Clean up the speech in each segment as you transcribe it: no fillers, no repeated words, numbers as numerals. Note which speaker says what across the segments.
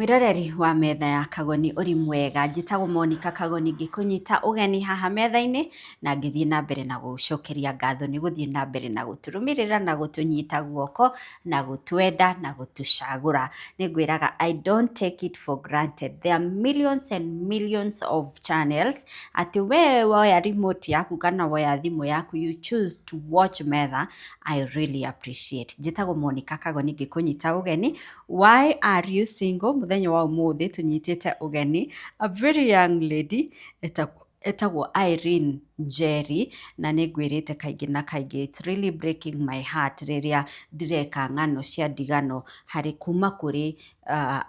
Speaker 1: Mwĩroreri wa metha ya Kagoni, ũrĩ mwega? Njĩtagwo Monica Kagoni, ngĩkũnyita ũgeni haha metha-inĩ na ngĩthiĩ na mbere na gũcokeria ngatho nĩ gũthiĩ na mbere na gũtũrũmĩrĩra na gũtũnyita guoko na gũtwenda na gũtũcagũra. Nĩ ngwĩraga, I don't take it for granted. There are millions and millions of channels atĩ we woya remote yaku kana woya thimũ yaku, you choose to watch metha. I really appreciate. Njĩtagwo Monica Kagoni, ngĩkũnyita ũgeni. Why are you single? Mũthenya wa ũmũthĩ tũnyitĩte ũgeni a very young lady etagwo Irene Njeri, na nĩ ngwĩrĩte kaingĩ na kaingĩ, it's really breaking my heart rĩrĩa ndĩreka ng'ano cia ndigano harĩ kuma kũrĩ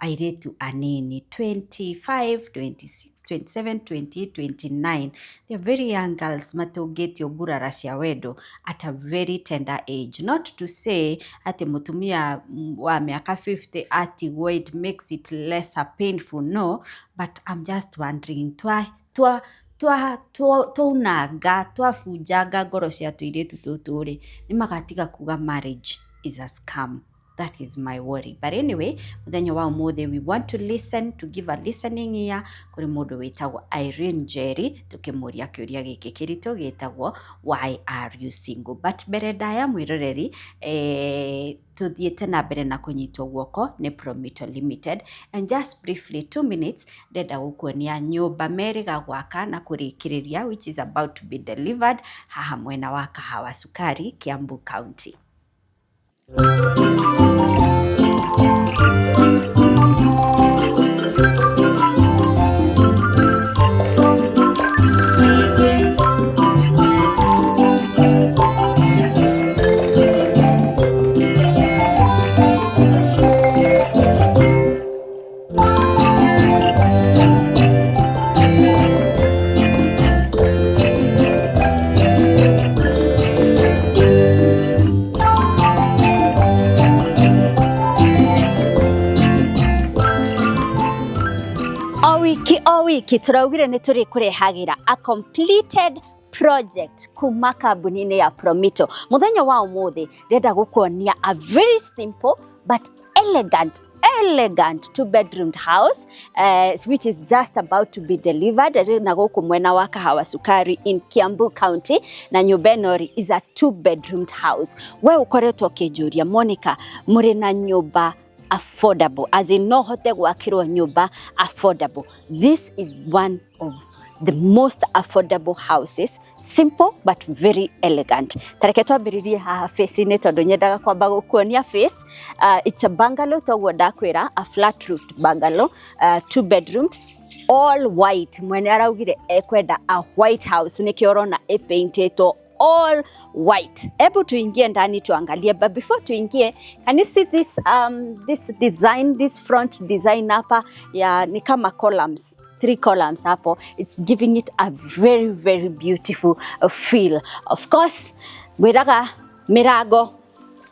Speaker 1: airĩtu anini 25, 26, 27, 28, 29. They are very young girls matũngĩtio ngurara cia wendo at a very tender age. Not to say atĩ mũtumia wa mĩaka 50 atigwo it makes it lesser painful, no, but I'm just wondering, twa twa twa twaunanga, twabunjanga ngoro cia tũirĩtu tũtũ rĩ, nĩ magatiga kuga marriage is a scam? That is my worry. But anyway, mũthenya wa ũmũthĩ we want to listen, to give a listening ear kũrĩ mũndũ wĩtagwo Irene Njeri, tũkĩmũria kĩũria gĩkĩ kĩritũ gĩtagwo "Why are you single?" But mbere ndaya, mwĩroreri, tũthiĩte na mbere na kũnyitwo guoko nĩ Promito Limited, and just briefly, 2 minutes, ndenda gũkuonia nyũmba merĩga gwaka na kũrĩkĩrĩria, which is about to be delivered haha mwena wa Kahawa Sukari, Kiambu County. O wiki o wiki tũraugire nĩ tũrĩkũrehagĩra a completed project kuma kambuni-inĩ ya Promito. Mũthenya wa ũmũthĩ ndĩrenda gũkuonia a very simple but elegant two bedroomed house which is just about to be delivered na gũkũ mwena wa Kahawa Sukari in Kiambu County, na nyũmba ĩno rĩ is a two bedroomed house. We ũkoretwo ũkĩnjũria, "Monica, mũrĩ na nyũmba affordable?" As in, no hote gwakĩrwo nyũmba affordable? This is one of the most affordable houses, simple but very elegant. Tareke twambĩrĩrie haha face-inĩ, tondũ nyendaga kwamba gũkuonia face. It's a bungalow, toguo ndakwĩra, a flat roofed bungalow, two bedroomed, all white. Mwene araugire ekwenda a white house, nĩkĩo ũrona ĩpaintĩtwo all white. Hebu tuingie ndani tuangalie, but before tuingie, can you see this design, this front design hapa ya ni kama columns, three columns hapo? It's giving it a very, very beautiful feel. Of course, ngwĩraga mĩrango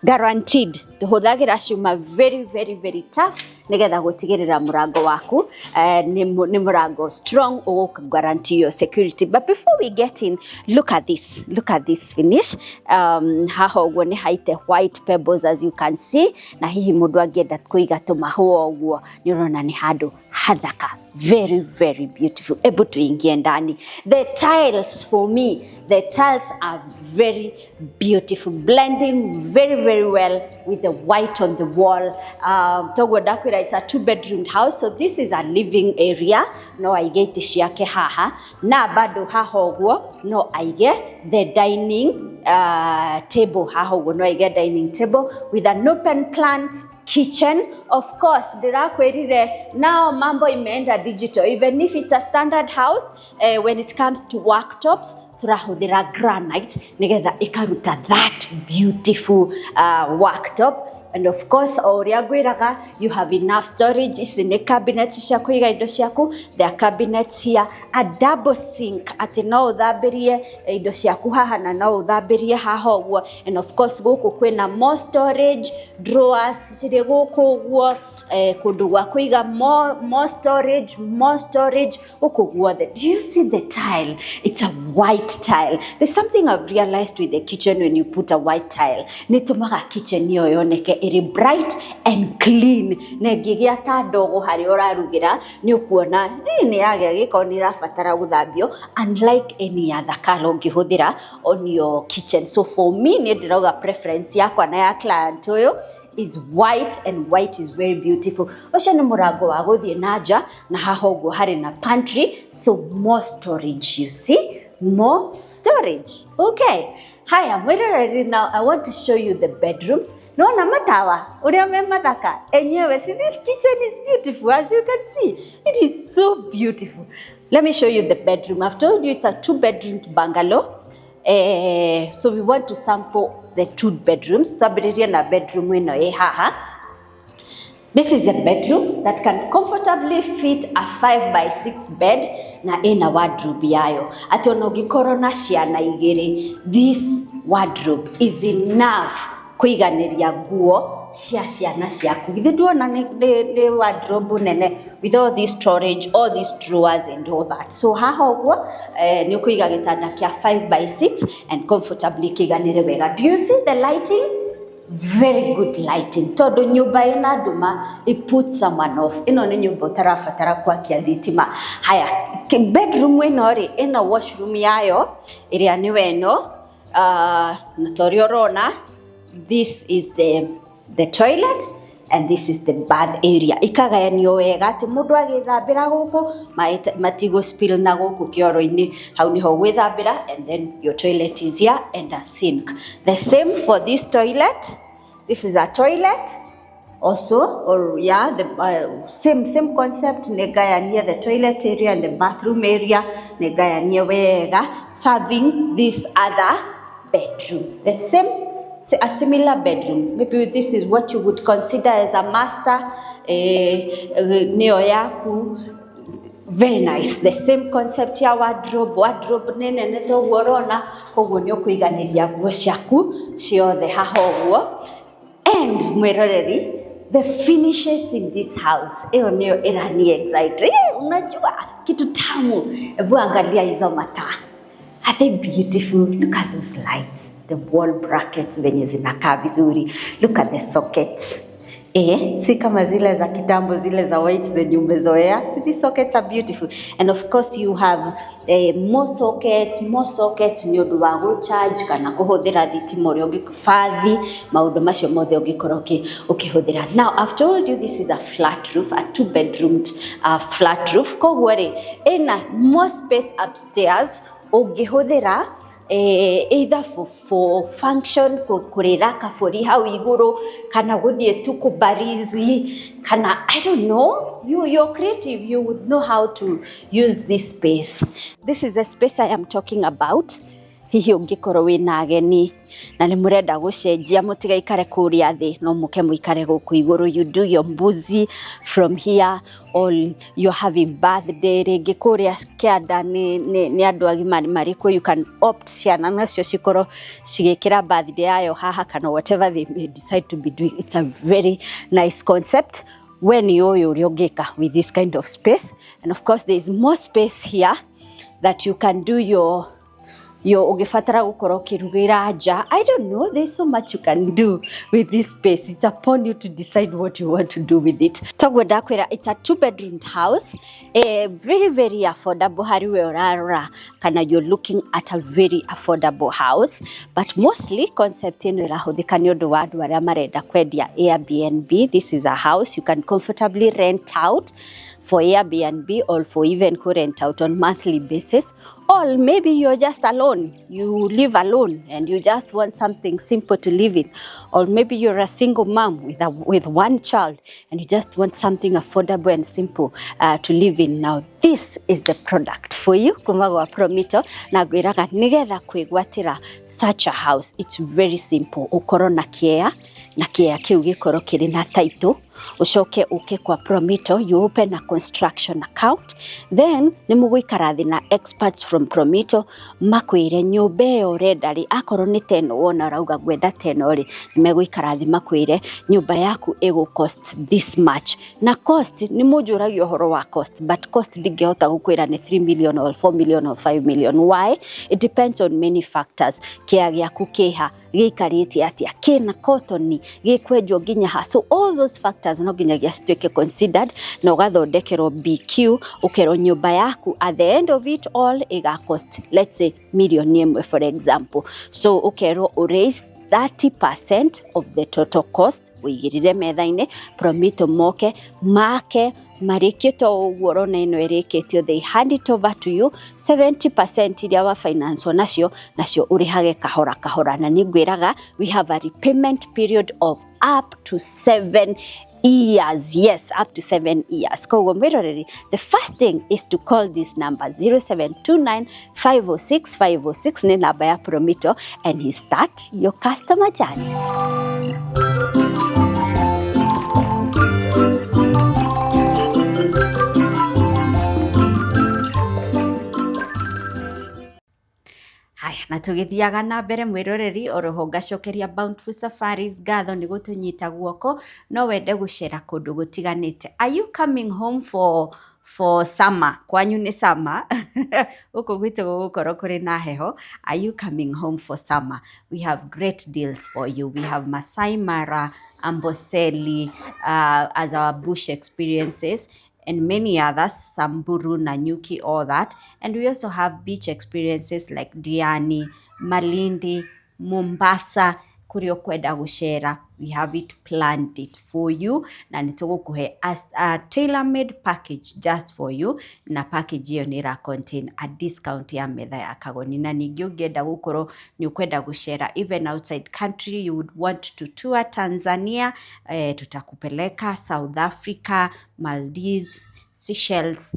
Speaker 1: guaranteed, tũhũthagĩra cuma very, very, very tough nĩgetha gũtigĩrĩra mũrango waku nĩ mũrango strong ũgũ guarantee your security. But before we get in, look at this, look at this finish. Haha ũguo nĩ haite white pebbles, as you can see, na hihi mũndũ angĩenda kũiga tũmahũa ũguo, nĩ ũrona nĩ handũ hathaka, very, very beautiful. Hebu tuingie ndani. The tiles, for me, the tiles are very beautiful, blending very, very well with the white on the wall. Toguo ndakwĩra, it's a two bedroom house, so this is a living area. No aige itĩ ciake haha, na bado haha ũguo no aige the dining table. Haha ũguo no aige dining table with an open plan kitchen. Of course, ndĩrakwĩrire now mambo imeenda digital. Even if it's a standard house, when it comes to worktops, tũrahũthĩra granite nĩgetha ĩkaruta that beautiful worktop. And of course, o ũrĩa ngwĩraga, you have enough storage. Ici nĩ cabinets cia kũiga indo ciaku. There are cabinets here, a double sink, atĩ no ũthambĩrie indo ciaku haha na no ũthambĩrie haha ũguo. And of course, gũkũ kwĩna more storage, drawers cirĩ gũkũ ũguo. Kũndũ gwa kũiga more storage, more storage gũkũ guothe. Do you see the tile? It's a white tile. There's something I've realized with the kitchen: when you put a white tile, nĩ tũmaga kitchen ĩyo yoneke ĩrĩ bright and clean, na ĩngĩgĩa ta ndogo harĩa ũrarugĩra, nĩ ũkuona nĩ yagĩa gĩko, nĩ ĩrabatara gũthambio, unlike any other color ũngĩhũthĩra on your kitchen. So for me, niĩ ndĩrauga preference yakwa na ya client ũyũ is white, and white is very beautiful. Ũcio nĩ mũrango wa gũthiĩ na nja, na haha ũguo harĩ na pantry, so more storage, you see, more storage. Okay, haya mwĩroreri, now I want to show you the bedrooms. Nona matawa ũrĩa me mathaka enyewe. See, this kitchen is beautiful. As you can see, it is so beautiful. Let me show you the bedroom. I've told you it's a two bedroom bungalow. So we want to sample the two bedrooms. Twambĩrĩrie na bedroom ĩno ĩ haha. This is the bedroom that can comfortably fit a 5 by 6 bed, na ĩna wardrobe yayo, atĩ ona ũngĩkorwo na ciana igĩrĩ, this wardrobe is enough kũiganĩria nguo cia ciana ciaku. Githĩ nduona nĩ wardrobe nene with all this storage, all these drawers and all that? So haha ũguo nĩ ũkũiga gĩtanda kĩa 5 by 6 and comfortably kĩiganĩre wega. Do you see the lighting? Very good lighting, tondũ nyũmba ĩna nduma, it puts someone off. Ĩno nĩ nyũmba ũtarabatara kwakia thitima. Haya, bedroom ĩno rĩ, ĩno washroom yayo ĩrĩa nĩwe ĩno, na ta ũrĩa ũrona, this is the toilet and this is the bath area. Ikagayanio wega atĩ mũndũ agĩthambĩra gũkũ, maĩ matigũ spill na gũkũ kĩoro-inĩ. Hau nĩho gwĩthambĩra, and then your toilet is here and a sink. The same for this toilet. This is a toilet also, or yeah, the same concept, nĩngayanie the toilet area and the bathroom area, nĩngayanie wega, serving this other bedroom, the same, a similar bedroom. Maybe this is what you would consider as a master, nĩyo yaku. Very nice. The same concept ya wardrobe. Wardrobe nĩ nene toguo ũrona, koguo nĩ ũkũiganĩria nguo ciaku ciothe haha ũguo. And mwĩroreri, the finishes in this house, ĩyo nĩyo ĩrani excite. Unajua kitu tamu? Hebu angalia hizo mataa. Are they beautiful? Look at those lights, the wall brackets venye zinakaa vizuri. Look at the sockets. Si kama zile za kitambo, zile za white zenye umezoea. See, these sockets are beautiful. And of course you have more sockets, more sockets nĩ ũndũ wa gũcharge kana kũhũthĩra thitima ũrĩa ũngĩbathi, maũndũ macio mothe ũngĩkorwo ũkĩhũthĩra. Now, I've told you this is a flat roof, a two bedroomed flat roof. Koguo rĩ, ĩna more space upstairs ũngĩhũthĩra either for function, kũrĩra kabũri hau igũrũ, kana gũthiĩ tu kũbarizi, kana I don't know, you're creative, you would know how to use this space. This is the space I am talking about. Hihi ũngĩkorwo wĩna ageni na nĩ mũrenda gũcenjia, mũtigaikare kũrĩa thĩ, no mũke mũikare gũkũ igũrũ. You do your mbuzi from here, or you're having birthday rĩngĩ kũrĩa kĩanda, nĩ andũ agima marĩ kuo. You can opt ciana nacio cikorwo cigĩkĩra birthday yayo haha, kana whatever they may decide to be doing. It's a very nice concept. We nĩ ũyũ ũrĩa ũngĩka with this kind of space. And of course there is more space here that you can do your ũngĩbatara gũkorwo ũkĩrugĩra nja. I don't know, there's so much you can do with this space. It's upon you to decide what you want to do with it. Toguo ndakwĩra, it's a two bedroom house, very very affordable harĩ we ũrarora kana you're looking at a very affordable house, but mostly concept ĩno ĩrahũthĩka nĩ ũndũ wa andũ arĩa marenda kwendia Airbnb. This is a house you can comfortably rent out for Airbnb or for even rent out on monthly basis, or maybe you're just alone, you live alone and you just want something simple to live in, or maybe you're a single mom with one child and you just want something affordable and simple to live in. Now this is the product for you kuma gwa Promito. Na ngwĩraga nĩgetha kwĩgwatĩra such a house, it's very simple. Ũkorwo na kĩea, na kĩea kĩu gĩkorwo kĩrĩ na title. Ũcoke ũke kwa Promito, you open a construction account, then nĩ mũgũikara thĩ na experts from Promito makwĩre nyũmba ĩyo ũrenda rĩ, akorwo nĩ teno wona ũrauga ngwenda teno rĩ, nĩ megũikara thĩ makwĩre nyũmba yaku ĩgũ cost this much. Na cost nĩ mũnjũragia ũhoro wa cost, but cost ndingĩhota gũkwĩra nĩ 3 million or 4 million or 5 million. Why? It depends on many factors. Kĩa gĩaku kĩha, gĩikarĩte atĩa, kĩna kotoni, gĩkwenjwo nginya ha. So all those factors no nginyagia cituĩke considered, na ũgathondekerwo BQ, ũkerwo nyũmba yaku at the end of it all ĩga cost, let's say, 1 million for example. So ũkerwo ũraise 30% of the total cost, ũigĩrĩre metha-inĩ, Promito moke make marĩkie to ũguo ũrona ĩno ĩrĩkĩtio, they hand it over to you. 70% iria wa finance nacio nacio ũrĩhage kahora kahora, na nĩ ngwĩraga we have a repayment period of up to 7 years. Yes, up to 7 years. Koguo mwĩroreri, the first thing is to call this number, 0729 506 506, nĩ namba ya Promito, and he start your customer journey. Haya, na tũgĩthiaga na mbere mwĩroreri, oroho ngacokeria Bountiful Safaris ngatho nĩ gũtũnyita guoko. No wende gũcera kũndũ gũtiganĩte. Are you coming home for summer? Kwanyu nĩ summer, gũkũ gwitũ gũgũkorwo kũrĩ na heho. Are you coming home for summer? We have great deals for you. We have Masai Mara, Amboseli as our bush experiences and many others, Samburu, Nanyuki, all that. And we also have beach experiences like Diani, Malindi, Mombasa, kũrĩa ũkwenda gũcera, we have it planned it for you, na nĩ tũgũkũhe a tailor-made package just for you, na package ĩyo nĩ ĩra contain a discount ya metha ya Kagoni. Na ningĩ ũngĩenda gũkorwo nĩ ũkwenda gũcera even outside country, you would want to tour Tanzania, tutakupeleka South Africa, Maldives, Seychelles,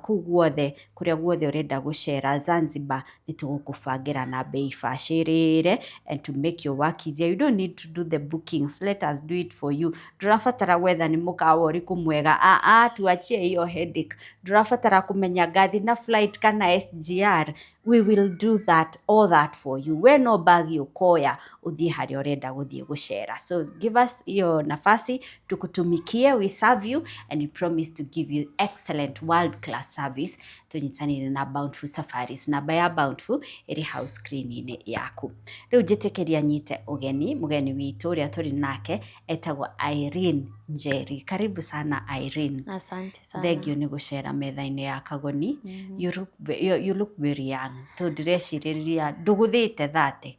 Speaker 1: kũu guothe, kũrĩa guothe ũrenda gũcera, Zanzibar, nĩ tũgũkũbangĩra na bei bacĩrĩre and to make your work easier. You don't need to do the bookings, let us do it for you. Ndũrabatara gwetha nĩ mũkawa ũrĩkũ mwega, ah ah, tuachie hiyo headache. Ndũrabatara kũmenya ngathi na flight kana SGR, we will do that, all that for you. We no bagi ũkoya ũthiĩ harĩa ũrenda gũthiĩ gũcera. So give us hiyo nafasi tukutumikie. We serve you and we promise to give you excellent world class service. Tũnyitanĩre na Bountiful Safaris. Namba ya Bountiful ĩrĩ hau screen-inĩ yaku. Rĩu njĩtĩkĩria nyite ũgeni mũgeni witũ ũrĩa tũrĩ nake etagwo Irene Njeri. Karibu sana, Irene.
Speaker 2: Asante sana.
Speaker 1: Thengio nĩ gũcera metha-inĩ ya Kagoni. You look very young, tondũ ndĩrecirĩria ndũgũthĩte 30.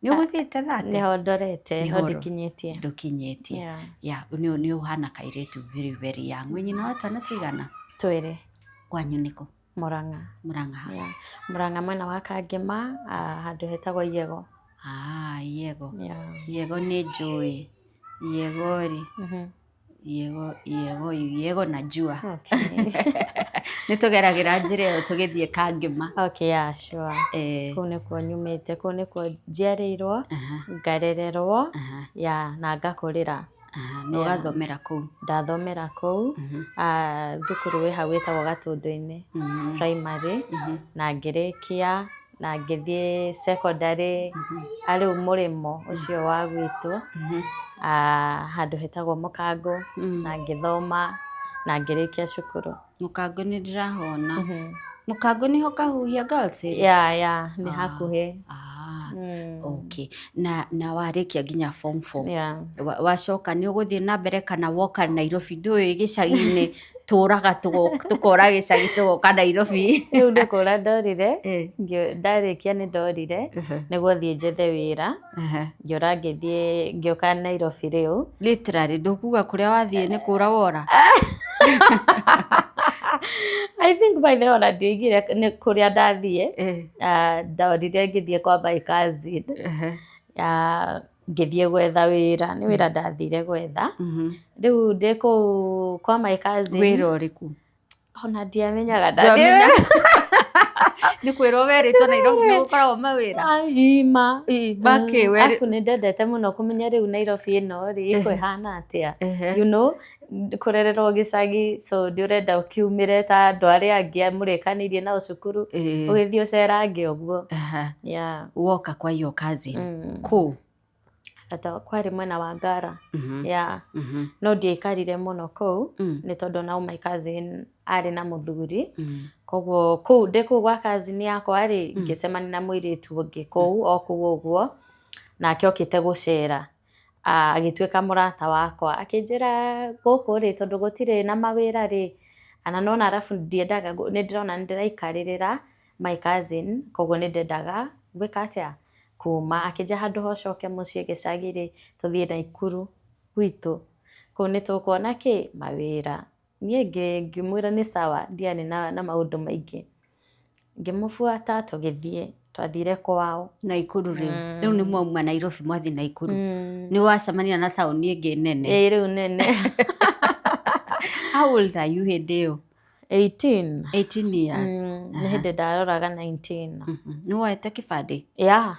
Speaker 1: Nĩ ũgũthĩte 30?
Speaker 2: Nĩho ndorete,
Speaker 1: Nĩho
Speaker 2: ho ndikinyĩtie.
Speaker 1: Ndũkinyĩtie.
Speaker 2: Yeah.
Speaker 1: Yeah, nĩ ũhana kairĩtu very very young. Wĩ nyina wa twana tũigana?
Speaker 2: Twĩrĩ.
Speaker 1: Kwanyu nĩkũ?
Speaker 2: Murang'a.
Speaker 1: Murang'a?
Speaker 2: Yeah. Murang'a mwena wa Kangema, handũ hetagwo Iyego.
Speaker 1: Ah, Iyego.
Speaker 2: Yeah.
Speaker 1: Iyego nĩ njũĩ Iyego rĩ. Iyego, Iyego, Iyego najua. Nĩ tũgeragĩra njĩra ĩyo tũgĩthiĩ Kangema.
Speaker 2: Okay, yeah, sure. Kũu nĩkuo nyumĩte, kũu nĩkuo njiarĩirwo, ngarererwo, yeah, na ngakũrĩra.
Speaker 1: Aha, na ũgathomera kũu?
Speaker 2: Ndathomera kũu, thukuru wĩ hau wĩtagwo Gatũndũ-inĩ Primary, na ngĩrĩkia na ngĩthiĩ secondary arĩu mũrĩmo ũcio wa gwitũ, handũ hetagwo Mũkango, na ngĩthoma na ngĩrĩkia cukuru.
Speaker 1: Mũkango nĩ ndĩrahona. Mũkango nĩho Kahuhia Girls ĩrĩ?
Speaker 2: Yeah, nĩ hakuhĩ.
Speaker 1: Ah, okay. Na warĩkia nginya form 4?
Speaker 2: Yeah.
Speaker 1: Wacoka nĩ ũgũthiĩ na mbere kana woka Nairobi? Ndũĩ gĩcagi-inĩ tũraga tũkora gĩcagi tũgoka Nairobi.
Speaker 2: Rĩu nĩ kũra ndorire, ndarĩkia nĩ ndorire nĩguo thiĩ njethe wĩra, ngĩũra ngĩthiĩ ngĩũka Nairobi rĩu.
Speaker 1: Literally ndũkuga kũrĩa wathiĩ nĩ kũra wora?
Speaker 2: I think by the way ona ndioigire nĩ kũrĩa ndathiĩ. Ndorire ngĩthiĩ kwa my cousin. Ngĩthiĩ gwetha wĩra, nĩ wĩra ndathire gwetha. Rĩu ndĩ kũu kwa my cousin.
Speaker 1: Wĩra ũrĩkũ?
Speaker 2: Ona ndiamenyaga ndathiĩ.
Speaker 1: Ndwamenya. Nĩ kwĩrwo werĩtwo Nairobi nĩ gũkoragwo mawĩra.
Speaker 2: Ima.
Speaker 1: Makĩ werĩ.
Speaker 2: Arabu nĩ ndendete mũno kũmenya rĩu Nairobi ĩno rĩ ĩkũhana atĩa. Kũrererwo gĩcagi, so nĩ ũrenda ũkiumĩre ta andũ arĩa angĩ mũrĩkanĩirie nao cukuru, ũgĩthiĩ ũcerange ũguo. Yeah.
Speaker 1: Woka kwa your cousin. Kũ?
Speaker 2: Ata kwarĩ mwena wa Ngara. Yeah. No ndiaikarire mũno kũu nĩ tondũ now my cousin arĩ na mũthuri. Koguo kũu ndĩ kũu gwa cousin yakwa rĩ, ngĩcemania na mũirĩtu ũngĩ kũu o kũu ũguo, nake okĩte gũcera. Agĩtuĩka mũrata wakwa, akĩnjĩra gũkũ rĩ, tondũ gũtirĩ na mawĩra rĩ, na nĩwona arabu ndiendaga, nĩ ndĩrona nĩ ndĩraikarĩrĩra my cousin, koguo nĩ ndendaga gwĩka atĩa, kuma. Akĩnjĩra handũ ha ũcoke mũciĩ gĩcagi rĩ, tũthiĩ Naikuru gwitũ, kũu nĩ tũkuona kĩ, mawĩra. Niĩ ngĩmwĩra nĩ sawa, ndiarĩ na maũndũ maingĩ. Ngĩmũbuata tũgĩthiĩ, twathire kwao.
Speaker 1: Naikuru rĩu. Rĩu nĩ mwauma Nairobi mwathiĩ Naikuru. Nĩ wacemania na taũni ĩngĩ nene.
Speaker 2: Ĩĩ rĩu nene.
Speaker 1: How old are you hĩndĩ ĩyo?
Speaker 2: 18.
Speaker 1: 18 years.
Speaker 2: Nĩ hĩndĩ ndaroraga 19.
Speaker 1: Nĩ woete kĩbandĩ?
Speaker 2: Yeah.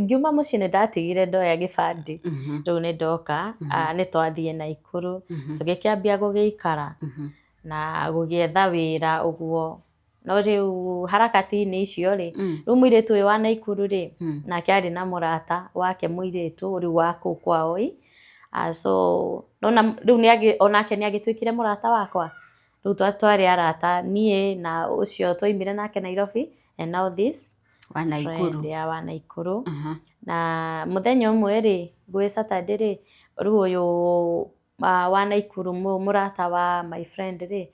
Speaker 2: Ngiuma mũciĩ nĩ ndatigire ndoya gĩbandĩ. Rĩu nĩ ndoka, nĩ twathiĩ Naikuru. Tũgĩkĩambia gũgĩikara na gũgĩetha wĩra ũguo. No rĩu harakati-inĩ icio rĩ, rĩu mũirĩtu ũyũ wa Naikuru rĩ, nake arĩ na mũrata wake mũirĩtu rĩu wa kũu kwao ĩ. So nona rĩu onake nĩ agĩtuĩkire mũrata wakwa. Rĩu twarĩ arata niĩ na ũcio twaumire nake Nairobi, and now this
Speaker 1: wa Naikuru.
Speaker 2: Friend ya wa Naikuru. Na mũthenya ũmwe rĩ, gwĩ Saturday rĩ, rĩu ũyũ wa Naikuru mũrata wa my friend rĩ,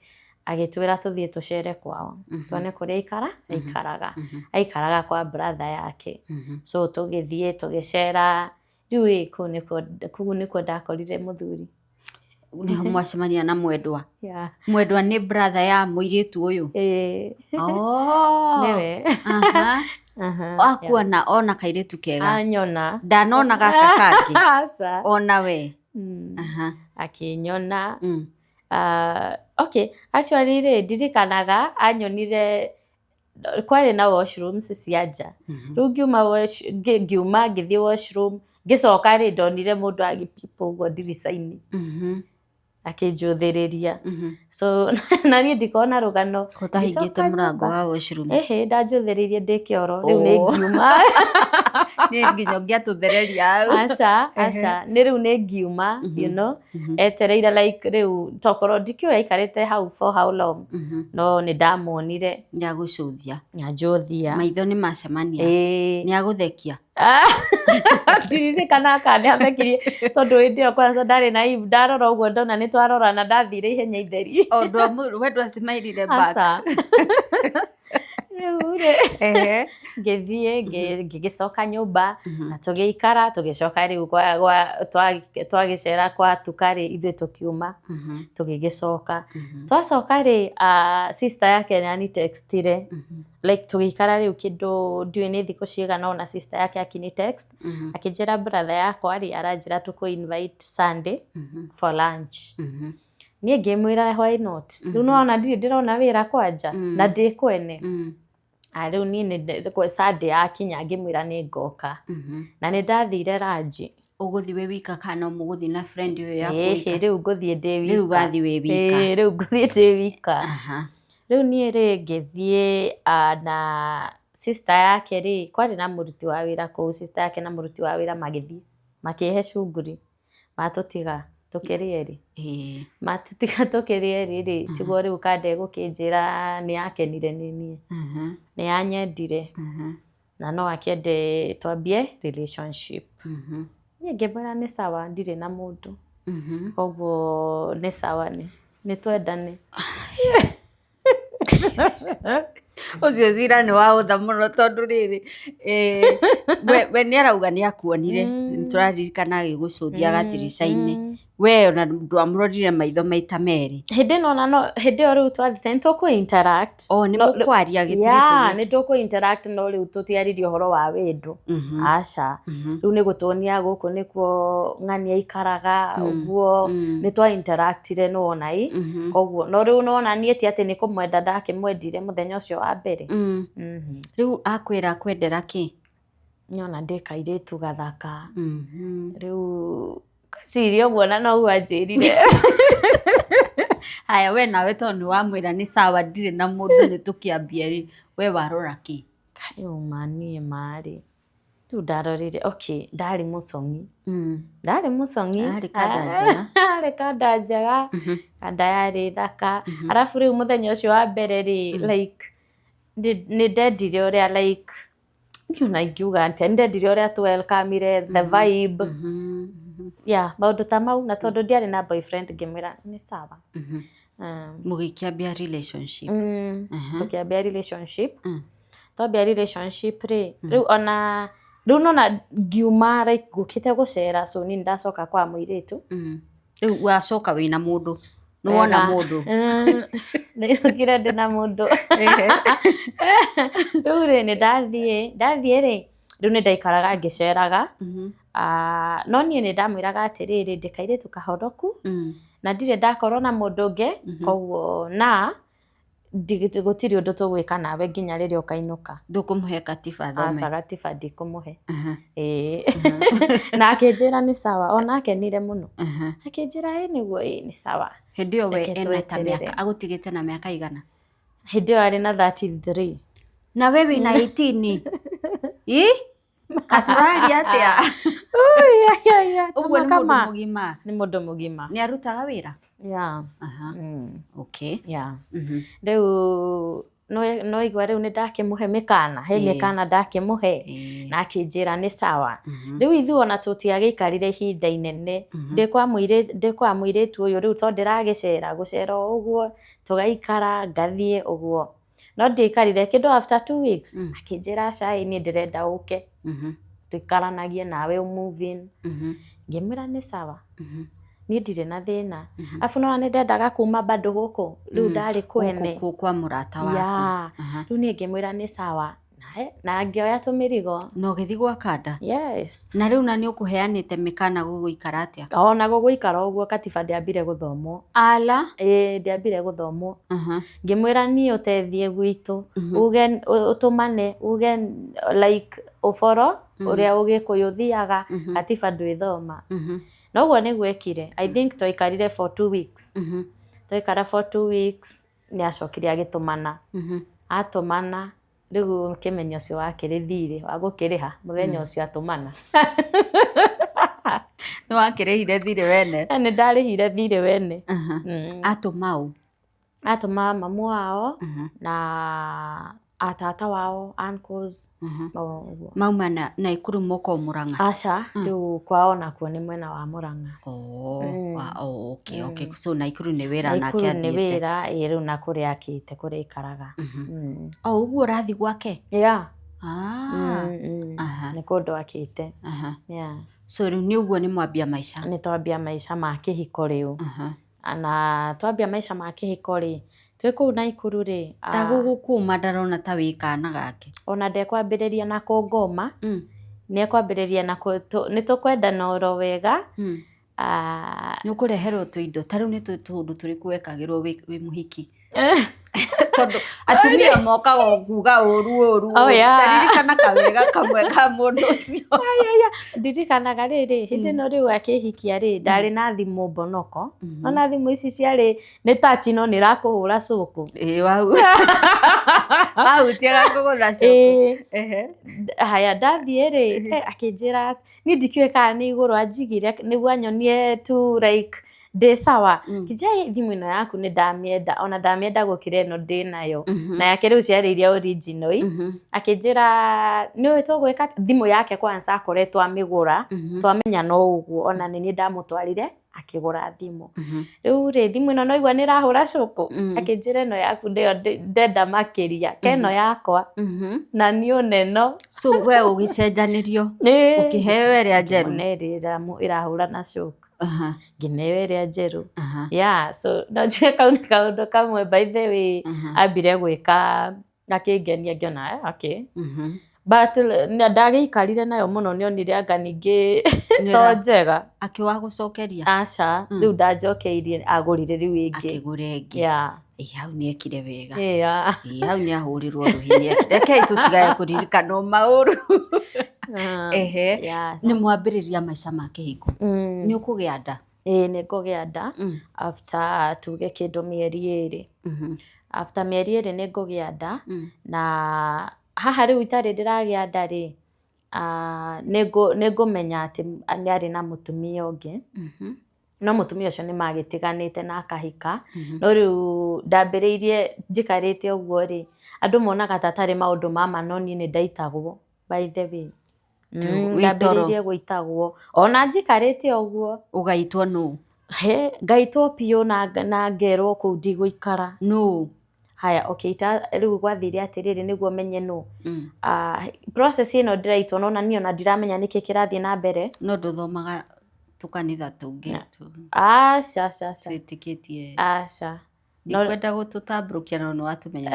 Speaker 2: agĩtwĩra tũthiĩ tũcere kwao, tuone kũrĩa aikaraga. Aikaraga kwa brother yake. So tũgĩthiĩ tũgĩcera, rĩu ĩ kũu nĩkuo ndakorire mũthuri.
Speaker 1: Nĩho mwacemania na mwendwa.
Speaker 2: Yeah.
Speaker 1: Mwendwa nĩ brother ya mũirĩtu ũyũ.
Speaker 2: Ĩĩ.
Speaker 1: Oh.
Speaker 2: Nĩwe.
Speaker 1: Akuona ona kairĩtu kega.
Speaker 2: Anyona.
Speaker 1: Ndanona gaka kangĩ.
Speaker 2: Aca.
Speaker 1: Ona we.
Speaker 2: Akĩnyona. Okay, actually rĩ, ndirikanaga anyonire kwarĩ na washrooms cia nja. Rĩu ngiuma ngĩthiĩ washroom, ngĩcoka rĩ, ndonire mũndũ agĩpipa ũguo ndirica-inĩ. Akĩnjũthĩrĩria. So na niĩ ndikoragwo na rũgano.
Speaker 1: Ũtahingĩte mũrango wa washroom.
Speaker 2: Ĩhĩ, ndanjũthĩrĩirie ndĩ kĩoro, rĩu nĩ ngiuma.
Speaker 1: Nĩ nginya ũngĩatũthereria hau.
Speaker 2: Aca, aca, nĩ rĩu nĩ ngiuma, etereire like rĩu tokorwo ndikĩũĩ aikarĩte hau for how long, no nĩ ndamuonire.
Speaker 1: Nĩagũcũthia.
Speaker 2: Nĩanjũthia.
Speaker 1: Maitho nĩ macemania.
Speaker 2: Ĩĩ.
Speaker 1: Nĩagũthekia.
Speaker 2: Ndirikanaga kana nĩathekirie tondũ hĩndĩ ĩyo kwanza ndarĩ naive, ndarora ũguo ndona nĩ twarorana, ndathire ihenya itheri.
Speaker 1: O we ndwacimairire back.
Speaker 2: Aca. Rĩu rĩ, ngĩthiĩ ngĩgĩcoka nyũmba na tũgĩikara, tũgĩcoka rĩu twagĩcera gwatuka rĩ, ithuĩ tũkiuma, tũgĩgĩcoka. Twacoka rĩ, sister yake nĩ anitextire, like tũgĩikara rĩu kĩndũ ndiũĩ nĩ thikũ cigana ũna, sister yake akĩni text, akĩnjĩra brother yakwa rĩ, aranjĩra tũkũ invite Sunday for lunch. Niĩ ngĩmwĩra why not? Rĩu nĩwona ndirĩ ndĩrona wĩra kwanja na ndĩ kwene. Rĩu niĩ nĩ Sunday yakinya ngĩmwĩra nĩ ngoka. Na nĩ ndathire lunch.
Speaker 1: Ũgũthiĩ wĩ wika kana no mũgũthiĩ na friend ũyũ yaku
Speaker 2: Ĩhĩ,
Speaker 1: wika?
Speaker 2: rĩu ngũthiĩ ndĩ wika.
Speaker 1: Rĩu wathiĩ wĩ wika.
Speaker 2: Ĩĩ, rĩu ngũthiĩ ndĩ wika. Rĩu niĩ rĩ, ngĩthiĩ na sister yake rĩ, kwarĩ na mũruti wa wĩra kũu, sister yake na mũruti wa wĩra magĩthiĩ, makĩhe cunguri, matũtiga tũkĩrĩe rĩ. Matũtiga tũkĩrĩe rĩ rĩ, tiguo rĩu kanda ĩgũkĩnjĩra nĩ akenire nĩ niĩ. Nĩ anyendire. Na no akĩende twambie relationship. Niĩ ngĩmwĩra nĩ sawa, ndirĩ na mũndũ. Koguo nĩ sawa, nĩ twendane.
Speaker 1: Ũcio cira nĩ wahũtha mũno tondũ rĩrĩ, we nĩ arauga nĩ akuonire, nĩ tũraririkana agĩgũcũthia gatirica-inĩ. We ona ndwamũrorire maitho maita merĩ.
Speaker 2: Hĩndĩ ĩno ona no hĩndĩ ĩyo rĩu twathite nĩ tũkũ interact.
Speaker 1: O nĩ
Speaker 2: No,
Speaker 1: mũkwaria gĩtiribũ
Speaker 2: yeah,
Speaker 1: gĩkĩ.
Speaker 2: Nĩ tũkũ interact, no rĩu tũtiaririe ũhoro wa wendo. Aca. Rĩu nĩ gũtuonia gũkũ nĩkuo ng'ania aikaraga ũguo. Nĩ twa interactire, nĩ wona i koguo no rĩu nĩwona niĩ ti atĩ nĩ kũmwenda ndakĩmwendire mũthenya ũcio wa mbere.
Speaker 1: Rĩu akwĩra akwendera kĩ?
Speaker 2: Nĩona ndĩ kairĩtu gathaka. Rĩu ngwĩciria ũguo na noguo anjĩrire.
Speaker 1: Haya, we nawe tondũ nĩ wamwĩra nĩ sawa, ndirĩ na mũndũ, nĩ tũkĩambie rĩ, we warora kĩ?
Speaker 2: Rĩu ma niĩ marĩ rĩu ndarorire, okay, ndarĩ mũcong'i. Ndarĩ mũcong'i.
Speaker 1: Arĩ kanda njega.
Speaker 2: Arĩ kanda njega, kanda yarĩ thaka. Arabu rĩu mũthenya ũcio wa mbere rĩ, like nĩ ndendire ũrĩa, like niĩ ona ingiuga atĩa, nĩ ndendire ũrĩa tũ welcome-ire, the vibe. Yeah, maũndũ ta mau, na tondũ ndiarĩ na boyfriend, ngĩmwĩra nĩ sawa.
Speaker 1: Mũgĩkĩambia relationship.
Speaker 2: Tũkĩambia relationship. Twambia relationship rĩ, rĩu ona rĩu nona ngiuma, like ngũkĩte gũcera, so niĩ nĩndacoka kwa mũirĩtu.
Speaker 1: Rĩu wacoka wĩna mũndũ, nĩ wona mũndũ.
Speaker 2: Ndainũkire ndĩna mũndũ. Rĩu rĩ, nĩ ndathiĩ rĩ, rĩu nĩ ndaikaraga ngĩceraga. Ah, no niĩ nĩ ndamwĩraga atĩrĩrĩ, ndĩ kairĩtu kahoroku na ndirĩ ndakorwo na mũndũ ũngĩ, koguo na gũtirĩ ũndũ tũgwĩka nawe nginya rĩrĩa ũkainũka.
Speaker 1: Ndũkũmũhe katiba thome?
Speaker 2: Aca, gatiba ndikũmũhe. Ĩĩ, na akĩnjĩra nĩ sawa, ona akenire mũno. Akĩnjĩra ĩ nĩguo, ĩ nĩ sawa.
Speaker 1: Hĩndĩ ĩyo we
Speaker 2: Reke
Speaker 1: ena ta
Speaker 2: tweterere.
Speaker 1: mĩaka, agũtigĩte na mĩaka igana?
Speaker 2: Hĩndĩ ĩyo arĩ na 33.
Speaker 1: Na we wĩna 18 ĩ, katũraria atĩa? Ũguo nĩ mũndũ
Speaker 2: Kama
Speaker 1: mũgima.
Speaker 2: Nĩ mũndũ mũgima.
Speaker 1: Nĩ arutaga wĩra?
Speaker 2: Yeah.
Speaker 1: Okay.
Speaker 2: Yeah. Rĩu no igua rĩu nĩ ndakĩmũhe mĩkana, he mĩkana ndakĩmũhe, na akĩnjĩra nĩ sawa. Rĩu ithuĩ ona tũtiagĩikarire ihinda inene ndĩ kwa mũirĩtu ũyũ rĩu, tondũ ndĩragĩcera gũcera o ũguo, tũgaikara, ngathiĩ ũguo, no ndiaikarire kĩndũ. After 2 weeks akĩnjĩra, "Aca ĩ, niĩ ndĩrenda ũke tũikaranagie nawe, move in." Ngĩmwĩra nĩ sawa, niĩ ndirĩ na thĩna. Abu nona nĩ ndendaga kuma bado gũkũ rĩu ndarĩ kwene.
Speaker 1: Gũkũ kwa mũrata waku.
Speaker 2: Yeah. Rĩu niĩ ngĩmwĩra nĩ sawa na ngĩoya tũmĩrigo.
Speaker 1: Na ũgĩthiĩ gwa kanda.
Speaker 2: Yes.
Speaker 1: Na rĩu na nĩ ũkũheanĩte mĩkana gũgũikara atĩa?
Speaker 2: Ona gũgũikara ũguo, katiba ndĩambire gũthomwo.
Speaker 1: Ala.
Speaker 2: Ĩĩ, ndĩambire gũthomwo. Ngĩmwĩra niĩ ũtethiĩ gwitũ, uge ũtũmane, uge like ũboro ũrĩa ũgĩkũyũ thiaga, katiba ndwĩthoma. Na ũguo nĩguo ekire. I think twaikarire for 2 weeks. Twaikara for 2 weeks, nĩ acokire agĩtũmana. Atũmana rĩu kĩmenya ũcio wakĩrĩ thirĩ wa gũkĩrĩha mũthenya ũcio atũmana.
Speaker 1: Nĩ wakĩrĩhire thirĩ wene?
Speaker 2: Nĩ ndarĩhire thirĩ wene.
Speaker 1: Atũma ũ?
Speaker 2: Atũma mamu wao na atata wao, uncles, o ũguo.
Speaker 1: Mauma na Naikuru moka o Murang'a?
Speaker 2: Aca, rĩu kwao nakuo nĩ mwena wa Murang'a.
Speaker 1: Oh, oh, okay. So Naikuru nĩ wĩra nake
Speaker 2: Naikuru nĩ
Speaker 1: athiĩte.
Speaker 2: wĩra, ĩ rĩu na kũrĩa akĩte, kũrĩa aikaraga.
Speaker 1: O ũguo ũrathiĩ gwake?
Speaker 2: Yeah.
Speaker 1: Ah.
Speaker 2: Nĩ kũndũ akĩte. Yeah.
Speaker 1: So rĩu nĩ ũguo nĩ mwambia maica.
Speaker 2: Nĩ twambia maica ma kĩhiko rĩu. Na twambia maica ma kĩhiko rĩ, twĩ kũu Naikuru rĩ,
Speaker 1: Ndagũgũkũma, ndarona ta wĩ kana gake.
Speaker 2: Ona ndekwambĩrĩria na kũngũma. Nĩ ekwambĩrĩria na nĩ tũkwendana oro wega. Ah,
Speaker 1: Nĩ ũkũreherwo tũindo ta rĩu, nĩ tũndũ tũrĩkũ wekagĩrwo wĩ mũhiki? Tondũ atumia mokaga o kuga ũru ũru.
Speaker 2: Oh, yeah.
Speaker 1: Taririkana kawega kamwe ka mũndũ ũcio.
Speaker 2: Aya, ndirikanaga rĩrĩ, hĩndĩ ĩno rĩu akĩhikia rĩ, ndarĩ na thimũ mbonoko. Ona thimũ ici ciarĩ nĩ touch, no nĩ irakũhũra cũkũ.
Speaker 1: Ĩĩ, wau wahutia gakũgũtha cũkũ.
Speaker 2: Ĩĩ.
Speaker 1: Ehe.
Speaker 2: Haya, ndathiĩ rĩ, akĩnjĩra, niĩ ndikĩũĩ kana nĩ igũrũ anjigire nĩguo anyonie tu like ndĩ sawa. Kĩnjĩra, "Ĩ, thimũ ĩno yaku nĩ ndamĩenda, ona ndamĩenda gũkĩra ĩno ndĩ nayo." Na yake rĩu ciarĩ iria original i. Akĩnjĩra, "Nĩ ũĩ tũgwĩka thimũ yake kwanza akoretwo amĩgũra twamenya no ũguo, ona nĩ niĩ ndamũtwarire akĩgũra thimũ. Rĩu rĩ, thimũ ĩno noigua nĩ ĩrahũra cũkũ." Akĩnjĩra, "Ĩno yaku nĩyo ndenda makĩria ke ĩno yakwa." Na niĩ oneno.
Speaker 1: So we ũgĩcenjanĩrio, ũkĩheo ĩrĩa njerũ.
Speaker 2: Ngĩmũne ĩrĩa ĩrahũra na cũkũ. Ngĩneo ĩrĩa njerũ. Yeah, so no njuge kau nĩ kaũndũ kamwe, by the way, ambire gwĩka gakĩngenia, ngĩona okay. But ndagĩikarire nayo mũno, nĩonire anga ningĩ to njega.
Speaker 1: Akĩwagũcokeria?
Speaker 2: Aca, rĩu ndanjokeirie, agũrire rĩu ĩngĩ.
Speaker 1: Akĩgũra ĩngĩ.
Speaker 2: Yeah.
Speaker 1: Ĩ, hau nĩ ekire wega.
Speaker 2: Yeah.
Speaker 1: Ĩ, hau nĩ ahũrĩrwo rũhĩ nĩ ekire. Rekei tũtigae kũririkana o maũru. Ehe.
Speaker 2: Yes.
Speaker 1: Nĩ mwambĩrĩria maica ma kĩhiko. Nĩ ũkũgĩa nda?
Speaker 2: Ĩĩ, nĩ ngũgĩa nda after tuge kĩndũ mĩeri 2. After mĩeri 2 nĩ ngũgĩa nda. Na haha rĩu itarĩ ndĩragĩa nda rĩ, nĩ ngũmenya atĩ nĩ arĩ na mũtumia ũngĩ. No mũtumia ũcio nĩ magĩtiganĩte na akahika. No rĩu ndambĩrĩirie njikarĩte ũguo rĩ, andũ monaga ta tarĩ maũndũ ma ma, no niĩ nĩ ndaitagwo, by the way.
Speaker 1: Wĩ toro.
Speaker 2: Ndambĩrĩirie gũitagwo ona njikarĩte ũguo.
Speaker 1: Ũgaitwo nũ?
Speaker 2: He ngaitwo biũ na ngerwo kũu ndigũikara.
Speaker 1: Nũ?
Speaker 2: Haya, okay, ita rĩu gwathire atĩrĩrĩ, nĩguo menye nũ. Process ĩno ndĩraitwo, nona niĩ ona ndiramenya nĩkĩ kĩrathiĩ na mbere.
Speaker 1: No ndũthomaga tũkanitha tũngĩ
Speaker 2: Aca, aca, aca.
Speaker 1: twĩtĩkĩtie?
Speaker 2: Aca.
Speaker 1: Ndikwenda gũtũtambũrũkia, no nĩ watũmenya.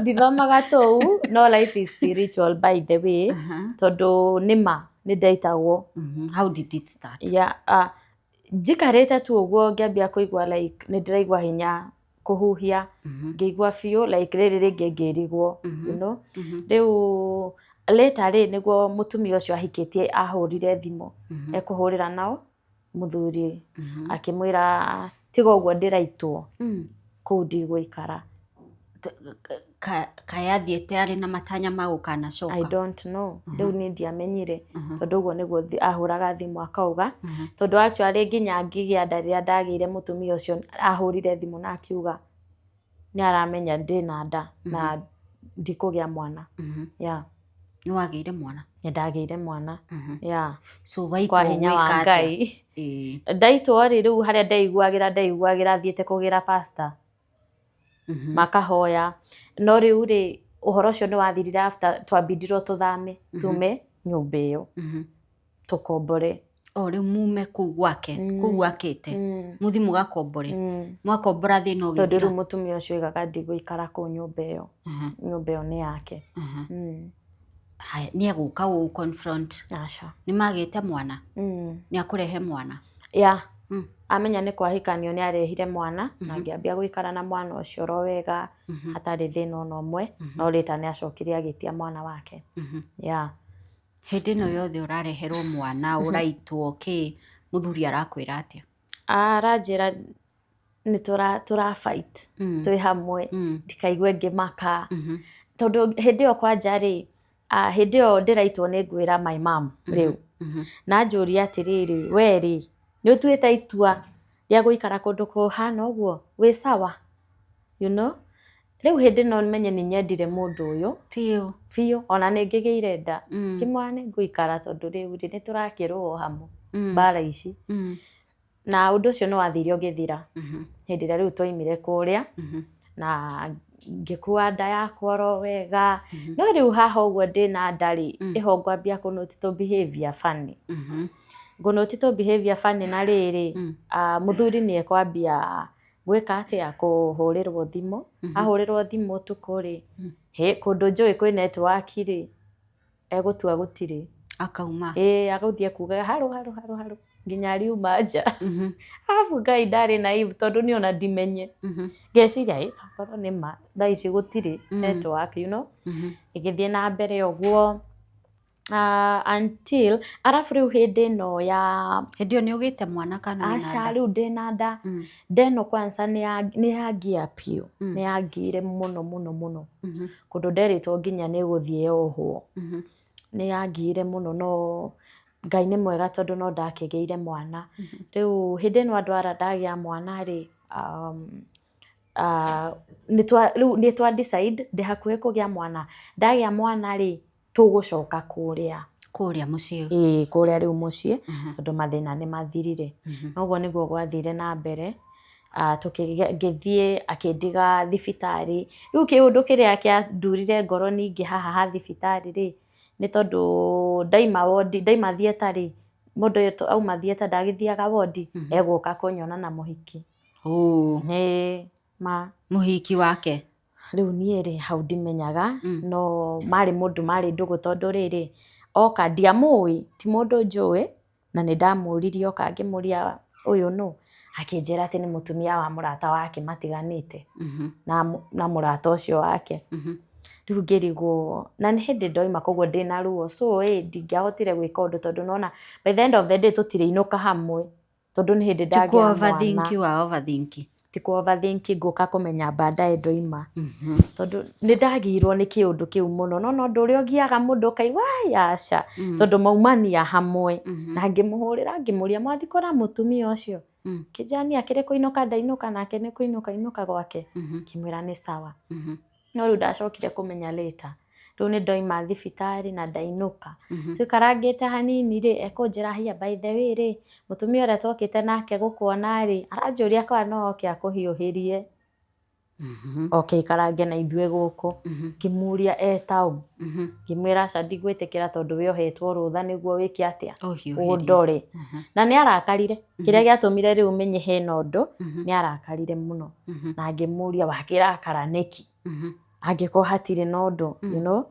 Speaker 2: Ndithomaga tũu, no life is spiritual, by the way, tondũ nĩma nĩ ndaitagwo.
Speaker 1: How did it start?
Speaker 2: Yeah, njikarĩte tu ũguo, ngĩambia kũigua like nĩ ndĩraigua hinya kũhuhia, ngĩigua biũ like rĩrĩ rĩngĩ ngĩrigwo. Rĩu later rĩ, nĩguo mũtumia ũcio ahikĩtie ahũrire thimũ, ekũhũrĩra nao mũthuri, akĩmwĩra tiga ũguo ndĩraitwo, kũu ndigũikara.
Speaker 1: Kaĩ athiĩte arĩ na matanya ma gũkanacoka?
Speaker 2: I don't know, rĩu niĩ ndiamenyire, tondũ ũguo nĩguo ahũraga thimũ akauga, tondũ actually nginya ngĩgĩa nda, rĩrĩa ndagĩire mũtumia ũcio, ahũrire thimũ na akiuga nĩ aramenya ndĩna nda na ndikũgĩa mwana. Yeah.
Speaker 1: Nĩ wagĩire mwana?
Speaker 2: Nĩ ndagĩire mwana, yeah.
Speaker 1: So waitwo
Speaker 2: Kwa hinya wa
Speaker 1: gwĩka atĩa?
Speaker 2: Ngai. Ndaitwo rĩ, rĩu harĩa ndaiguagĩra thiĩte kũgĩra pastor, makahoya, no rĩu rĩ, ũhoro ũcio nĩ wathirire after twambindirwo tũthame, tume nyũmba ĩyo, tũkombore.
Speaker 1: O rĩu mume kũu gwake, kũu gwakĩte, mũthi mũgakombore? Mwakombora thĩna
Speaker 2: Tondũ
Speaker 1: ũgĩthira?
Speaker 2: Rĩu mũtumia ũcio oigaga ndigũikara kũu nyũmba ĩyo, nyũmba ĩyo nĩ yake.
Speaker 1: Haya, nĩ egũka gũgũ confront?
Speaker 2: Aca.
Speaker 1: Nĩ magĩte mwana? Nĩ akũrehe mwana?
Speaker 2: Yeah. Amenya nĩ kwahikanio, nĩ arehire mwana na ngĩambia gũikara na mwana ũcio oro wega, hatarĩ thĩna ona ũmwe, no later nĩ acokire agĩtia mwana wake. Yeah.
Speaker 1: Hĩndĩ ĩno yothe ũrareherwo mwana, ũraitwo kĩ, mũthuri arakwĩra atĩa?
Speaker 2: Aranjĩra nĩ tũra fight twĩ hamwe, ndikaigue ngĩmaka, tondũ hĩndĩ ĩyo kwanja rĩ, hĩndĩ ĩyo ndĩraitwo, nĩ ngwĩra my mom rĩu na njũria atĩrĩrĩ, we rĩ, nĩ ũtuĩte itua rĩa gũikara kũndũ kũhana ũguo wĩ sawa? Rĩu hĩndĩ ĩno menye nĩ nyendire mũndũ ũyũ
Speaker 1: Biũ.
Speaker 2: biũ, ona nĩ ngĩgĩire nda, ngĩmwĩra nĩ ngũikara, tondũ rĩu rĩ, nĩ tũrakĩrũa hamwe mbara ici. Na ũndũ ũcio nĩ wathire ũgĩthira hĩndĩ ĩrĩa rĩu twaimire kũrĩa na ngĩkua nda yakwa oro wega. No rĩu haha ũguo ndĩna nda rĩ, ĩho ngwambia kũnotice tũ behavior funny, ngũnotice tũ behavior funny, na rĩrĩ, mũthuri nĩ ekwambia gwĩka atĩa, kũhũrĩrwo thimũ. Ahũrĩrwo thimũ ũtukũ rĩ, hĩ, kũndũ njũĩ kwĩ network rĩ, egũtua gũtirĩ.
Speaker 1: Akauma.
Speaker 2: Ĩĩ, agũthiĩ kuga harũ harũ harũ harũ nginya ariuma nja. Arabu Ngai ndarĩ naive, tondũ niĩ ona ndimenye, ngeciria ĩ tokorwo nĩ ma thaa ici gũtirĩ network. Ĩgĩthiĩ na mbere ũguo until arabu rĩu hĩndĩ ĩno ya
Speaker 1: Hĩndĩ ĩyo nĩ ũgĩte mwana kana wĩna
Speaker 2: Aca.
Speaker 1: nda?
Speaker 2: Rĩu ndĩna nda. Nda ĩno kwanza nĩ yangia biũ, nĩ yangire mũno mũno mũno, kũndũ nderĩtwo nginya nĩ gũthiĩ yohwo. Nĩ yangire mũno, no Ngai nĩ mwega, tondũ no ndakĩgĩire mwana. Rĩu hĩndĩ ĩno andũ ara ndagĩa mwana rĩ, rĩu nĩ twa decide ndĩ hakuhĩ kũgĩa mwana, ndagĩa mwana rĩ, tũgũcoka kũrĩa.
Speaker 1: Kũrĩa mũciĩ?
Speaker 2: Ĩĩ, kũrĩa rĩu mũciĩ, tondũ mathĩna nĩ mathirire. Noguo nĩguo gwathire na mbere. Ngĩthiĩ akĩndiga thibitarĩ. Rĩu kĩũndũ kĩrĩa kĩandurire ngoro ningĩ haha ha thibitarĩ rĩ, nĩ tondũ ndaima wondi, ndaima theatre rĩ, Mũndũ ũyũ auma theatre ndagĩthiaga wondi, egũka kũnyona na mũhiki.
Speaker 1: Oh.
Speaker 2: Ĩĩ ma.
Speaker 1: Mũhiki wake.
Speaker 2: Rĩu niĩ rĩ hau ndimenyaga, no marĩ mũndũ marĩ ndũgũ tondũ rĩrĩ, oka ndiamũĩ, ti mũndũ njũĩ, na nĩ ndamũririe oka ngĩmũria ũyũ nũ, akĩnjĩra atĩ nĩ mũtumia wa mũrata wake matiganĩte na mũrata ũcio wake. Rĩu ngĩrigwo, na nĩ hĩndĩ ndoima koguo ndĩna ruo, so ĩ ndingĩahotire gwĩka ũndũ tondũ nona by the end of the day tũtirĩinũka hamwe, tondũ nĩ hĩndĩ
Speaker 1: Ti
Speaker 2: ndagĩa
Speaker 1: kũ
Speaker 2: mwana.
Speaker 1: overthink wa overthink.
Speaker 2: Ti kũ overthink, ngũka kũmenya baadaye ndoima. Tondũ nĩ ndagirwo nĩ kĩũndũ kĩu mũno, no ũndũ ũrĩa ũgiaga mũndũ ũkaigua ai aca, tondũ maumania hamwe. Na ngĩmũhũrĩra ngĩmũria mwathiĩ kũra mũtumia ũcio? Kĩnjĩra niĩ akĩrĩ kũinũka ndainũka nake nĩ kũinũka ainũka gwake. Ngĩmwĩra nĩ sawa. No rĩu ndacokire kũmenya later. Rĩu nĩ ndoima thibitarĩ na ndainũka. Tũikarangĩte hanini rĩ, ekũnjĩra hiya by the way rĩ, mũtumia ũrĩa twokĩte nake gũkuona rĩ, aranjũria kana no oke akũhiũhĩrie. Oke aikarange na ithuĩ gũkũ. Ngĩmũria eta ũ? Ngĩmwĩra aca ndigwĩtĩkĩra tondũ we ũhetwo rũtha nĩguo wĩke atĩa? Ũndore. Na nĩ arakarire. Kĩrĩa gĩatũmire rĩu menye hena ũndũ, nĩ arakarire mũno. Na ngĩmũria wakĩrakara nĩkĩ? Angĩkorwo hatirĩ na ũndũ, you know?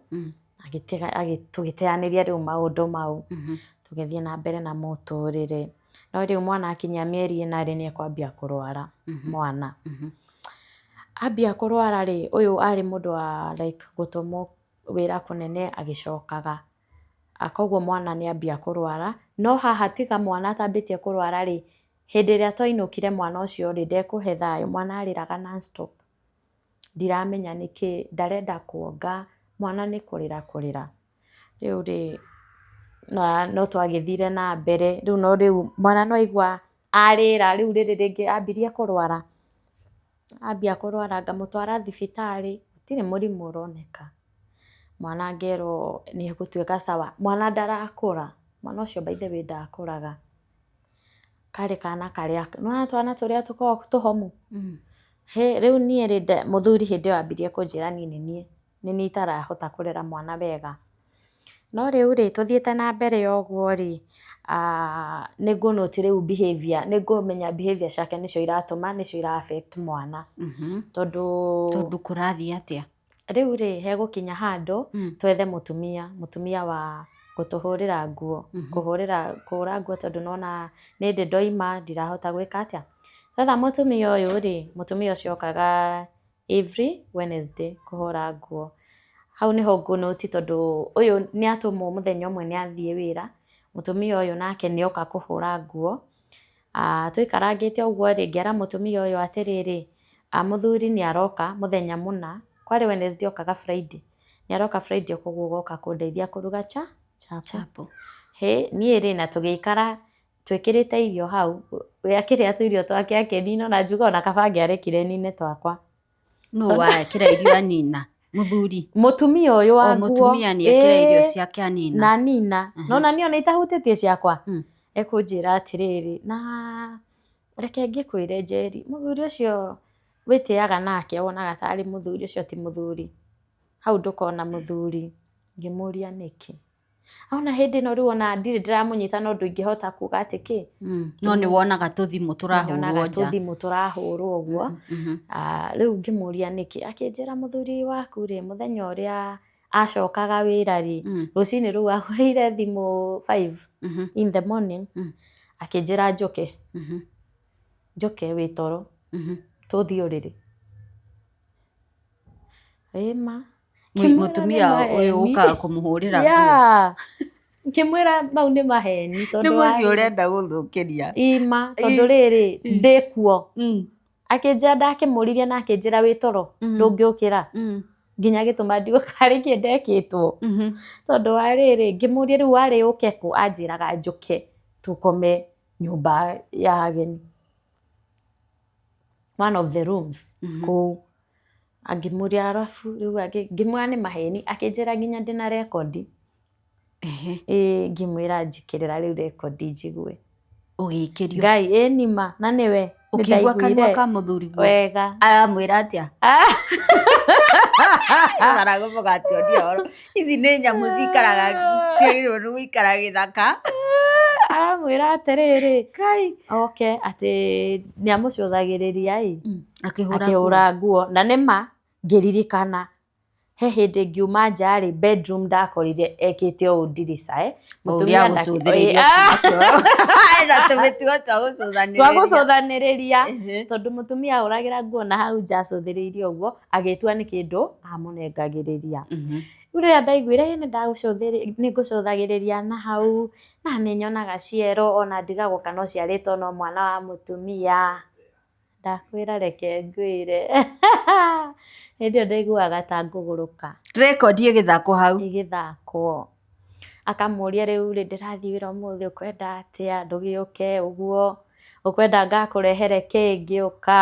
Speaker 2: Agĩtiga, tũgĩteanĩria rĩu maũndũ mau. Tũgĩthiĩ na mbere na mũtũrĩre. No rĩu mwana akinyia mĩeri ĩna rĩ, nĩ ekwambia kũrwara mwana. Ambia kũrwara rĩ, ũyũ arĩ mũndũ wa like gũtũmwo wĩra kũnene agĩcokaga. Koguo mwana nĩ ambia kũrwara. No haha tiga mwana atambĩtie kũrwara rĩ, hĩndĩ ĩrĩa twainũkire mwana ũcio rĩ, ndekũhe thayũ, mwana arĩraga non stop. Ndiramenya nĩkĩ, ndarenda kuonga, mwana nĩ kũrĩra kũrĩra. Rĩu rĩ, no twagĩthire na mbere, rĩu no rĩu mwana no aigua arĩra, rĩu rĩrĩ rĩngĩ ambirie kũrwara. Ambia kũrwara ngamũtwara thibitarĩ, gũtirĩ mũrimũ ũroneka. Mwana ngerwo nĩ egũtuĩka sawa, mwana ndarakũra, mwana ũcio by the way ndakũraga. Karĩ kana karĩa, nĩwona twana tũrĩa tũkoragwo tũhomu? Hĩ, rĩu niĩ rĩ, mũthuri hĩndĩ ĩyo ambirie kũnjĩra niĩ nĩ niĩ, nĩ niĩ itarahota kũrera mwana wega. No rĩu rĩ, tũthiĩte na mbere ũguo rĩ, nĩ ngũ note rĩu behavior, nĩ ngũmenya behavior ciake nĩcio iratũma, nĩcio ira affect mwana. Tondũ
Speaker 1: Tondũ kũrathiĩ atĩa?
Speaker 2: Rĩu rĩ, hegũkinya handũ twethe mũtumia, mũtumia wa gũtũhũrĩra nguo, kũhũrĩra, kũhũra nguo tondũ nĩwona nĩ ndĩ ndoima ndirahota gwĩka atĩa. Twetha mũtumia ũyũ rĩ, mũtumia ũcio okaga every Wednesday kũhũra nguo. Hau nĩho ngũ note tondũ ũyũ nĩ atũmwo mũthenya ũmwe nĩ athiĩ wĩra, mũtumia ũyũ nake nĩ oka kũhũra nguo. Tũikarangĩte ũguo rĩ, ngĩra mũtumia ũyũ atĩrĩrĩ, mũthuri nĩ aroka mũthenya mũna, kwarĩ Wednesday okaga Friday, nĩ aroka Friday koguo ũgoka kũndeithia kũruga chapo. Hĩ, niĩ rĩ na tũgĩikara twĩkĩrĩte irio hau, we akĩrĩa tũirio twake akĩnina, ona njuga ona kaba angĩarekire nine twakwa.
Speaker 1: Nũ wekĩra irio anina? Mũthuri?
Speaker 2: Mũtumia ũyũ wa nguo.
Speaker 1: Mũtumia nĩ ekĩra irio ciake anina.
Speaker 2: Na nina. No na niĩ ona itahutĩtie ciakwa. Ekũnjĩra atĩrĩrĩ, na reke ngĩkwĩre Njeri, mũthuri ũcio wĩtĩaga nake wonaga tarĩ mũthuri, ũcio ti mũthuri. Hau ndũkona mũthuri. Ngĩmũria nĩkĩ. Ona hĩndĩ ĩno rĩu ona ndirĩ ndĩramũnyita no ndũingĩhota kuga atĩ kĩ.
Speaker 1: No nĩ wonaga tũthimũ tũrahũrwo nja.
Speaker 2: Tũthimũ tũrahũrwo ũguo. Rĩu ngĩmũria nĩkĩ, akĩnjĩra mũthuri waku rĩ, mũthenya ũrĩa acokaga wĩra rĩ, rũcinĩ rũu ahũrĩire thimũ 5 in the morning, akĩnjĩra njũke. Njũke wĩ toro, tũthiĩ ũrĩrĩ. Ĩma.
Speaker 1: Mũtumia ũyũ ũkaga kũmũhũrĩra nguo.
Speaker 2: Ngĩmwĩra mau nĩ maheni
Speaker 1: tondũ nĩ mũciĩ ũrenda gũthũkĩria.
Speaker 2: Ima, tondũ rĩrĩ ndĩkuo. Akĩnjĩra ndakĩmũririe na akĩnjĩra wĩ toro ndũngĩũkĩra. Nginya gĩtũma ndigwo karĩ kĩ ndekĩtwo. Tondũ wa rĩrĩ ngĩmũria rĩu warĩ ũke kũ, anjĩraga njũke tũkome nyũmba ya ageni. One of the rooms kũu. Angĩmũria arabu rĩu ngĩmwĩra nĩ maheni, akĩnjĩra nginya ndĩna rekondi. Ĩĩ ngĩmwĩra njĩkĩrĩra rĩu rekondi njigue.
Speaker 1: Ũgĩikĩrio.
Speaker 2: Ngai ĩĩ nĩma na nĩwe.
Speaker 1: Ũkĩigua kanua ka mũthuri guo.
Speaker 2: Wega.
Speaker 1: Aramwĩra atĩa? Maragũbũgationia ũhoro. Ici nĩ nyamũ cikaraga ciagĩrĩirwo nĩ gũikara gĩthaka.
Speaker 2: Aramwĩra atĩrĩrĩ,
Speaker 1: Kai.
Speaker 2: Oke atĩ nĩ amũcũthagĩrĩria ĩ.
Speaker 1: Akĩhũra.
Speaker 2: Akĩhũra nguo. Na nĩma ngĩririkana he hĩndĩ ngiuma nja rĩ, bedroom ndakorire ekĩte ũũ ndirica, eh.
Speaker 1: Ũrĩa gũcũthĩrĩria kuma kĩoro. Ena tũmĩtugo twa gũcũthanĩrĩria.
Speaker 2: Twa gũcũthanĩrĩria. Tondũ mũtumia ahũragĩra nguo na hau nja acũthĩrĩirie ũguo, agĩtua nĩ kĩndũ amũnengagĩrĩria. Rĩu rĩrĩa ndaiguire ĩ nĩ ngũcũthagĩrĩria na hau, na nĩ nyonaga ciero ona ndigagwo kana ũciarĩtwo no mwana wa mũtumia. Ndakwĩra reke ngwĩre. Hĩndĩ ĩyo ndaiguaga ta ngũgũrũka.
Speaker 1: Rekondi ĩgĩthakwo hau.
Speaker 2: Ĩgĩthakwo. Akamũria, rĩu rĩ, ndĩrathiĩ wĩra ũmũthĩ, ũkwenda atĩa, ndũgĩũke ũguo, ũkwenda ngakũrehere kĩ ngĩũka?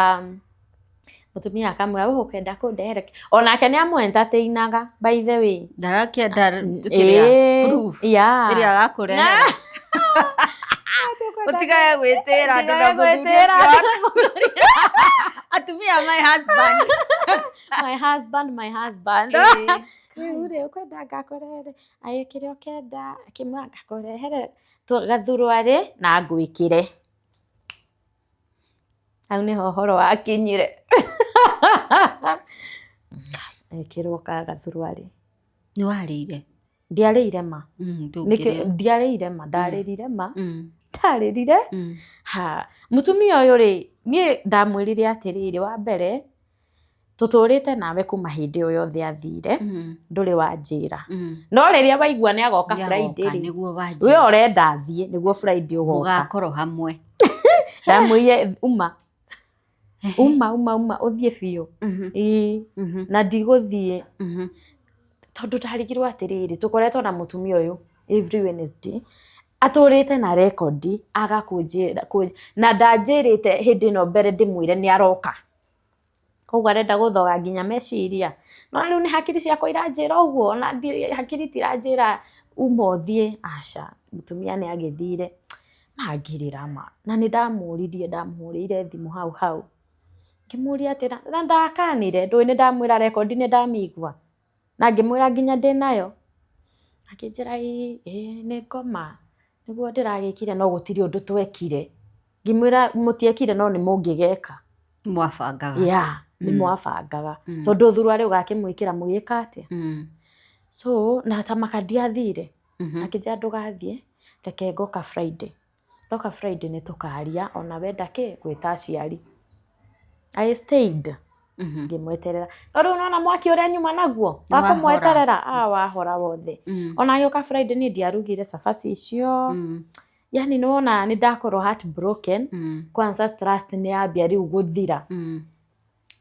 Speaker 2: Mũtumia akamwĩra, we ũkwenda kũndehere kĩ? Onake nĩ amũ entertainaga, by the way.
Speaker 1: Ndarakĩenda kĩrĩa proof ĩrĩa agakũrehera. Ũtigage gwĩtĩra andũ na mũthuri ũcio waku. Atumia, my husband.
Speaker 2: My husband, my husband. Rĩu rĩ, ũkwenda ngakũrehere aĩ kĩrĩa ũkenda? Akĩmwĩra, ngakũrehere gathurwarĩ na ngwĩkĩre. Hau nĩho ũhoro wakinyire. Ekĩrwo ka gathurwarĩ.
Speaker 1: Nĩ warĩire?
Speaker 2: Ndiarĩire ma. Nĩkĩ ndiarĩire ma, ndarĩrire ma. Ndarĩrire. Ha, mũtumia ũyũ rĩ, niĩ ndamwĩrire atĩrĩrĩ, wa mbere, tũtũrĩte nawe kuma hĩndĩ ĩyo yothe athire, ndũrĩ wanjĩra. No rĩrĩa waigua nĩ agoka Friday rĩ,
Speaker 1: nĩguo
Speaker 2: we
Speaker 1: wanjĩra.
Speaker 2: Ũrenda athiĩ nĩguo Friday ũgoka.
Speaker 1: Mũgakorwo hamwe.
Speaker 2: Ndamwĩrire, uma uma uma uma, ũthiĩ biũ. Ĩĩ. Na ndigũthiĩ tondũ ndarigirwo atĩrĩrĩ, tũkoretwo na mũtumia ũyũ every Wednesday, atũrĩte na rekondi, aga kũnjĩra na ndanjĩrĩte hĩndĩ ĩno mbere ndĩmwĩre nĩ aroka, koguo arenda gũthoga nginya meciria. No rĩu nĩ hakiri ciakwa iranjĩra ũguo, ona hakiri itiranjĩra uma ũthiĩ, aca. Mũtumia nĩ agĩthire mangĩrĩra ma, na nĩ ndamũririe, ndamũhũrĩire thimũ hau hau, ngĩmũria atĩ na ndakanire, ndũĩ nĩ ndamwĩra rekondi nĩ ndamĩigua, na ngĩmwĩra nginya ndĩnayo. Akĩnjĩra, ĩĩ ĩĩ nĩ ngoma nĩguo ndĩragĩkire, no gũtirĩ ũndũ twekire. Ngĩmwĩra, mũtiekire, no nĩ mũngĩgeka.
Speaker 1: Mwabangaga.
Speaker 2: Ya, nĩ mwabangaga, tondũ thuruarĩ ũgakĩmwĩkĩra mũgĩka atĩa? So na ta maka ndiathire. Akĩnjĩra, ndũgathiĩ, reke ngoka Friday, ndoka Friday nĩ tũkaria, ona wenda kĩ gwĩta aciari. I stayed ngĩmweterera, no rĩu nona mwaki ũrĩa nyuma naguo wa
Speaker 1: Wahora.
Speaker 2: Kũmweterera, ah, wahora wothe. Ona agĩũka Friday, niĩ ndiarugire cabaci icio. Yani nĩwona nĩ ndakorwo heartbroken. Kwanza trust nĩ yambia rĩu gũthira.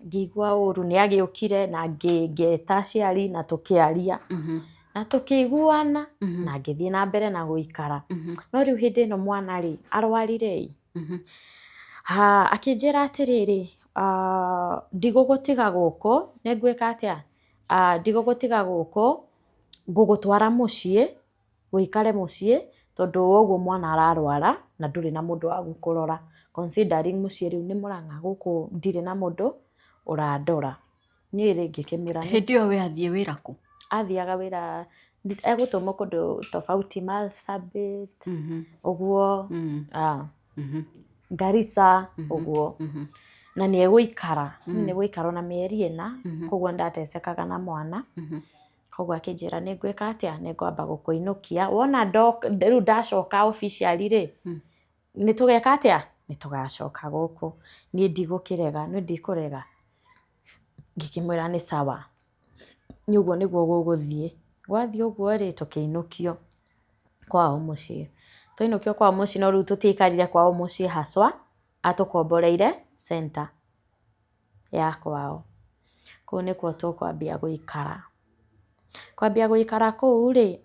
Speaker 2: Ngĩigua ũru. Nĩ agĩũkire na ngĩta aciari na tũkĩaria na tũkĩiguana na ngĩthiĩ na mbere na gũikara. No rĩu hĩndĩ ĩno mwana rĩ arwarire ĩ, ha, akĩnjĩra atĩrĩrĩ, ah, ndigũgũtiga gũkũ, nĩ ngwĩka atĩa? Ah, ndigũgũtiga gũkũ, ngũgũtwara mũciĩ ũikare mũciĩ, tondũ ũguo mwana ararwara na ndũrĩ na mũndũ wa gũkũrora, considering mũciĩ rĩu nĩ Mũrang'a, gũkũ ndirĩ na mũndũ ũrandora. Niĩ rĩ, ngĩkĩmwĩra nĩ
Speaker 1: Hĩndĩ ĩyo we athiĩ wĩra kũ?
Speaker 2: Athiaga wĩra, egũtũmwo kũndũ tofauti, Marsabit ũguo, ah, Garissa ũguo, na nĩ egũikara, nĩ egũikara ona mĩeri 4. Koguo ndatecekaga na mwana. Koguo akĩnjĩra, nĩ ngwĩka atĩa, nĩ ngwamba gũkũinũkia, wona rĩu ndacoka officially rĩ, nĩ tũgeka atĩa, nĩ tũgacoka gũkũ. Niĩ ndigũkĩrega, niĩ ndikũrega. Ngĩkĩmwĩra nĩ sawa, nĩ ũguo nĩguo gũgũthiĩ. Gwathiĩ ũguo rĩ, tũkĩinũkio kwao mũciĩ. Twainũkio kwao mũciĩ, no rĩu tũtiaikarire kwao mũciĩ haswa, atũkomboreire center ya kwao. Kũu nĩkuo tũkwambia gũikara. Kwambia gũikara kũu rĩ,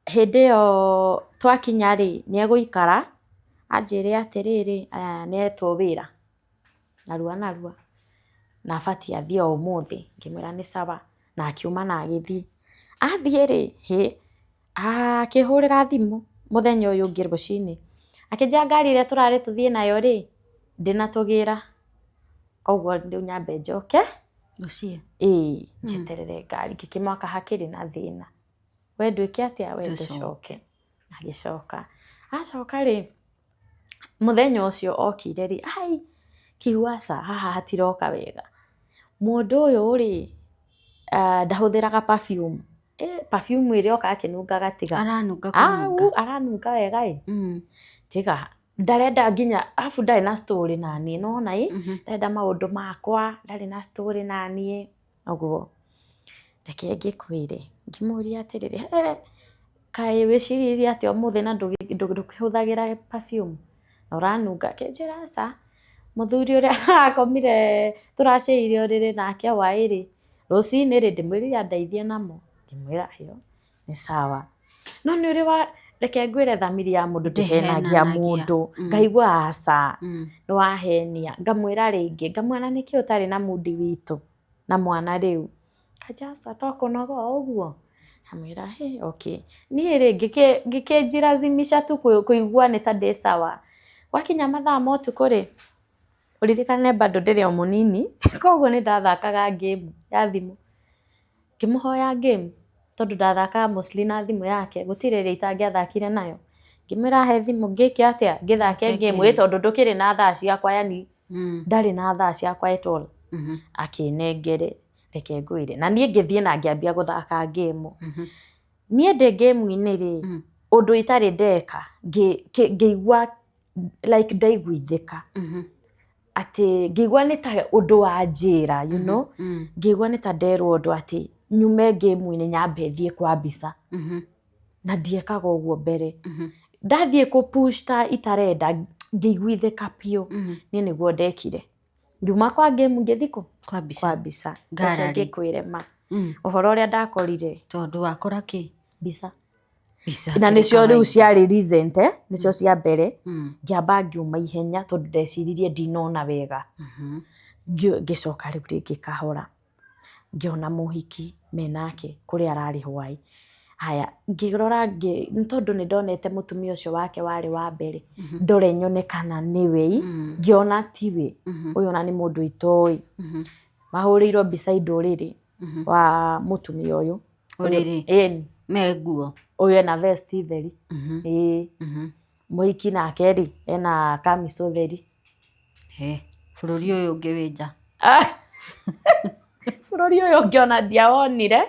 Speaker 2: hĩndĩ ĩyo twakinya rĩ, nĩ egũikara anjĩre atĩrĩrĩ, nĩ etwo wĩra narua narua na abatiĩ athiĩ o ũmũthĩ. Ngĩmwĩra nĩ sawa, na akiuma na agĩthiĩ. Athiĩ rĩ, hĩ, akĩhũrĩra thimũ mũthenya ũyũ ũngĩ rũcinĩ, akĩnjĩra ngari ĩrĩa tũrarĩ tũthiĩ nayo rĩ, ndĩnatũgĩra, koguo rĩu nyambe njoke
Speaker 1: mũciĩ.
Speaker 2: Ĩĩ, njeterere ngari. Ngĩkĩmwaka hakĩrĩ na thĩna, we ndwĩke atĩa, we ndũcoke. Agĩcoka. Acoka rĩ, mũthenya ũcio okire rĩ, ai kiuga aca haha hatiroka wega. Mũndũ ũyũ rĩ, ndahũthĩraga perfume. Perfume ĩrĩa oka akĩnungaga tiga.
Speaker 1: Aranunga
Speaker 2: Au,
Speaker 1: kũnunga.
Speaker 2: Aranunga wega ĩ. Tiga ndarenda nginya arabu ndarĩ na story naniĩ, nĩwona ĩ, ndarenda maũndũ makwa, ndarĩ na story naniĩ ũguo. Reke ngĩkwĩre, ngĩmũria atĩrĩrĩ, he kaĩ wĩcirĩrie atĩa ũmũthĩ na ndũkĩhũthagĩra perfume na ũranunga? Akĩnjĩra aca, mũthuri ũrĩa tũrakomire tũraceire ũrĩrĩ nake hwaĩ rĩ, rũcinĩ rĩ, ndĩmwĩrire andeithie namo. Ngĩmwĩra ĩyo nĩ sawa. No nĩ ũrĩ wa, reke ngwĩre thamiri ya mũndũ ndĩhenagia
Speaker 1: Ndĩhenanagia.
Speaker 2: Mũndũ. Ngaigua aca, nĩ wahenia. Ngamwĩra rĩngĩ, ngamwĩra na nĩkĩ ũtarĩ na mundi witũ na mwana rĩu? Anja aca to kũnoga o ũguo. Ngamwĩra hĩ okay. Niĩ rĩ ngĩkĩnjirazimisha tu kũigua nĩ ta ndĩ sawa. Gwakinya mathaa ma ũtukũ rĩ, ũririkane bado ndĩrĩ o mũnini, koguo nĩ ndathakaga game ya thimũ. Ngĩmũhoya game tondũ ndathakaga mostly na thimũ yake, gũtirĩ ĩrĩa itangĩathakire nayo. Ngĩmwĩra he thimũ ngĩke atĩa, ngĩthake game ĩ tondũ ndũkĩrĩ na thaa ciakwa, yani ndarĩ na thaa ciakwa at all. Akĩnengere, reke ngwĩre. Na niĩ ngĩthiĩ na ngĩambia gũthaka game. Niĩ ndĩ game-inĩ rĩ, ũndũ itarĩ ndeka, ngĩigua like ndaiguithĩka. Atĩ ngĩigua nĩ ta ũndũ wanjĩra, ngĩigua nĩ ta nderwo ũndũ atĩ nyume game-inĩ nyambe thiĩ kwa mbica. Na ndiekaga ũguo mbere. Ndathiĩ kũ push ta itarenda, ngĩiguithĩka biũ. Niĩ nĩguo ndekire. Ngiuma kwa game ngĩthiĩ kũ?
Speaker 1: Kwa mbica.
Speaker 2: Kwa mbica. Reke
Speaker 1: Gallery.
Speaker 2: ngĩkwĩre ma. Ũhoro ũrĩa ndakorire.
Speaker 1: Tondũ wakora kĩ?
Speaker 2: Mbica.
Speaker 1: Mbica.
Speaker 2: Na
Speaker 1: kĩrĩ
Speaker 2: nĩcio rĩu
Speaker 1: kawaida.
Speaker 2: ciarĩ recent, nĩcio cia mbere. Ngĩamba ngiuma ihenya tondũ ndeciririe ndinona wega. Ngĩcoka rĩu rĩngĩ kahora. Ngĩona mũhiki menake kũrĩa ararĩ hwaĩ. Haya, ngĩrora nĩ tondũ nĩ ndonete mũtumia ũcio wake warĩ wa mbere, ndore nyone kana nĩwe, ngĩona tiwe, ũyũ ona nĩ mũndũ itoĩ. Mahũrĩirwo mbica ũrĩrĩ wa mũtumia ũyũ.
Speaker 1: Ũrĩrĩ?
Speaker 2: Ĩni.
Speaker 1: Me nguo?
Speaker 2: Ũyũ ena vest theri. Ĩĩ. Mũhiki nake rĩ, ena kamico theri.
Speaker 1: He, bũrũri ũyũ ũngĩ wĩ nja.
Speaker 2: Bũrũri ũyũ ũngĩ ona ndiawonire.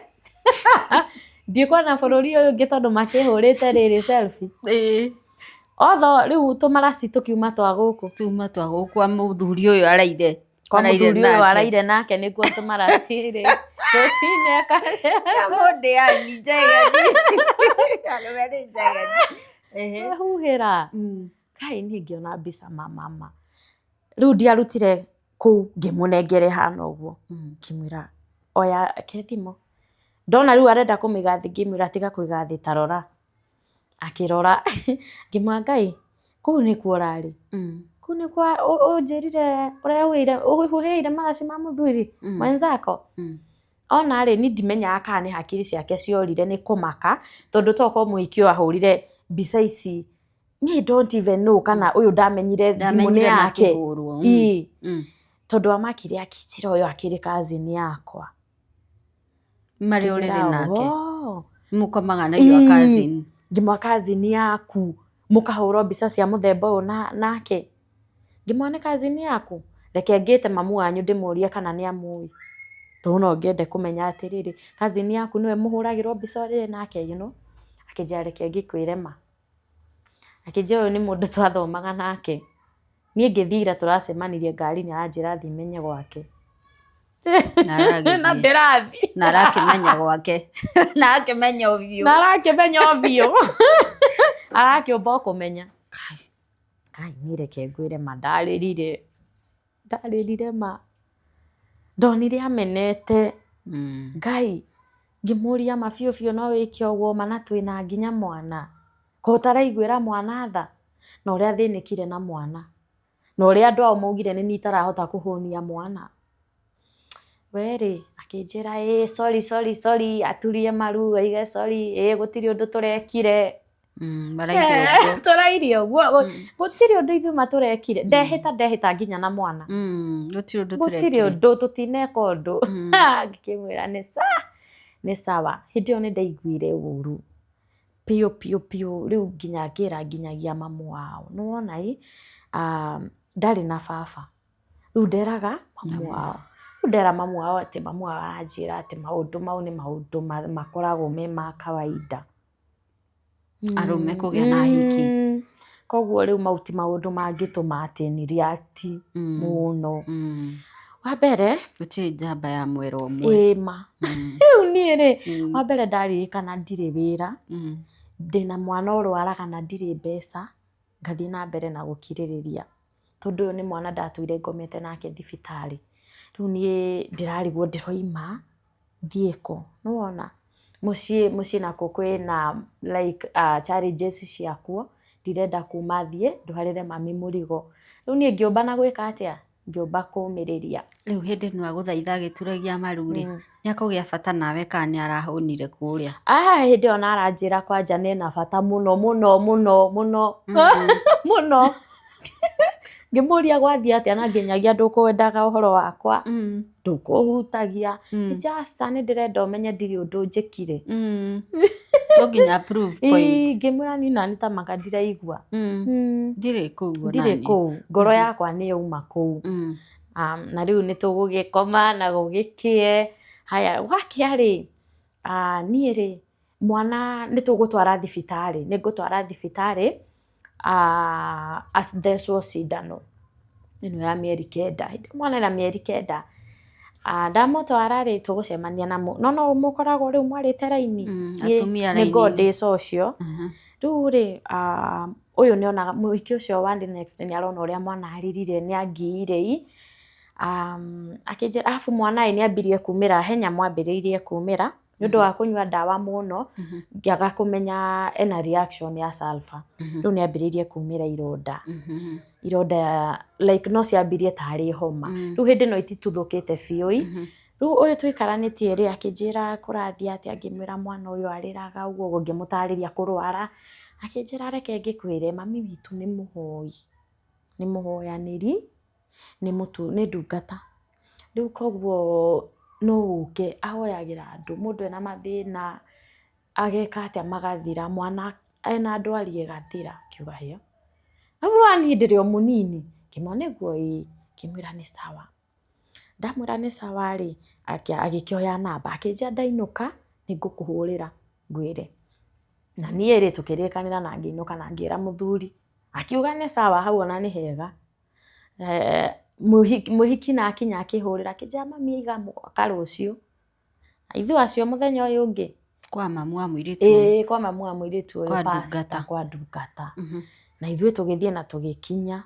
Speaker 2: Ndikuona bũrũri ũyũ ũngĩ tondũ makĩhũrĩte rĩrĩ selfie.
Speaker 1: Ĩĩ.
Speaker 2: Otho rĩu tũmaraci tũkiuma twa gũkũ.
Speaker 1: Tuma twa gũkũ kwa mũthuri ũyũ araire.
Speaker 2: Kwa
Speaker 1: Araire
Speaker 2: mũthuri ũyũ
Speaker 1: nake.
Speaker 2: Araire nake nĩguo tũmaraci rĩ. Rũcinĩ
Speaker 1: Mũndĩani njegeni. Arũme nĩ njegeni. Ehe.
Speaker 2: Huhĩra. Kai niĩ ngĩona mbica ma mama. Rĩu ndiarutire kũu ngĩmũnengere hana ũguo. Ngĩmwĩra oya ke thimũ. Ndona rĩu arenda kũmĩiga thĩ, ngĩmwĩra tiga kũiga thĩ, ta rora. Akĩrora, ngĩmwĩra Ngai kũu nĩkuo ũrarĩ. Kũu nĩkuo ũnjĩrire ũrehuhĩire ũhuhĩire maraci ma mũthuri mwenzako. Ona rĩ, niĩ ndimenyaga kana nĩ hakiri ciake ciorire nĩ kũmaka, tondũ tokorwo mũhiki ũyũ ahũrire mbica ici, niĩ don't even know kana ũyũ ndamenyire thimũ nĩ
Speaker 1: Ndamenyire
Speaker 2: yake.
Speaker 1: makĩhũrwo.
Speaker 2: Ĩĩ. Tondũ amakire akĩnjĩra ũyũ akĩrĩ cousin yakwa.
Speaker 1: Marĩ ũrĩrĩ nake.
Speaker 2: Oh.
Speaker 1: Mũkomaga na your cousin.
Speaker 2: Ngĩmwa cousin yaku mũkahũrwo mbica cia mũthemba ũyũ na nake. Ngĩmwa nĩ cousin yaku, reke ngĩte mamu wanyu ndĩmũrie kana nĩ amũĩ, tondũ no ngĩende kũmenya atĩrĩrĩ, cousin yaku nĩwe mũhũragĩrwo mbica ũrĩrĩ nake. Akĩnjĩra reke ngĩkwĩre ma. Akĩnjĩra ũyũ nĩ mũndũ twathomaga nake. Niĩ ngĩthiĩ ira tũracemanirie ngari-inĩ aranjĩra thiĩ menye gwake.
Speaker 1: Na aragĩthiĩ.
Speaker 2: Na ndĩrathiĩ.
Speaker 1: Na arakĩmenya gwake. Na akĩmenya o biũ.
Speaker 2: Na arakĩmenya o biũ. Arakĩũmba o kũmenya. Kai niĩ reke ngwĩre ma, ndarĩrire. Ndarĩrire ma. Ndonire amenete. Ngai, ngĩmũria ma biũ biũ no wĩke ũguo ma na twĩna nginya mwana. Ko ũtaraiguĩra mwana tha? Na ũrĩa athĩnĩkire na mwana. Na ũrĩa andũ ao maugire nĩ niĩ itarahota kũhũnia mwana. We rĩ, akĩnjĩra ĩ sorry, sorry, sorry, aturie maru aige sorry, ĩ gũtirĩ ũndũ tũrekire.
Speaker 1: Marairie ũguo.
Speaker 2: Tũrairie ũguo, gũtirĩ ũndũ ithuĩ ma tũrekire. Ndehĩta ndehĩta nginya na mwana.
Speaker 1: Gũtirĩ ũndũ
Speaker 2: Gũtirĩ
Speaker 1: tũrekire.
Speaker 2: Ũndũ tũtineka ũndũ. Ngĩkĩmwĩra nĩ sawa. Hĩndĩ ĩyo nĩ ndaiguire ũru. Biũ biũ biũ. Rĩu nginya ngĩra nginyagia mamu wao, nĩwona ĩ, ndarĩ na baba. Rĩu nderaga mamu wao. Rĩu ndera mamu wao atĩ mamu wao aranjĩra atĩ maũndũ mau nĩ maũndũ makoragwo me ma kawaida.
Speaker 1: Arũme kũgĩa na ahiki.
Speaker 2: Koguo rĩu mau ti maũndũ mangĩtũma atĩ ni react mũno. Wa mbere,
Speaker 1: Gũtirĩ njamba ya mwera ũmwe.
Speaker 2: Ĩĩ ma. Rĩu niĩ rĩ, wa mbere ndaririkana ndirĩ wĩra, ndĩna mwana ũrwaraga na ndirĩ mbeca, ngathiĩ na mbere na gũkirĩrĩria. Tondũ ũyũ nĩ mwana ndatũire ngomete nake thibitarĩ. Rĩu niĩ ndĩrarigwo ndĩroima thiĩ kũ, nĩwona? Mũciĩ mũciĩ nakuo kwĩna like challenges ciakuo, ndirenda kuma thiĩ ndwarĩre mami mũrigo. Rĩu niĩ ngĩũmba na gwĩka atĩa? Ngĩũmba kũmĩrĩria.
Speaker 1: Rĩu hĩndĩ ĩno agũthaitha agĩturagia maru rĩ, nĩ akũgĩa bata nawe kana nĩ arahũnire kũrĩa?
Speaker 2: Ah, hĩndĩ ĩyo aranjĩra kwanja nĩ na bata mũno mũno mũno mũno mũno. Ngĩmũria gwathiĩ atĩa, na nginyagia ndũkwendaga ũhoro wakwa, ndũkũhutagia. Aca, nĩ ndĩrenda ũmenye ndirĩ ũndũ njĩkire.
Speaker 1: To nginya prove point.
Speaker 2: Ngĩmwĩra niĩ nani ta maka ndiraigua.
Speaker 1: Ndirĩ kũu ona
Speaker 2: Ndirĩ
Speaker 1: niĩ.
Speaker 2: Kũu, ngoro yakwa nĩ yauma kũu. Na rĩu nĩ tũgũgĩkoma na gũgĩkĩe. Haya, gwakĩa rĩ, niĩ rĩ, mwana nĩ tũgũtwara thibitarĩ, nĩ ngũtwara thibitarĩ athecwo cindano ĩno ya mĩeri 9. Hĩndĩ ĩyo mwana ena mĩeri 9. Ndamũtwara rĩ, tũgũcemania na no no mũkoragwo rĩu mwarĩte raini.
Speaker 1: Atumia
Speaker 2: Nĩ ngoragwo
Speaker 1: raini-inĩ.
Speaker 2: Ndĩ social. Rĩu rĩ, ũyũ nĩ onaga mũhiki ũcio wa the next nĩ arona ũrĩa mwana arĩrire, nĩ angiire i akĩnjĩra, arabu mwana ĩ nĩ ambirie kumĩra, he nyamũ ambĩrĩirie kumĩra nĩ ũndũ wa kũnyua ndawa mũno, ngĩaga kũmenya ena reaction ya sulfur. Rĩu nĩ ambĩrĩirie kumĩra ironda, ironda like no ciambirie tarĩ homa. Rĩu hĩndĩ ĩno itituthũkĩte biũ ĩ. Rĩu ũyũ tũikaranĩtie rĩ, akĩnjĩra kũrathiĩ atĩa, ngĩmwĩra mwana ũyũ arĩraga ũguo ũguo, ngĩmũtarĩria kũrwara. Akĩnjĩra reke ngĩkwĩre, mami witũ nĩ mũhoi, nĩ mũhoyanĩri, nĩ mũtu nĩ ndungata. Rĩu koguo no ũke ahoyagĩra andũ, mũndũ ena mathĩna ageka atĩa magathira, mwana ena ndwari ĩgathira. Ngiuga hĩa. Rĩu niĩ ndĩrĩ o mũnini, ngĩmwĩra nĩguo ĩĩ, ngĩmwĩra nĩ sawa. Ndamwĩra nĩ sawa rĩ, agĩkĩoya namba, akĩnjĩra ndainũka nĩ ngũkũhũrĩra ngwĩre. Na niĩ rĩ, tũkĩrĩkanĩra na ngĩinũka na ngĩra mũthuri, akiuga nĩ sawa, hau ona nĩ hega. Mũhiki na akinya akĩhũrĩra, akĩnjĩra mami aiga mũgoka rũciũ. Ithuĩ acio mũthenya ũyũ ũngĩ.
Speaker 1: Kwa mamu wa mũirĩtu ũyũ.
Speaker 2: Ĩĩ, kwa mamu wa mũirĩtu ũyũ.
Speaker 1: Kwa
Speaker 2: pastor,
Speaker 1: ndungata.
Speaker 2: Kwa ndungata. Na ithuĩ tũgĩthiĩ na tũgĩkinya.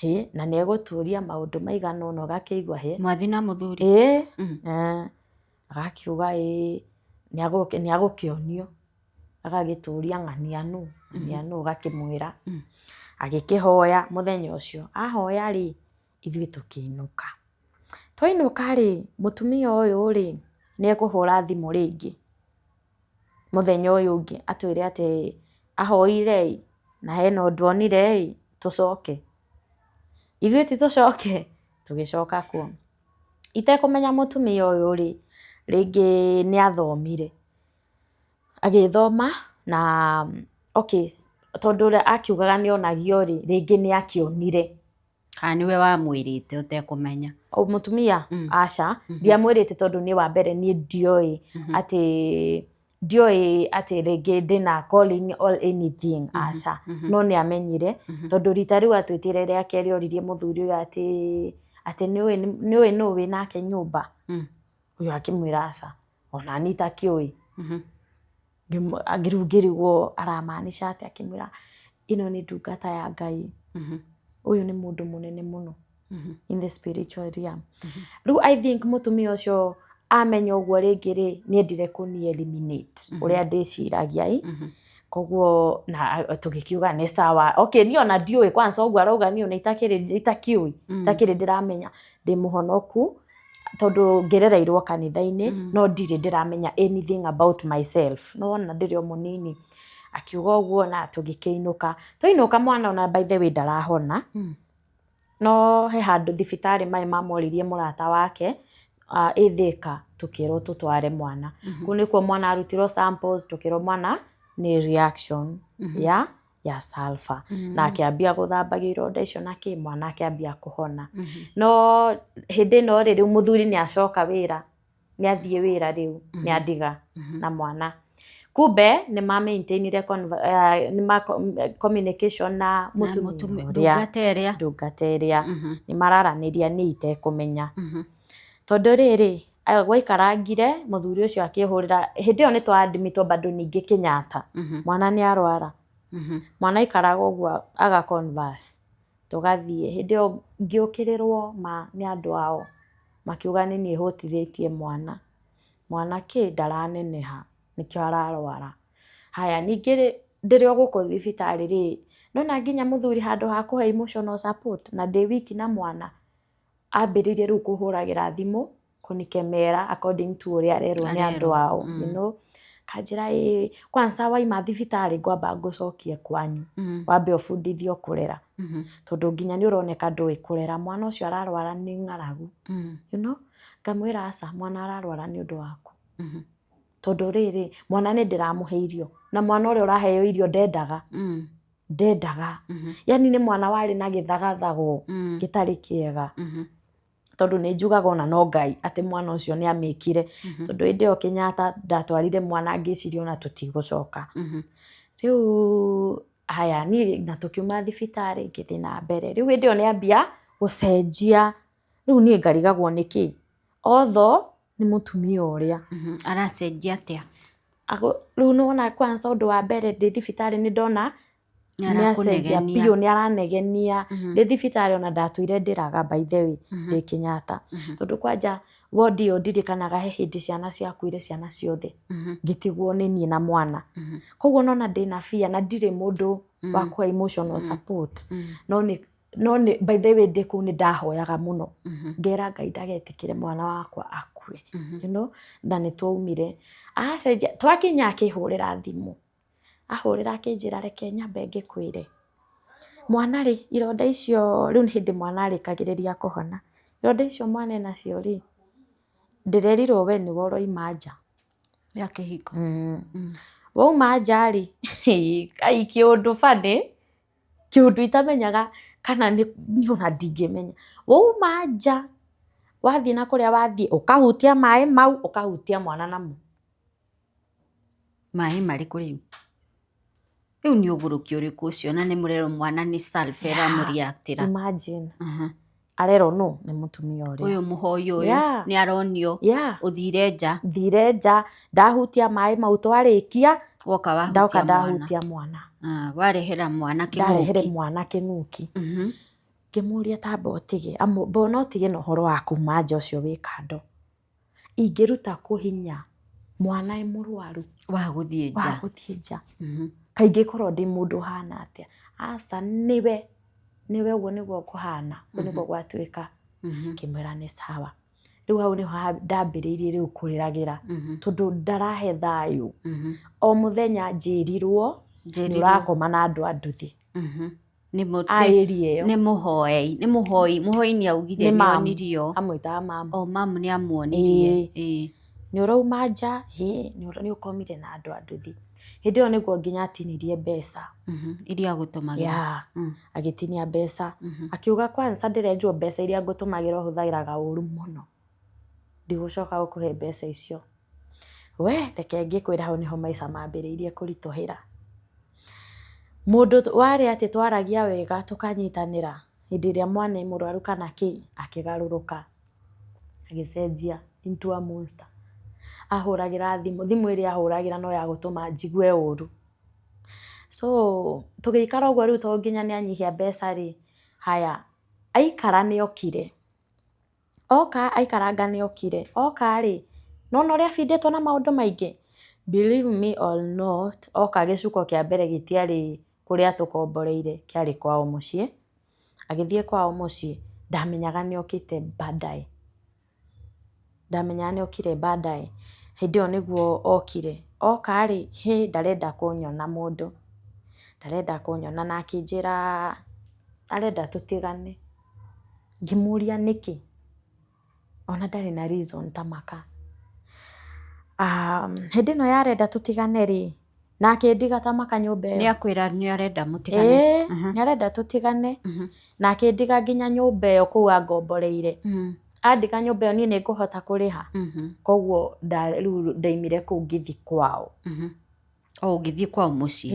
Speaker 2: Hĩ, na nĩ egũtũria maũndũ maigana ũna, ũgakĩigua hĩ.
Speaker 1: Mwathi na mũthuri.
Speaker 2: Ĩĩ. Agakiuga ĩĩ, nĩ agũkĩonio. Agagĩtũria ng'ania nũ, ng'ania nũ, ũgakĩmwĩra. Agĩkĩhoya mũthenya ũcio. Ahoya rĩ, ithuĩ tũkĩinũka. Twainũka rĩ, mũtumia ũyũ rĩ, nĩ ekũhũra thimũ rĩngĩ mũthenya ũyũ ũngĩ atwĩre atĩ ahoire ĩ, na hena ũndũ onire ĩ, tũcoke. Ithuĩ ti tũcoke, tũgĩcoka kuo. Itekũmenya mũtumia ũyũ rĩ, rĩngĩ nĩ athomire. Agĩthoma na okay, tondũ ũrĩa akiugaga nĩ onagio rĩ, rĩngĩ nĩ akĩonire.
Speaker 1: Kana nĩwe wamwĩrĩte ũtekũmenya?
Speaker 2: O mũtumia? Aca, ndiamwĩrĩte, tondũ niĩ wa mbere niĩ ndioĩ atĩ ndioĩ atĩ rĩngĩ ndĩna calling or anything, aca. No nĩ amenyire, tondũ rita rĩu atwĩtire rĩa kerĩ oririe mũthuri ũyũ atĩ nĩũĩ nũ wĩ nake nyũmba. Ũyũ akĩmwĩra aca, ona niĩ itakĩũĩ. Rĩu ngĩrigwo aramaanisha atĩa, akĩmwĩra ĩno nĩ ndungata ya Ngai, ũyũ nĩ mũndũ mũnene mũno in the spiritual realm. Rĩu I think mũtumia ũcio amenya ũguo rĩngĩ rĩ, nĩ endire kũni eliminate ũrĩa ndĩciragia ĩ. Koguo na tũgĩkiuga nĩ sawa, okay. Niĩ ona ndiũĩ kwanza ũguo arauga, niĩ ona itakĩrĩ itakĩũĩ, itakĩrĩ ndĩramenya ndĩ mũhonoku, tondũ ngĩrereirwo kanitha-inĩ, no ndirĩ ndĩramenya anything about myself. No wona ndĩrĩ o mũnini. Akiuga ũguo na tũgĩkĩinũka. Twainũka, mwana ona by the way ndarahona. No he handũ thibitarĩ maĩ mamoririe mũrata wake ĩ Thĩka, tũkĩrwo tũtware mwana kũu, nĩkuo mwana arutirwo samples, tũkĩrwo mwana Nĩ reaction ya sulfur. Na akĩambia gũthambagia ironda icio na kĩ, mwana akĩambia kũhona. No hĩndĩ ĩno rĩ, rĩu mũthuri nĩ acoka wĩra, nĩ athiĩ wĩra rĩu, nĩ andiga na mwana. Kumbe nĩ ma maintainire nĩ ma communication na mũtumia ũrĩa.
Speaker 1: Ndungata ĩrĩa.
Speaker 2: Ndungata ĩrĩa. Nĩ mararanĩria niĩ itekũmenya. Tondũ rĩrĩ, gwaikarangire, mũthuri ũcio akĩhũrĩra, hĩndĩ ĩyo nĩ twa admitwo bado ningĩ Kenyatta. Mwana nĩ arwara. Mwana aikaraga ũguo aga converse. Tũgathiĩ. Hĩndĩ ĩyo ngĩũkĩrĩrwo ma nĩ andũ ao. Makiuga nĩ niĩ hũtithĩtie mwana. Mwana kĩ ndaraneneha, nĩkĩo ararwara. Haya, ningĩ rĩ, ndĩrĩ o gũkũ thibitarĩ rĩ, nona nginya mũthuri handũ ha kũhe emotional support na ndĩ wiki na mwana, ambĩrĩirie rĩu kũhũragĩra thimũ kũnikemera according to ũrĩa arerwo nĩ andũ ao, you know. Kanjĩra, ĩ kwanza waima thibitarĩ ngwamba ngũcokie kwanyu, wambe ũbundithio kũrera, tondũ nginya nĩ ũroneka ndũĩ kũrera, mwana ũcio ararwara nĩ ng'aragu, you know. Ngamwĩra aca, mwana ararwara nĩ ũndũ waku. Tondũ rĩrĩ, mwana nĩ ndĩramũhe irio, na mwana ũrĩa ũraheo irio ndendaga. Ndendaga. Yani nĩ mwana warĩ na gĩthagathago gĩtarĩ kĩega. Tondũ nĩ njugaga ona no Ngai atĩ mwana ũcio nĩ amĩkire. Tondũ hĩndĩ ĩyo Kenyatta ndatwarire mwana ngĩciria ona tũtigũcoka. Rĩu haya niĩ na tũkiuma thibitarĩ ngĩthiĩ na mbere. Rĩu hĩndĩ ĩyo nĩ ambia gũcenjia. Rĩu niĩ ngarigagwo nĩkĩ. Although nĩ mũtumia ũrĩa.
Speaker 1: Aracenjia atĩa?
Speaker 2: Rĩu nĩwona kwanza ũndũ wa mbere ndĩ thibitarĩ nĩ ndona nĩ acenjia biũ, nĩ aranegenia. Ndĩ thibitarĩ ona ndatũire ndĩraga, by the way, ndĩ Kenyatta. Tondũ kwanja wodi ĩyo ndirikanaga he hĩndĩ ciana ciakuire ciana ciothe. Ngĩtigwo nĩ niĩ na mwana. Koguo nona ndĩna fear na ndirĩ mũndũ wa kũhe emotional support. No nĩ by the way ndĩ kũu nĩ ndahoyaga mũno. Ngera Ngai ndagetĩkĩre mwana wakwa akue. You know? Na nĩ twaumire. Acenjia, twakinya akĩhũrĩra thimũ. Ahũrĩra akĩnjĩra reke nyambe ngĩkwĩre. Mwana rĩ, ironda icio rĩu nĩ hĩndĩ mwana arĩkagĩrĩria kũhona. Ironda icio mwana enacio rĩ, ndĩrerirwo we nĩwe ũroima nja.
Speaker 1: Ya kĩhiko.
Speaker 2: Wauma nja rĩ, kai kĩũndũ funny, kĩũndũ itamenyaga kana nĩ ona ndingĩmenya. Wauma nja, wathiĩ na kũrĩa wathiĩ, ũkahutia maĩ mau, ũkahutia mwana namo.
Speaker 1: Maĩ marĩkũ rĩu? Rĩu nĩ ũgũrũki ũrĩkũ ũcio na nĩ mũrerwo mwana nĩ sulfur ĩramũreactĩra?
Speaker 2: Imagine. Arerwo no nĩ mũtumia ũrĩa.
Speaker 1: Ũyũ mũhoi ũyũ nĩ aronio ũthire nja.
Speaker 2: Thire nja, ndahutia maĩ mau twarĩkia,
Speaker 1: woka wahutia
Speaker 2: ndoka
Speaker 1: mwana.
Speaker 2: Ndahutia mwana.
Speaker 1: Ah, warehera mwana
Speaker 2: Ndarehere
Speaker 1: kĩng'ũki.
Speaker 2: Mwana kĩng'ũki. Ngĩmũria tamba ũtige, mbona ũtige na ũhoro wa kuma nja ũcio wĩ kando. Ingĩruta kũ hinya mwana e mũrwaru
Speaker 1: wa gũthiĩ
Speaker 2: wa
Speaker 1: nja?
Speaker 2: Gũthiĩ nja. Kaingĩ korwo ndĩ mũndũ ũhana atĩa? Aca, nĩwe nĩwe, ũguo nĩguo kũhana, ũguo nĩguo gwatuĩka. Ngĩmwĩra nĩ sawa. Rĩu hau nĩho ndambĩrĩirie rĩu kũrĩragĩra, tondũ ndarahe thayũ. O mũthenya njĩrirwo nĩ
Speaker 1: Njĩrirwo.
Speaker 2: Ũrakoma na andũ a nduthi. A area ĩyo.
Speaker 1: Nĩ mũhoi, nĩ mũhoi, mũhoi nĩ augire
Speaker 2: Nĩ
Speaker 1: nĩ
Speaker 2: mamu.
Speaker 1: onirio.
Speaker 2: Amwĩtaga mamu.
Speaker 1: O mamu nĩ amuonirie. Ĩĩ.
Speaker 2: Nĩ ũrauma nja, ĩ nĩ ũkomire na andũ a nduthi. Hĩndĩ ĩyo nĩguo nginya atinirie mbeca.
Speaker 1: Iria agũtũmagĩra.
Speaker 2: Yeah. Agĩtinia mbeca. Akiuga kwanza ndĩrenjwo mbeca iria ngũtũmagĩra ũhũthagĩraga ũru mũno. Ndigũcoka gũkũhe mbeca icio. We reke ngĩkwĩre, hau nĩho maica mambĩrĩirie kũritũhĩra. Mũndũ warĩ atĩ twaragia wega tũkanyitanĩra hĩndĩ ĩrĩa mwana e mũrwaru kana kĩ, akĩgarũrũka agĩcenjia into a monster. Ahũragĩra thimũ, thimũ ĩrĩa ahũragĩra no ya gũtũma njigue ũru. So tũgĩikara ũguo rĩu to nginya nĩ anyihia mbeca rĩ, haya aikara nĩ okire. Oka aikaranga nĩ okire. Oka rĩ, nĩwona ũrĩa abindĩtwo na maũndũ maingĩ? Believe me or not, oka gĩcuko kĩa mbere gĩtiarĩ kũrĩa tũkomboreire, kĩarĩ kwao mũciĩ. Agĩthiĩ kwao mũciĩ, ndamenyaga nĩ okĩte baadaye. Ndamenyaga nĩ okire baadaye. Hĩndĩ ĩyo nĩguo okire. Oka rĩ, hĩ ndarenda kũnyona mũndũ. Ndarenda kũnyona na akĩnjĩra arenda tũtigane. Ngĩmũria nĩkĩ? Ona ndarĩ na reason ta maka. Hĩndĩ ĩno ya arenda tũtigane rĩ, Na akĩndiga ta maka nyũmba ĩyo.
Speaker 1: Nĩ akwĩra nĩ arenda mũtigane.
Speaker 2: Ĩĩ, nĩ arenda tũtigane. Na akĩndiga nginya nyũmba ĩyo kũu angomboreire. Andiga nyũmba ĩyo niĩ nĩ ngũhota kũrĩha? Koguo rĩu ndaimire kũu ngĩthiĩ kwao.
Speaker 1: O ũgĩthiĩ kwao mũciĩ?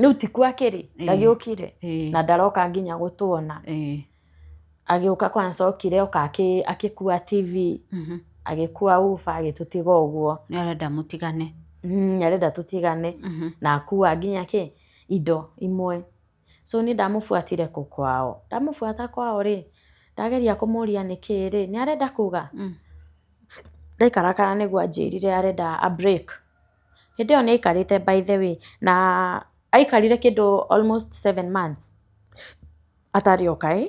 Speaker 2: Rĩu ti kuo akĩrĩ, ndagĩũkire. Na ndaroka nginya gũtuona. Agĩũka kwanza okire oka akĩkua TV, agĩkua uba, agĩtũtiga ũguo.
Speaker 1: Nĩ arenda mũtigane.
Speaker 2: Nĩ arenda tũtigane. Na akua nginya kĩ indo imwe. So niĩ ndamũbuatire kũ kwao. Ndamũbuata kwao rĩ, ndageria kũmũria nĩkĩ rĩ, nĩ arenda kuga. Ndaikarakara nĩguo anjĩrire arenda a break. Hĩndĩ ĩyo nĩ aikarĩte by the way, na aikarire kĩndũ almost 7 months atarĩ oka ĩ.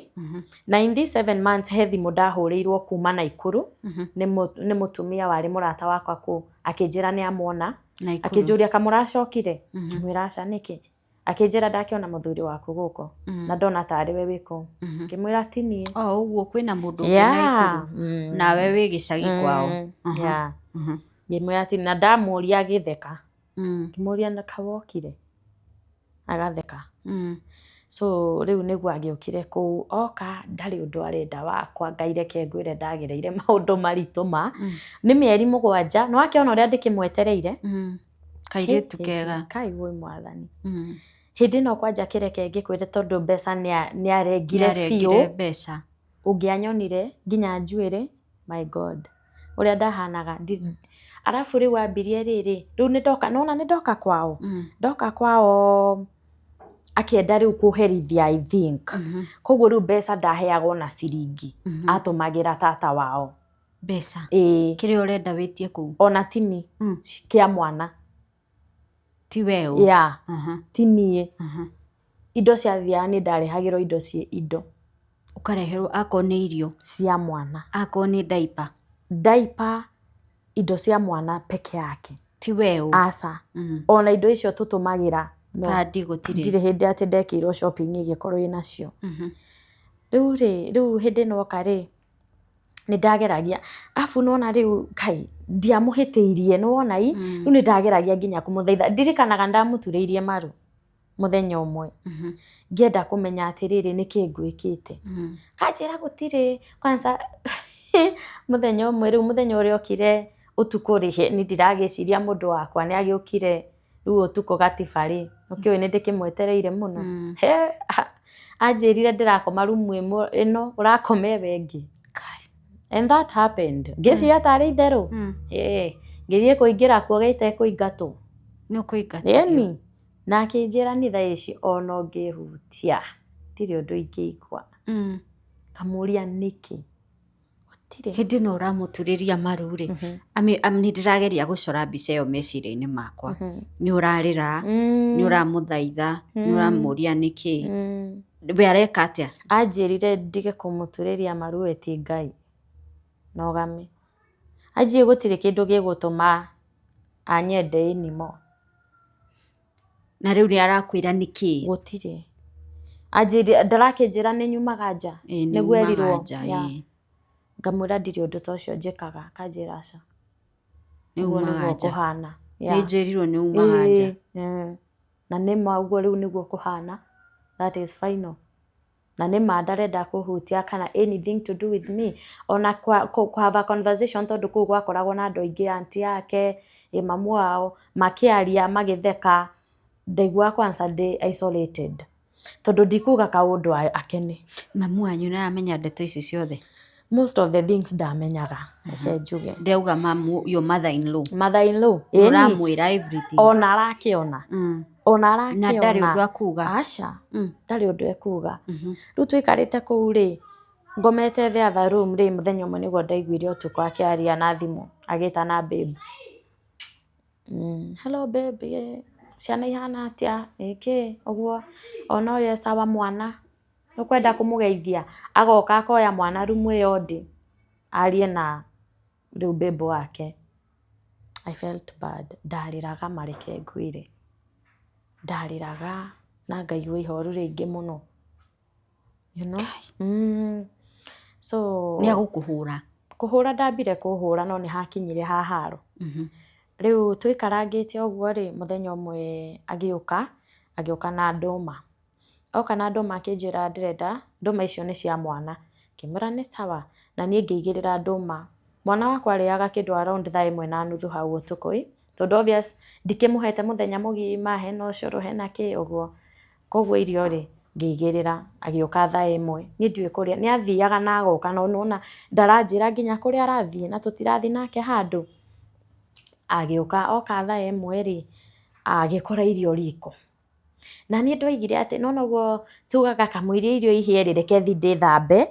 Speaker 2: Na in these 7 months he thimũ ndahũrĩirwo kuma Naikuru nĩ mũtumia warĩ mũrata wakwa kũu, akĩnjĩra nĩ amwona.
Speaker 1: Naikuru.
Speaker 2: Akĩnjũria kamũracokire, ngĩmwĩra aca nĩkĩ, akĩnjĩra ndakĩona mũthuri waku gũkũ na ndona tarĩ we wĩ kũu, ngĩmwĩra ti niĩ.
Speaker 1: O ũguo kwĩna mũndũ ũngĩ Naikuru nawe wĩ gĩcagi kwao.
Speaker 2: Yeah. Ngĩmwĩra ti, na ndamũria agĩtheka. Ngĩmũria na kawokire, agatheka. So rĩu nĩguo agĩũkire kũu, oka ndarĩ ũndũ arenda wakwa. Ngai reke ngwĩre, ndagereire maũndũ maritũ ma nĩ mĩeri 7, nĩ wakĩona ũrĩa ndĩkĩmwetereire.
Speaker 1: Kairĩtu kega.
Speaker 2: Kai wĩ mwathani. Hĩndĩ ĩno kwanja kĩreke ngĩkwĩre, tondũ mbeca nĩ arengire biũ.
Speaker 1: Nĩarengire mbeca.
Speaker 2: Ũngĩanyonire nginya njuĩrĩ, my God, ũrĩa ndahanaga. Arabu rĩu ambirie rĩrĩ, rĩu nĩ ndoka, nona nĩ ndoka kwao. Ndoka kwao akĩenda rĩu kũherithia, I think. Koguo rĩu mbeca ndaheagwo na ciringi, atũmagĩra tata wao.
Speaker 1: Mbeca?
Speaker 2: Ĩĩ.
Speaker 1: Kĩrĩa ũrenda wĩtie kũu?
Speaker 2: Ona tini kĩa mwana.
Speaker 1: Ti we ũ?
Speaker 2: Yeah, ti niĩ. Indo ciathiaga, nĩ ndarehagĩrwo indo ciĩ indo.
Speaker 1: Ũkareherwo akorwo nĩ irio.
Speaker 2: Cia mwana.
Speaker 1: Akorwo nĩ diaper.
Speaker 2: Diaper, indo cia mwana peke yake.
Speaker 1: Ti we ũ?
Speaker 2: Aca. Ona indo icio tũtũmagĩra no.
Speaker 1: Kandi gũtirĩ.
Speaker 2: Ndirĩ hĩndĩ atĩ ndekĩirwo shopping ĩgĩkorwo ĩnacio. Rĩu rĩ, rĩu hĩndĩ ĩno oka rĩ, nĩ ndageragia, arabu nĩwona rĩu kai ndiamũhĩtĩirie, nĩwona i rĩu nĩ ndageragia nginya kũmũthaitha. Ndirikanaga ndamũturĩirie maru mũthenya ũmwe, ngĩenda kũmenya atĩrĩrĩ, nĩkĩ ngwĩkĩte. Kanjĩra gũtirĩ. Kwanza mũthenya ũmwe rĩu, mũthenya ũrĩa okire ũtukũ rĩ, ni ndiragĩciria mũndũ wakwa nĩ agĩũkire rĩu ũtukũ gatiba rĩ, ũkĩũĩ nĩ ndĩkĩmwetereire mũno. He anjĩrire ndĩrakoma rumu ĩmwe ĩno ũrakoma ĩyo ĩngĩ. And that happened. Ngĩciria tarĩ itherũ. Ĩĩ, ngĩthiĩ kũingĩra kuo gĩtekũingatwo.
Speaker 1: Nĩ ũkũingatithio.
Speaker 2: Ĩni na akĩnjĩra nĩ thaa ici ona ũngĩhutia ndirĩ ũndũ ingĩigua. Kamũria nĩkĩ gũtirĩ.
Speaker 1: Hĩndĩ ĩno ũramũturĩria maru rĩ, nĩ ndĩrageria gũcora mbica ĩyo meciria-inĩ makwa. Nĩ ũrarĩra, nĩ ũramũthaitha, nĩ ũramũria nĩkĩ. We areka atĩa?
Speaker 2: Anjĩrire ndige kũmũturĩria maru, we ti Ngai nogame anjie, gũtirĩ kĩndũ gĩgũtũma anyende anymore.
Speaker 1: Na rĩu nĩ arakwĩra nĩkĩ?
Speaker 2: Gũtirĩ, anjĩrire ndarakĩnjĩra nĩ nyumaga nja.
Speaker 1: Ĩĩ, nĩ
Speaker 2: nĩguo
Speaker 1: umaga
Speaker 2: erirwo.
Speaker 1: nja.
Speaker 2: Yeah. Ngamwĩra ndirĩ ũndũ ta ũcio njĩkaga, akanjĩra aca.
Speaker 1: Nĩ
Speaker 2: Ũguo
Speaker 1: umaga
Speaker 2: nĩguo
Speaker 1: nja.
Speaker 2: kũhana.
Speaker 1: Nĩ njĩrirwo nĩ umaga nja.
Speaker 2: Ĩĩ, na nĩ ma, ũguo rĩu nĩguo kũhana, that is final. Na nĩ ma ndarenda kũhutia kana anything to do with me, ona kwa have a conversation, tondũ kũu gwakoragwo na andũ aingĩ, aunty yake, ĩ mamu wao, makĩaria magĩtheka, ndaiguaga kwanza ndĩ isolated, tondũ ndikuga kaũndũ akene.
Speaker 1: Mamu wanyu nĩ aramenya ndeto ici ciothe?
Speaker 2: Most of the things ndamenyaga, reke njuge.
Speaker 1: Ndauga mamu, your mother in law.
Speaker 2: Mother in law.
Speaker 1: Nĩ ũramwĩra everything?
Speaker 2: Ona arakĩona. Ona
Speaker 1: Na ndarĩ
Speaker 2: arakĩona.
Speaker 1: ũndũ akuga?
Speaker 2: Aca, ndarĩ ũndũ ekuga. Rĩu tũikarĩte kũu rĩ, ngomete the other room rĩ, mũthenya ũmwe nĩguo ndaiguire ũtukũ akĩaria na thimũ, agĩtana babe. Hello babe, ciana ihana atĩa, ĩkĩ ũguo, ona ũyũ e sawa, mwana ũkwenda kũmũgeithia, agoka akoya mwana rumu ĩyo ndĩ arie na rĩu babe wake. I felt bad, ndarĩraga, mareke ngwĩre, ndarĩraga na ngaigua ihoru rĩingĩ mũno. So
Speaker 1: Nĩ agũkũhũra?
Speaker 2: Kũhũra ndambire kũhũra, no nĩ hakinyire haharo. Rĩu tũikarangĩte ũguo rĩ, mũthenya ũmwe agĩũka, agĩũka na ndũma. Oka na ndũma akĩnjĩra ndĩrenda, ndũma icio nĩ cia mwana. Ngĩmwĩra nĩ sawa, na niĩ ngĩigĩrĩra ndũma. Mwana wakwa arĩaga kĩndũ around thaa ĩmwe na nuthu hau ũtukũ ĩ, tondũ obvious ndikĩmũhete mũthenya mũgima, hena ũcũrũ, hena kĩ ũguo. Koguo irio rĩ, ngĩigĩrĩra, agĩũka thaa ĩmwe, niĩ ndiũĩ kũrĩa, nĩ athiaga na agoka no nĩwona ndaranjĩra nginya kũrĩa arathiĩ na tũtirathiĩ nake handũ. Agĩũka, oka thaa ĩmwe rĩ, agĩkora irio riko. Na niĩ ndoigire atĩ nĩwona ũguo tugaga kamũiria irio ihĩe rĩ, reke thiĩ ndĩthambe,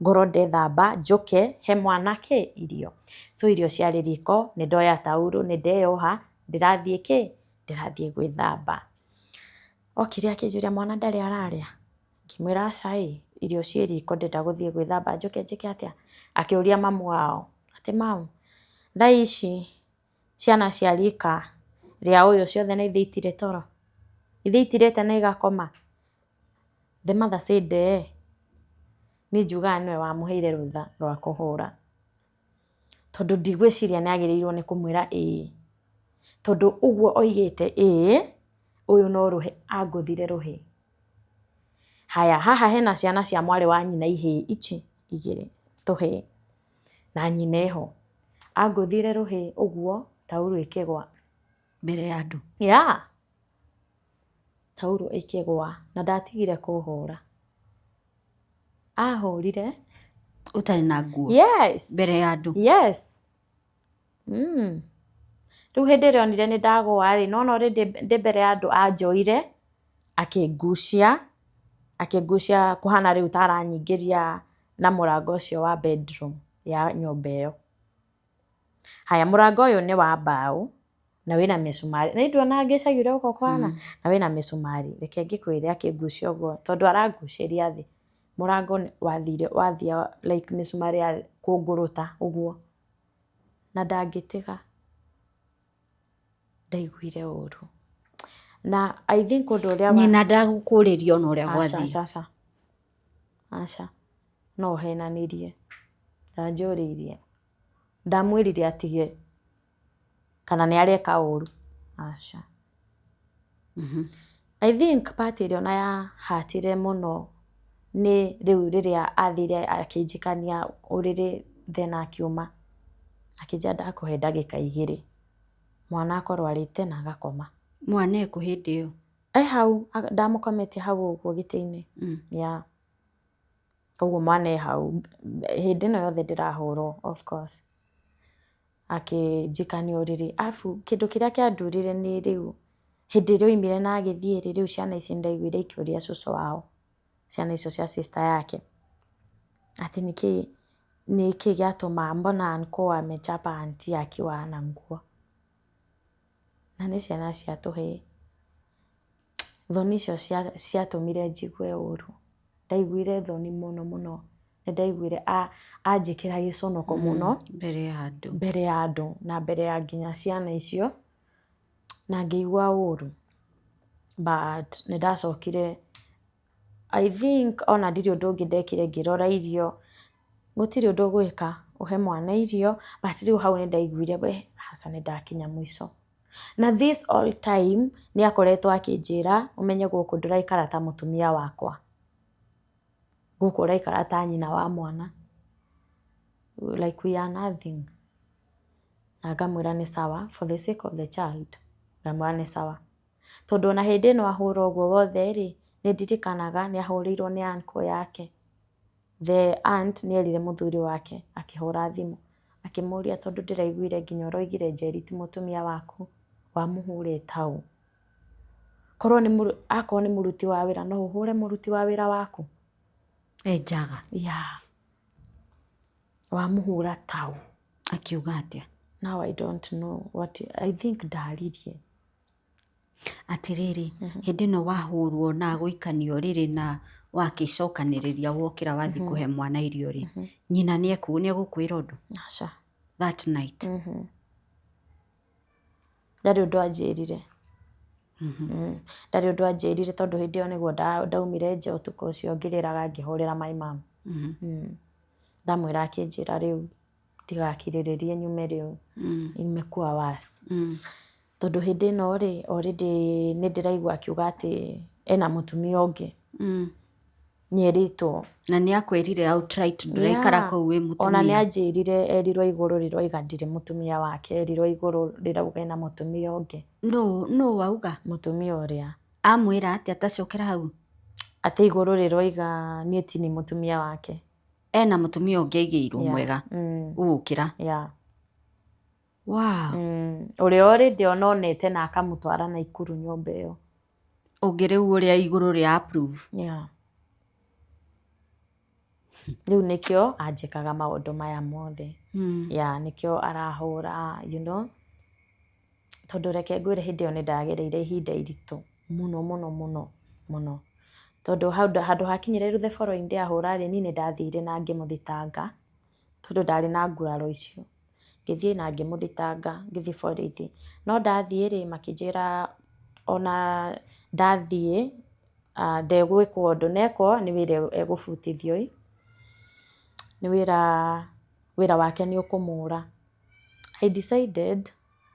Speaker 2: ngorwo ndethamba njũke he mwana kĩ irio. So irio ciarĩ riko, nĩ ndoya taurũ, nĩ ndeyoha, ndĩrathiĩ kĩ, ndĩrathiĩ gwĩthamba. Okire akĩnjũria mwana ndarĩ ararĩa? Ngĩmwĩra aca ĩ, irio ciĩ riko ndĩrenda gũthiĩ gwĩthamba njũke njĩke atĩa? Akĩũria mamu wao, atĩ mum, thaa ici ciana cia rika rĩa ũyũ ciothe nĩ ithiĩ itirĩ toro? Ithiĩ itirĩte na igakoma? The mother said ĩĩ. Niĩ njugaga nĩwe wamũheire rũtha rwa kũhũra. Tondũ ndigwĩciria nĩ agĩrĩirwo nĩ kũmwĩra ĩĩ. Tondũ ũguo oigĩte ĩĩ, ũyũ no rũhĩ angũthire rũhĩ. Haya, haha hena ciana cia mwarĩ wa nyina ihĩĩ ici igĩrĩ, tũhĩĩ, na nyina eho. Angũthire rũhĩ ũguo, taurũ ĩkĩgwa.
Speaker 1: Mbere ya andũ?
Speaker 2: Yeah. Taurũ ĩkĩgwa na ndatigire kũhũra. Ahũrire.
Speaker 1: Ũtarĩ na nguo?
Speaker 2: Yes.
Speaker 1: Mbere ya andũ?
Speaker 2: Yes. Rĩu hĩndĩ ĩrĩa onire nĩ ndagũa rĩ, nĩwona already ndĩ mbere ya andũ anjoire, akĩngucia, akĩngucia kũhana rĩu ta aranyingĩria na mũrango ũcio wa bedroom ya nyũmba ĩyo. Haya, mũrango ũyũ nĩ wa mbaũ, na wĩna mĩcumarĩ, nĩ nduonaga gĩcagi ũrĩa gũkoragwo kũhana, na wĩna mĩcumarĩ, reke ngĩkwĩre akĩngucia ũguo, tondũ arangucĩria thĩ, mũrango wathire wathia like mĩcumarĩ ya kũngũrũta ũguo. Na ndangĩtiga. Ndaiguire ũru. Na I think ũndũ ũrĩa
Speaker 1: Nyina ndagũkũrĩria ona ũrĩa gwathiĩ?
Speaker 2: Aca, aca, aca. No henanirie. Ndanjũrĩirie. Ndamwĩrire atige kana nĩ areka ũru. Aca. I think part ĩrĩa ona yahatire mũno nĩ rĩu rĩrĩa athire akĩnjikania ũrĩrĩ then akiuma. Akĩnjĩra ndakũhe ndagĩka igĩrĩ. Mwana akorwo arĩte na agakoma.
Speaker 1: Mwana ekũ hĩndĩ ĩyo?
Speaker 2: E hau, ndamũkometie hau ũguo gĩtĩ-inĩ. Yeah. Koguo mwana e hau. Hĩndĩ ĩno yothe ndĩrahũrwo of course. Akĩnjikania ũrĩrĩ. Arabu kĩndũ kĩrĩa kĩandurire nĩ rĩu hĩndĩ ĩrĩa oimire na agĩthiĩ rĩ, rĩu ciana ici nĩndaiguire ikĩũria cũcũ wao, ciana icio cia sister yake, atĩ nĩkĩ nĩkĩ gĩatũma mbona uncle amechapa auntie akiwa hana nguo. Na nĩ ciana cia tũhĩĩ. Thoni icio ciatũmire njigue ũru. Ndaiguire thoni mũno mũno. Nĩ ndaiguire anjĩkĩra gĩconoko mũno.
Speaker 1: Mbere ya andũ.
Speaker 2: Mbere ya andũ na mbere ya nginya ciana icio. Na ngĩigua ũru. But nĩ ndacokire, I think ona ndirĩ ũndũ ũngĩ ndekire ngĩrora irio. Gũtirĩ ũndũ ũgwĩka, ũhe mwana irio, but rĩu hau nĩ ndaiguire we aca nĩ ndakinya mũico. Na this all time nĩ akoretwo akĩnjĩra ũmenye gũkũ ndũraikara ta mũtumia wakwa. Gũkũ ũraikara ta nyina wa mwana. Like we are nothing. Na ngamwĩra nĩ sawa for the sake of the child, ngamwĩra nĩ sawa. Tondũ ona hĩndĩ ĩno ahũra ũguo wothe rĩ, nĩ ndirikanaga nĩ ahũrĩirwo nĩ uncle yake. The aunt nĩ erire mũthuri wake akĩhũra thimũ, akĩmũria tondũ ndĩraiguire nginya ũroigire Njeri ti mũtumia waku, wamũhũrĩte ũ? Korwo nĩ akorwo nĩ mũruti wa wĩra no ũhũre mũruti wa wĩra waku?
Speaker 1: E njaga?
Speaker 2: Yeah. Wamũhũra taũ?
Speaker 1: Akiuga atĩa?
Speaker 2: Now I don't know what, I think ndaririe.
Speaker 1: Atĩrĩrĩ, hĩndĩ ĩno wahũrwo na gũikanio rĩrĩ na wakĩcokanĩrĩria wokĩra wathiĩ kũhe mwana irio rĩ, nyina nĩ egũkwĩra ũndũ?
Speaker 2: Aca.
Speaker 1: That night?
Speaker 2: Ndarĩ ũndũ anjĩrire. Ndarĩ ũndũ anjĩrire tondũ hĩndĩ ĩyo nĩguo ndaumire nja ũtukũ ũcio ngĩrĩraga ngĩhũrĩra my mom. Ndamwĩra akĩnjĩra rĩu Ndigakirĩrĩrie nyume rĩu. Imekuwa worse. Tondũ hĩndĩ ĩno rĩ, already nĩ ndĩraigua akiuga atĩ ena mũtumia ũngĩ. Nĩerĩtwo.
Speaker 1: Na nĩ akwĩrire outright ndũraikara kũu wĩ mũtumia?
Speaker 2: Ona nĩ anjĩrire erirwo igũrũ rĩroiga ndirĩ mũtumia wake, erirwo igũrũ rĩrauga ena mũtumia ũngĩ.
Speaker 1: Nũ wauga?
Speaker 2: Mũtumia ũrĩa.
Speaker 1: Amwĩra atĩa? Tacokera hau.
Speaker 2: Atĩ igũrũ rĩroiga niĩ tini mũtumia wake.
Speaker 1: Ena mũtumia ũngĩ aigĩirwo mwega gũgũkĩra. Wow.
Speaker 2: Ũrĩa already ona onete na akamũtwara Naikuru nyũmba ĩyo.
Speaker 1: Ũngĩ rĩu ũrĩa igũrũ rĩa approve.
Speaker 2: Yeah. Rĩu nĩkĩo anjĩkaga maũndũ maya mothe. Yeah, nĩkĩo arahũra, you know. Tondũ reke ngwĩre hĩndĩ ĩyo nĩ ndagereire ihinda iritũ mũno mũno mũno mũno. Tondũ handũ hakinyire rĩu the following day ahũra rĩ, niĩ nĩ ndathire na ngĩmũthitanga tondũ ndarĩ na nguraro icio. Ngĩthiĩ na ngĩmũthitanga, ngĩthiĩ borithi. No ndathiĩ rĩ, makĩnjĩra ona ndathiĩ ndegwĩkwo ũndũ, nekwo nĩ wĩra egũbutithio ĩ, nĩ wĩra, wĩra wake nĩ ũkũmũra. I decided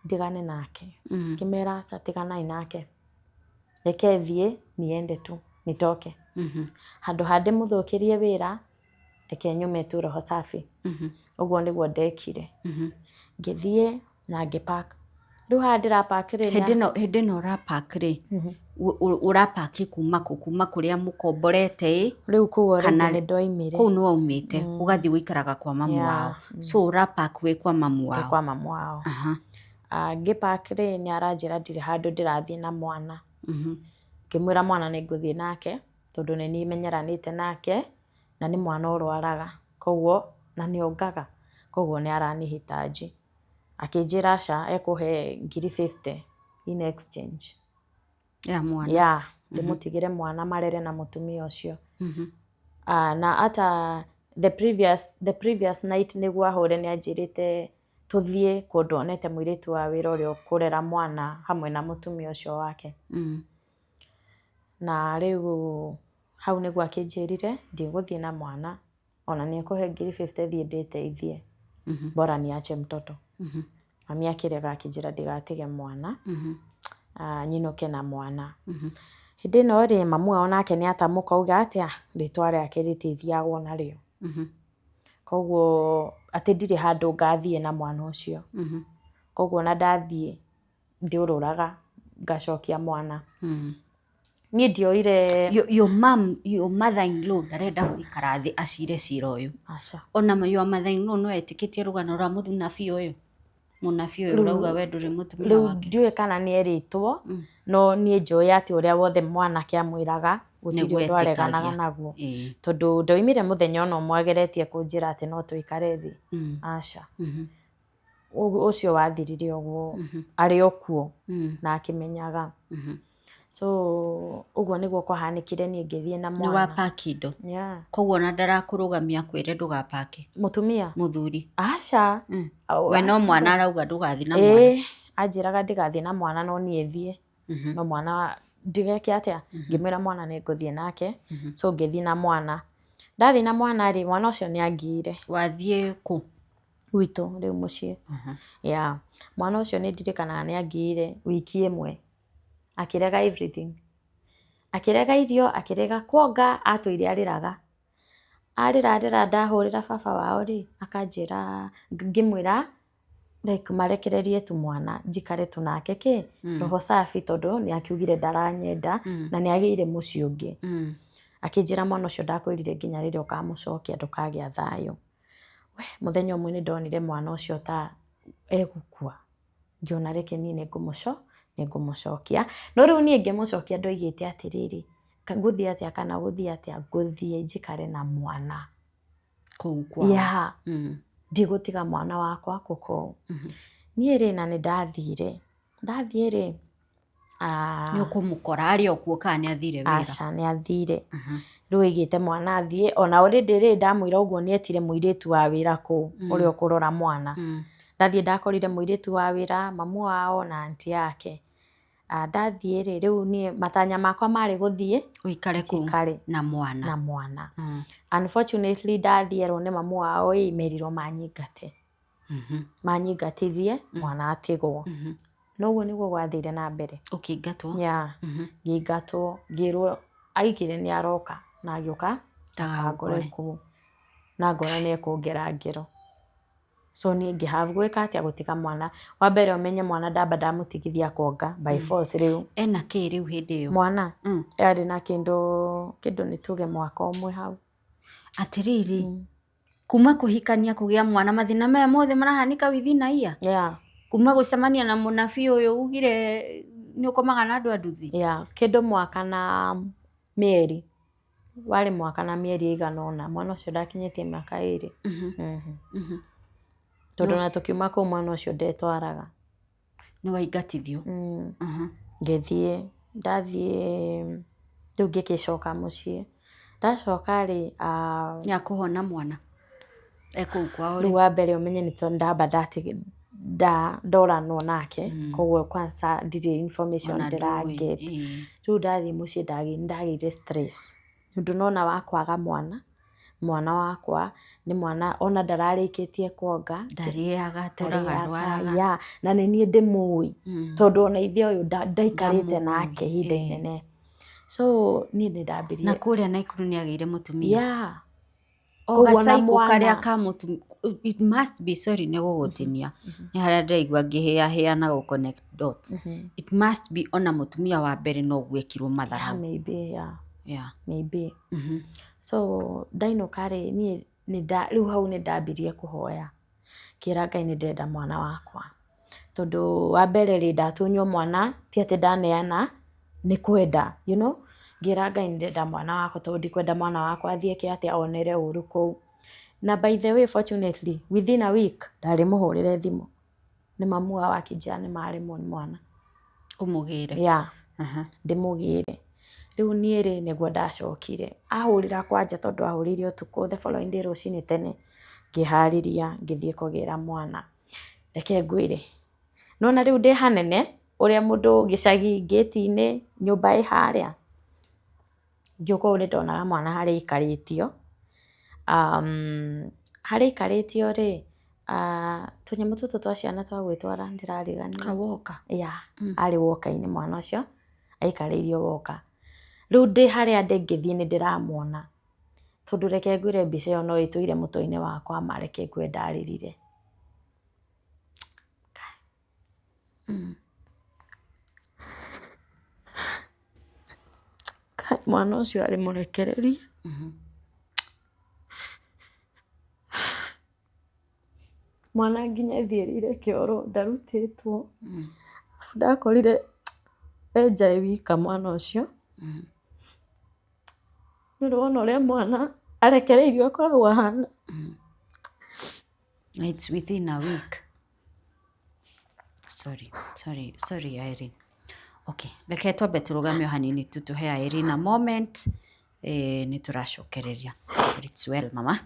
Speaker 2: ndigane nake. Ngĩmera aca tiganai nake, reke thiĩ niende tu nitoke. Handũ ha ndĩmũthũkĩrie wĩra, reke nyume tu roho safi. Ũguo nĩguo ndekire. Ngĩthiĩ na ngĩ-pack. Rĩu haha ndĩra-pack rĩ,
Speaker 1: Hĩndĩ ĩno ũra-pack rĩ, ũra-pack kuma kũ? Kuma kũrĩa mũkomborete ĩ?
Speaker 2: Rĩu kũu already nĩ ndoimire.
Speaker 1: Kũu nĩ waumĩte, ũgathiĩ gũikaraga kwa mamu wao. So ũra-pack wĩ kwa mamu wao.
Speaker 2: Ndĩ kwa mamu wao. Ngĩ-pack rĩ, nĩ aranjĩra ndirĩ handũ ndĩrathiĩ na mwana. Ngĩmwĩra mwana nĩ ngũthiĩ nake, tondũ nĩ niĩ menyeranĩte nake, na nĩ mwana ũrwaraga, koguo na nĩ ongaga, koguo nĩ aranihitaji. Akĩnjĩra aca ekũhe ngiri 50 in exchange.
Speaker 1: Ya mwana.
Speaker 2: Ya, ndĩmũtigĩre mwana marere na mũtumia ũcio. Na ata the previous night nĩguo ahũre nĩ anjĩrĩte tũthiĩ kũndũ onete mũirĩtu wa wĩra ũrĩa ũkũrera mwana hamwe na mũtumia ũcio wake. Na rĩu hau nĩguo akĩnjĩrire ndigũthiĩ na mwana, ona nĩ ekũhe ngiri 50 thiĩ ndĩteithie. Bora niache mtoto. Mami akĩrega akĩnjĩra ndigatige mwana, nyinũke na mwana. Hĩndĩ ĩno rĩ, mamu wao nake nĩ atamũka auga atĩa, rĩtwa rĩake rĩtithiagwo narĩo. Koguo atĩ ndirĩ handũ ngathiĩ na mwana ũcio. Koguo ona ndathiĩ ndiũrũraga ngacokia mwana. Niĩ ndioire.
Speaker 1: Your mom, your mother in law ndarenda gũikara thĩ acire cira ũyũ.
Speaker 2: Aca.
Speaker 1: Ona your mother in law no etĩkĩtie rũgano rwa mũnabii ũyũ? Mũnabii ũyũ ũrauga we ndũrĩ mũtumia
Speaker 2: Rĩu
Speaker 1: wake.
Speaker 2: Ndiũĩ kana nĩ erĩtwo, no niĩ njũĩ atĩ ũrĩa wothe mwanake amwĩraga gũtirĩ
Speaker 1: Nĩguo
Speaker 2: ũndũ areganaga
Speaker 1: etĩkagia.
Speaker 2: Naguo. Tondũ ndoimire mũthenya ona ũmwe ageretie kũnjĩra atĩ no tũikare thĩ. Aca. Ũcio wathirire ũguo arĩ o kuo na akĩmenyaga. So ũguo nĩguo kwahanĩkire, niĩ ngĩthiĩ na
Speaker 1: Nĩ
Speaker 2: mwana.
Speaker 1: Wapaki indo.
Speaker 2: Yeah.
Speaker 1: Koguo ona ndarakũrũgamia akwĩre ndũgapake.
Speaker 2: Mũtumia?
Speaker 1: Mũthuri.
Speaker 2: Aca.
Speaker 1: We no
Speaker 2: Aca.
Speaker 1: Mwana arauga ndũgathiĩ na mwana.
Speaker 2: Ĩĩ, anjĩraga ndigathiĩ na mwana no niĩ thiĩ. No mwana ndigeke atĩa? Ngĩmwĩra mwana nĩ ngũthiĩ nake. So ngĩthiĩ na mwana. Ndathiĩ na mwana rĩ, mwana ũcio nĩ angiire.
Speaker 1: Wathiĩ kũ?
Speaker 2: Gwitũ rĩu mũciĩ. Yeah. Mwana ũcio nĩ ndirikanaga nĩ angiire wiki ĩmwe. Akĩrega everything. Akĩrega irio, akĩrega kuonga, atũire arĩraga. Arĩra arĩra ndahũrĩra baba wao rĩ, akanjĩra ngĩmwĩra like marekererie tu mwana njikare tu nake kĩ roho safi tondũ nĩ akiugire ndaranyenda na nĩ agĩire mũciĩ ũngĩ. Akĩnjĩra mwana ũcio ndakwĩrire nginya rĩrĩa ũkamũcokia ndũkagĩa thayũ. We mũthenya ũmwe nĩ ndonire mwana ũcio ta egũkua. Ngĩona reke niĩ nĩ ngũmũcokia. No rĩu niĩ ngĩmũcokia ndoigĩte atĩrĩrĩ, ngũthiĩ atĩa kana gũthiĩ atĩa, ngũthiĩ njikare na mwana.
Speaker 1: Kũu kwao.
Speaker 2: Yeah. Ndigũtiga mwana wakwa kũkũu. Niĩ rĩ na nĩ ndathire. Ndathiĩ rĩ,
Speaker 1: Nĩ ũkũmũkora arĩ o kuo kana nĩ athire wĩra?
Speaker 2: Aca, nĩ athire. Rĩu aigĩte mwana athiĩ, ona already rĩ ndamwĩra ũguo nĩ etire mũirĩtu wa wĩra kũu ũrĩa ũkũrora mwana. Ndathiĩ ndakorire mũirĩtu wa wĩra, mamu wao na aunty yake. Ndathiĩ rĩ, rĩu niĩ matanya makwa marĩ gũthiĩ
Speaker 1: Ũikare kũu
Speaker 2: njikare
Speaker 1: na mwana.
Speaker 2: Na mwana. Unfortunately ndathiĩ erwo nĩ mamu wao ĩ merirwo manyingate. Manyingatithie mwana atigwo. Noguo nĩguo gwathire na mbere.
Speaker 1: Ũkĩingatwo?
Speaker 2: Yeah. Ngĩingatwo, ngĩrwo aigire nĩ aroka na agĩũka
Speaker 1: ndagagũkore
Speaker 2: akangore kũu na ngona nĩ ekũngera ngero. So niĩ ngĩ have gwĩka atĩa, gũtiga mwana. Wa mbere ũmenye mwana ndamba ndamũtigithia kuonga by force rĩu.
Speaker 1: Ena kĩ rĩu hĩndĩ ĩyo?
Speaker 2: Mwana arĩ na kĩndũ nĩ tuge mwaka ũmwe hau.
Speaker 1: Atĩrĩrĩ, kuma kũhikania kũgĩa mwana, mathĩna maya mothe marahanĩka within a year?
Speaker 2: Yeah.
Speaker 1: Kuma gũcemania na mũnabii ũyũ ugire nĩ ũkomaga na andũ a nduthi?
Speaker 2: Yeah, kĩndũ mwaka na mĩeri, warĩ mwaka na mĩeri ĩigana ũna. Mwana ũcio ndakinyĩtie mĩaka 2. Tondũ na tũkiuma kũu mwana ũcio ndetwaraga.
Speaker 1: Nĩ waingatithio?
Speaker 2: Mm. Ngĩthiĩ, ndathiĩ rĩu ngĩgĩcoka mũciĩ. Ndacoka rĩ,
Speaker 1: Nĩ akũhona mwana e kũu kwao?
Speaker 2: Rĩu wa mbere ũmenye nĩ tondũ ndamba ndoranwo nake, koguo kwanza ndirĩ information
Speaker 1: Ona ndũĩ.
Speaker 2: ndĩraget. Rĩu ndathiĩ mũciĩ ndagĩire stress nĩ ũndũ nona wa kwaga mwana. Mwana wakwa nĩ mwana ona ndararĩkĩtie kuonga.
Speaker 1: Ndarĩaga, tũraga arwaraga.
Speaker 2: Yeah, na nĩ niĩ ndĩmũĩ tondũ ona ithe ũyũ ndaikarĩte
Speaker 1: Ndamũĩ,
Speaker 2: nake ihinda inene, so niĩ nĩ ndambirie.
Speaker 1: Na kũrĩa Naikuru nĩ agĩire mũtumia?
Speaker 2: Yeah.
Speaker 1: O
Speaker 2: Koguo na
Speaker 1: gacaikũ
Speaker 2: mwana-
Speaker 1: karĩa ka mũtumia, it must be, sorry nĩ gũgũtinia, nĩ harĩa ndĩraigua ngĩhĩahĩa na gũ connect dots. It must be ona mũtumia wa mbere noguo ekirwo matharau.
Speaker 2: Maybe, yeah. Maybe. So ndainũka rĩ, niĩ rĩu hau nĩ ndambirie kũhoya, ngĩra Ngai nĩ ndĩrenda mwana wakwa, tondũ wa mbere rĩ, ndatunywo mwana ti atĩ ndaneana nĩ kwenda. Ngĩra Ngai nĩ ndĩrenda mwana wakwa tondũ ndikwenda mwana wakwa athiĩ eke atĩa, onere ũru kũu. Na by the way, fortunately, within a week ndarĩ mũhũrĩre thimũ nĩ mamu wao, akĩnjĩra nĩ maremwo nĩ mwana.
Speaker 1: Ũmũgĩre?
Speaker 2: Yeah. Ndĩmũgĩre. Rĩu niĩ rĩ, nĩguo ndacokire ahũrĩra kwanja, tondũ ahũrĩire ũtukũ, the following day rũcinĩ tene ngĩharĩria ngĩthiĩ kũgĩra mwana. Reke ngwĩre, nona rĩu ndĩ hanene ũrĩa mũndũ gĩcagi ngĩti-inĩ, nyũmba ĩ harĩa. Ngĩũka ũũ nĩ ndonaga mwana harĩa aikarĩtio. Harĩa aikarĩtio rĩ, tũnyamũ tũtũ twa ciana twa gwĩtwara, ndĩrariganĩrwo.
Speaker 1: Kawoka?
Speaker 2: Yeah, arĩ walker-inĩ mwana ũcio, aikarĩirio walker. Rĩu ndĩ harĩa ndĩ ngĩthiĩ nĩ ndĩramuona, tondũ reke ngwĩre mbica ĩyo no ĩtũire mũtwe-inĩ wakwa ma. Reke ngwĩre ndarĩrire. Kai, mwana ũcio arĩ mũrekererie. Mwana nginya ethiĩrĩire kĩoro ndarutĩtwo. Ndakorire enja e wika mwana ũcio. Nĩ ũrĩ wona ũrĩa mwana arekereirio akoragwo ahana?
Speaker 1: It's within a week. Sorry, sorry, sorry, Irene. Okay, reke twambe tũrũgame o hanini tu tũhe Irene a moment. Nĩ tũracokereria. But it's well, mama.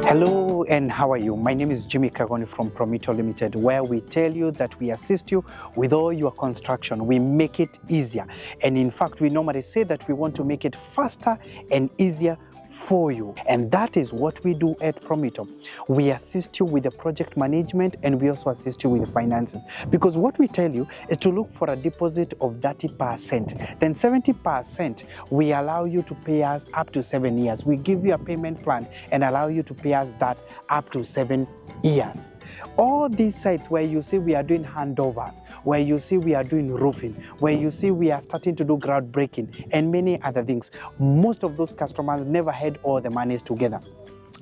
Speaker 3: Hello and how are you? My name is Jimmy Kagoni from Promito Limited, where we tell you that we assist you with all your construction. We make it easier. And in fact, we normally say that we want to make it faster and easier for you. And that is what we do at Promito. We assist you with the project management and we also assist you with the finances. Because what we tell you is to look for a deposit of 30%. Then 70% we allow you to pay us up to 7 years. We give you a payment plan and allow you to pay us that up to 7 years. All these sites where you see we are doing handovers, where you see we are doing roofing, where you see we are starting to do groundbreaking and many other things, most of those customers never had all the monies together.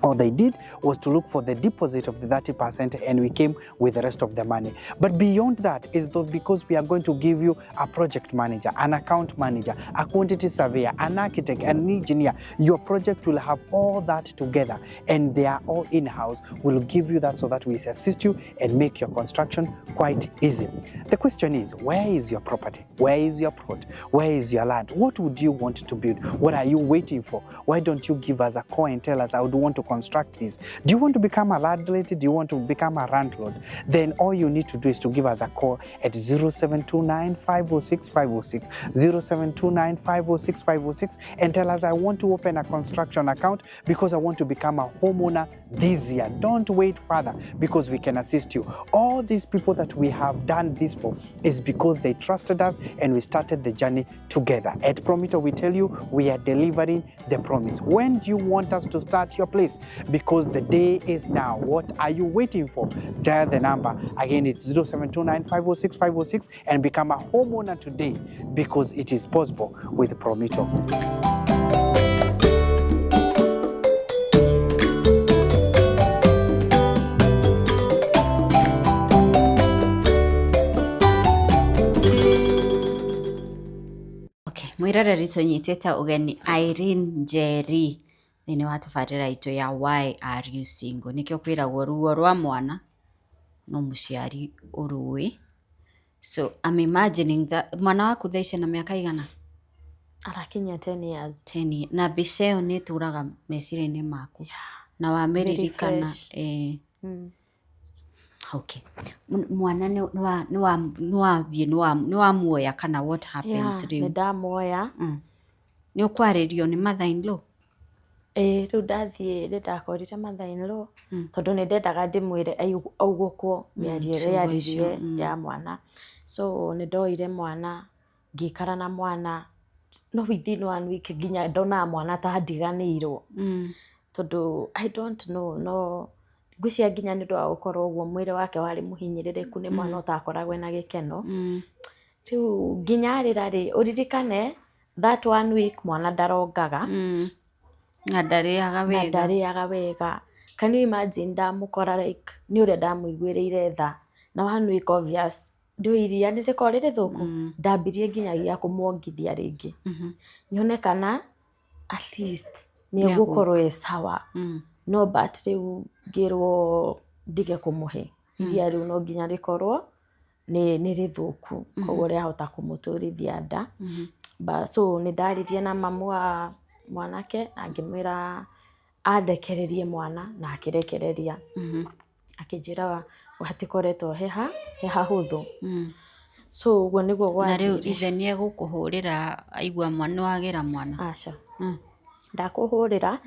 Speaker 3: All they did was to look for the deposit of the 30% and we came with the rest of the money. But beyond that is though because we are going to give you a project manager, an account manager, a quantity surveyor, an architect, an engineer. Your project will have all that together and they are all in-house. We'll give you that so that we assist you and make your construction quite easy. The question is, where is your property? Where is your plot? Where is your land? What would you want to build? What are you waiting for? Why don't you give us a call and tell us, I would want to construct this? Do you want to become a landlady? Do you want to become a landlord? Then all you need to do is to give us a call at 0729 506 506, 0729 506 506, and tell us, I want to open a construction account because I want to become a homeowner this year. Don't wait further, because we can assist you. All these people that we have done this for is because they trusted us and we started the journey together. At Promito, we tell you we are delivering the promise. When do you want us to start your place? Because the day is now. What are you waiting for? Dial the number. Again, it's 0729 506 506 and become a homeowner today, because it is possible with Promito.
Speaker 1: Okay, mwiroreri tũnyitĩte ũgeni Irene Njeri thĩinĩ wa tabarĩra itũ ya Why Are You Single. Nĩkĩo kwĩragwo ruo rwa mwana no mũciari ũrũĩ. So I'm imagining that mwana waku thaa ici na mĩaka igana?
Speaker 2: Arakinyia 10 years.
Speaker 1: 10. Na mbica ĩyo nĩ ĩtũraga meciria-inĩ maku. Na wamĩririkana.
Speaker 2: Fresh.
Speaker 1: Okay. Mwana nĩ wathiĩ nĩ wamuoya kana what happens
Speaker 2: Yeah,
Speaker 1: rĩu?
Speaker 2: Nĩ ndamuoya.
Speaker 1: Nĩ ũkwarĩrio nĩ mother in law?
Speaker 2: Ĩĩ, rĩu ndathiĩ nĩ ndakorire mother in law, tondũ nĩ ndendaga ndĩmwĩre augũkwo mĩario ĩrĩa
Speaker 1: Ciugo
Speaker 2: yaririe
Speaker 1: icio.
Speaker 2: Ya mwana. So nĩ ndoire mwana, ngĩikara na mwana, no within one week nginya ndonaga mwana ta ndiganĩirwo, tondũ I don't know, no ngwĩciria nginya nĩ ũndũ wa gũkorwo ũguo mwĩrĩ wake warĩ mũhinyĩrĩrĩku, nĩ mwana ũtakoragwo ena gĩkeno. Rĩu nginya arĩra rĩ, ũririkane that one week mwana ndarongaga.
Speaker 1: Na ndarĩaga
Speaker 2: Na
Speaker 1: wega.
Speaker 2: Ndarĩaga wega. Can you imagine ndamũkora, like nĩ ũrĩa ndamũiguĩrĩire tha, na one week obvious ndũĩ iria nĩ rĩkoragwo rĩrĩ thũku. Ndambirie nginyagia kũmwongithia rĩngĩ, nyone kana at least nĩ egũkorwo ĩ sawa. No but rĩu ngĩrwo ndige kũmũhe iria rĩu, no nginya rĩkorwo nĩ rĩthũku, koguo rĩahota kũmũtũrithia nda. So nĩ ndaririe na mamu wa mwanake na ngĩmwĩra andekererie mwana, na akĩrekereria. Akĩnjĩra hatikoretwo he hahũthũ. So ũguo nĩguo
Speaker 1: Na rĩu
Speaker 2: gwathire.
Speaker 1: Ithe nĩ egũkũhũrĩra aigua mwana wagĩra mwana?
Speaker 2: Aca, ndakũhũrĩra,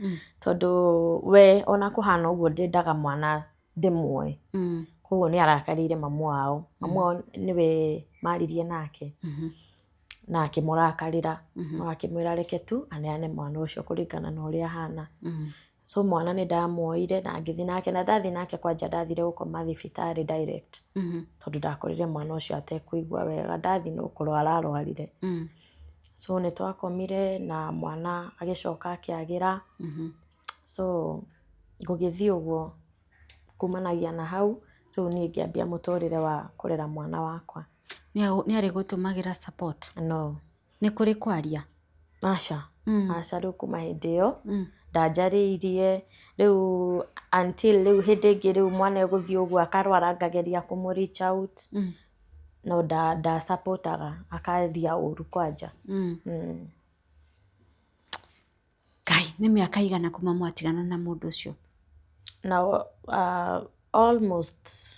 Speaker 2: tondũ we ona kũhana ũguo ndendaga mwana ndĩmuoe. Koguo nĩ arakarĩire mamu wao. Mamu wao nĩwe maririe nake na akĩmũrakarĩra, no akĩmwĩra reke tu aneane mwana ũcio kũringana na ũrĩa ahana. So mwana nĩ ndamuoire na ngĩthiĩ nake, na ndathiĩ nake kwanja ndathire gũkoma thibitarĩ direct, tondũ ndakorire mwana ũcio atekũigua wega. Ndathiĩ no kũrwara arwarire. So nĩ twakomire na mwana agĩcoka akĩagĩra. So gũgĩthiĩ ũguo, kumanagia na hau rĩu niĩ ngĩambia mũtũrĩre wa kũrera mwana wakwa.
Speaker 1: Nĩ arĩ gũtũmagĩra support?
Speaker 2: No.
Speaker 1: Nĩ kũrĩ kwaria?
Speaker 2: Aca. Aca, rĩu kuma hĩndĩ ĩyo ndanjarĩirie rĩu until rĩu hĩndĩ ĩngĩ rĩu mwana egũthiĩ ũguo akarwara, ngageria kũmũ reach out, no nda supportaga, akaria ũru kwanja.
Speaker 1: Ngai, nĩ mĩaka igana kuma mwatigana na mũndũ ũcio?
Speaker 2: Now almost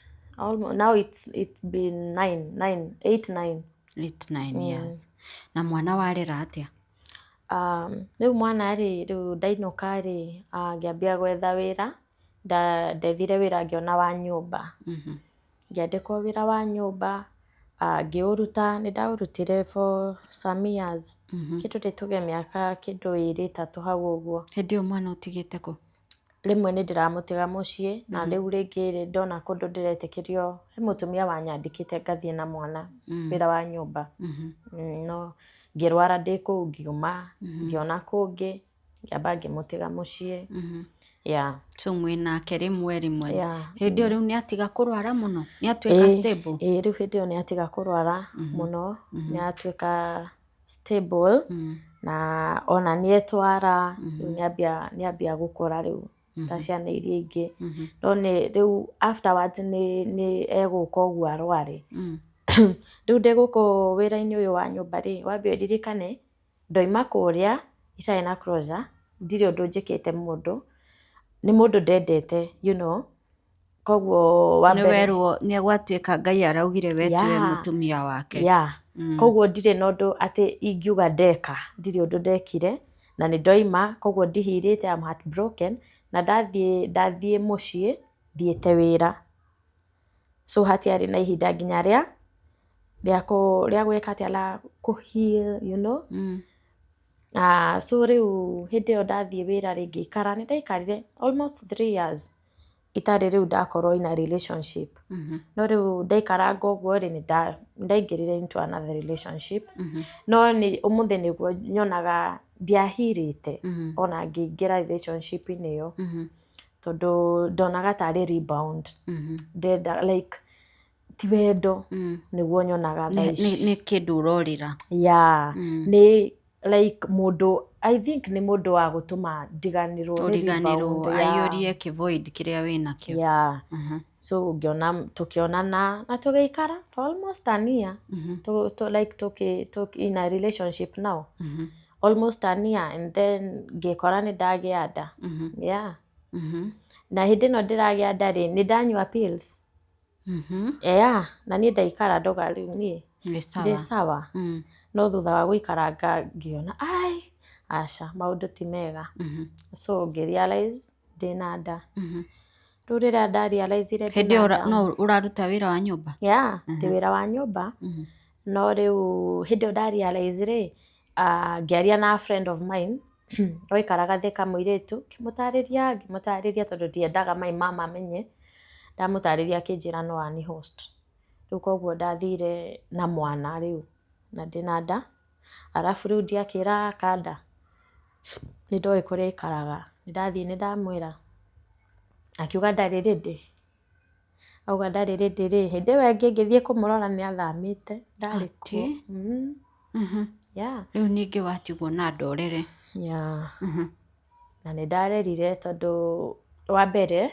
Speaker 2: now it's been nine, eight, nine.
Speaker 1: 8, 9 years. Na mwana warera atĩa?
Speaker 2: Rĩu mwana rĩ, rĩu ndainũka rĩ, ngĩambia gwetha wĩra. Ndethire wĩra, ngĩona wa nyũmba. Ngĩandĩkwo wĩra wa nyũmba, ngĩũruta. Nĩ ndaũrutire for some years, kĩndũ rĩ tuge mĩaka kĩndũ 2, 3 hau ũguo.
Speaker 1: Hĩndĩ ĩyo mwana ũtigĩte kũ?
Speaker 2: Rĩmwe nĩ ndĩramũtiga mũciĩ, na rĩu rĩngĩ rĩ, ndona kũndũ ndĩretĩkĩrio, he mũtumia wanyandĩkĩte ngathiĩ na mwana wĩra wa nyũmba. No ngĩrwara ndĩ kũu, ngiuma, ngĩona kũngĩ, ngĩamba ngĩmũtiga mũciĩ, yeah.
Speaker 1: So mwĩ nake rĩmwe rĩmwe?
Speaker 2: Yeah.
Speaker 1: Hĩndĩ ĩyo rĩu nĩ atiga kũrwara mũno, nĩ atuĩka stable?
Speaker 2: Ĩĩ, rĩu hĩndĩ ĩyo nĩ atiga kũrwara mũno, nĩ atuĩka stable, na ona nĩ etwara rĩu, nĩ ambia gũkũra rĩu. Ta ciana iria ingĩ. No nĩ rĩu afterwards nĩ egũka ũguo arware. Rĩu ndĩ gũkũ wĩra-inĩ ũyũ wa nyũmba rĩ, wambe ũririkane ndoima kũrĩa itarĩ na closure, ndirĩ ũndũ njĩkĩte mũndũ, nĩ mũndũ ndendete. Koguo wa
Speaker 1: Nĩ
Speaker 2: mbere
Speaker 1: werwo nĩ gwatuĩka Ngai araugire we tiwe mũtumia wake.
Speaker 2: Yeah. Koguo ndirĩ na ũndũ atĩ ingiuga ndeka, ndirĩ ũndũ ndekire, na nĩ ndoima, koguo ndihirĩte, I'm heartbroken, na ndathiĩ mũciĩ thiĩte wĩra. So hatiarĩ na ihinda nginya rĩa gwĩka atĩa, la kũ heal. So rĩu hĩndĩ ĩyo ndathiĩ wĩra rĩ, ngĩikara, nĩ ndaikarire almost 3 years itarĩ rĩu ndakorwo in a relationship. No rĩu ndaikaranga ũguo rĩ, nĩ ndaingĩrire into another relationship. No nĩ ũmũthĩ nĩguo nyonaga ndiahirĩte ona ngĩingĩra relationship-inĩ ĩyo, tondũ ndonaga tarĩ rebound. Ndenda like ti wendo nĩguo nyonaga thaa ici.
Speaker 1: Nĩ kĩndũ ũrorĩra.
Speaker 2: Yeah, nĩ like mũndũ, I think nĩ mũndũ wa gũtũma ndiganĩrwo nĩ
Speaker 1: Ũriganĩrwo
Speaker 2: rebound, yeah.
Speaker 1: Aiyũrie kĩ-void kĩrĩa wĩnakĩo.
Speaker 2: Yeah. So ngĩona tũkĩonana na tũgĩikara for almost an year. Like in a relationship now. Almost an year, and then ngĩkora nĩ ndagĩa nda. Yeah. Na hĩndĩ ĩno ndĩragĩa nda rĩ, nĩ ndanyua pills. Yeah, na niĩ ndaikara ndoga rĩu niĩ
Speaker 1: Nĩ
Speaker 2: ndĩ
Speaker 1: sawa.
Speaker 2: Sawa. No thutha wa gũikaranga ngĩona ai aca, maũndũ ti mega. So ngĩ realize ndĩna nda. Rĩu rĩrĩa ndarealizire
Speaker 1: Hĩndĩ
Speaker 2: ndĩna
Speaker 1: ĩyo
Speaker 2: nda,
Speaker 1: no ũraruta wĩra wa nyũmba?
Speaker 2: Yeah, ndĩ wĩra wa nyũmba. No rĩu hĩndĩ ĩyo ndarealize rĩ, ngĩaria na a friend of mine waikaraga Thika, mũirĩtu, ngĩmũtarĩria tondũ ndiendaga my mama amenye. Ndamũtarĩria akĩnjĩra no ani host. Rĩu koguo ndathire na mwana rĩu na ndĩna nda, arabu rĩu ndiakĩra kanda nĩ ndoĩ kũrĩa aikaraga, nĩ ndathiĩ nĩ ndamwĩra, akiuga ndarĩ ready. Auga ndarĩ ready rĩ, hĩndĩ ĩyo ĩngĩ ngĩthiĩ kũmũrora nĩ athamĩte, ndarĩ kuo.
Speaker 1: Atĩ?
Speaker 2: Yeah.
Speaker 1: Rĩu ningĩ watigwo na ndorere.
Speaker 2: Yeah. Na nĩ ndarerire tondũ wa mbere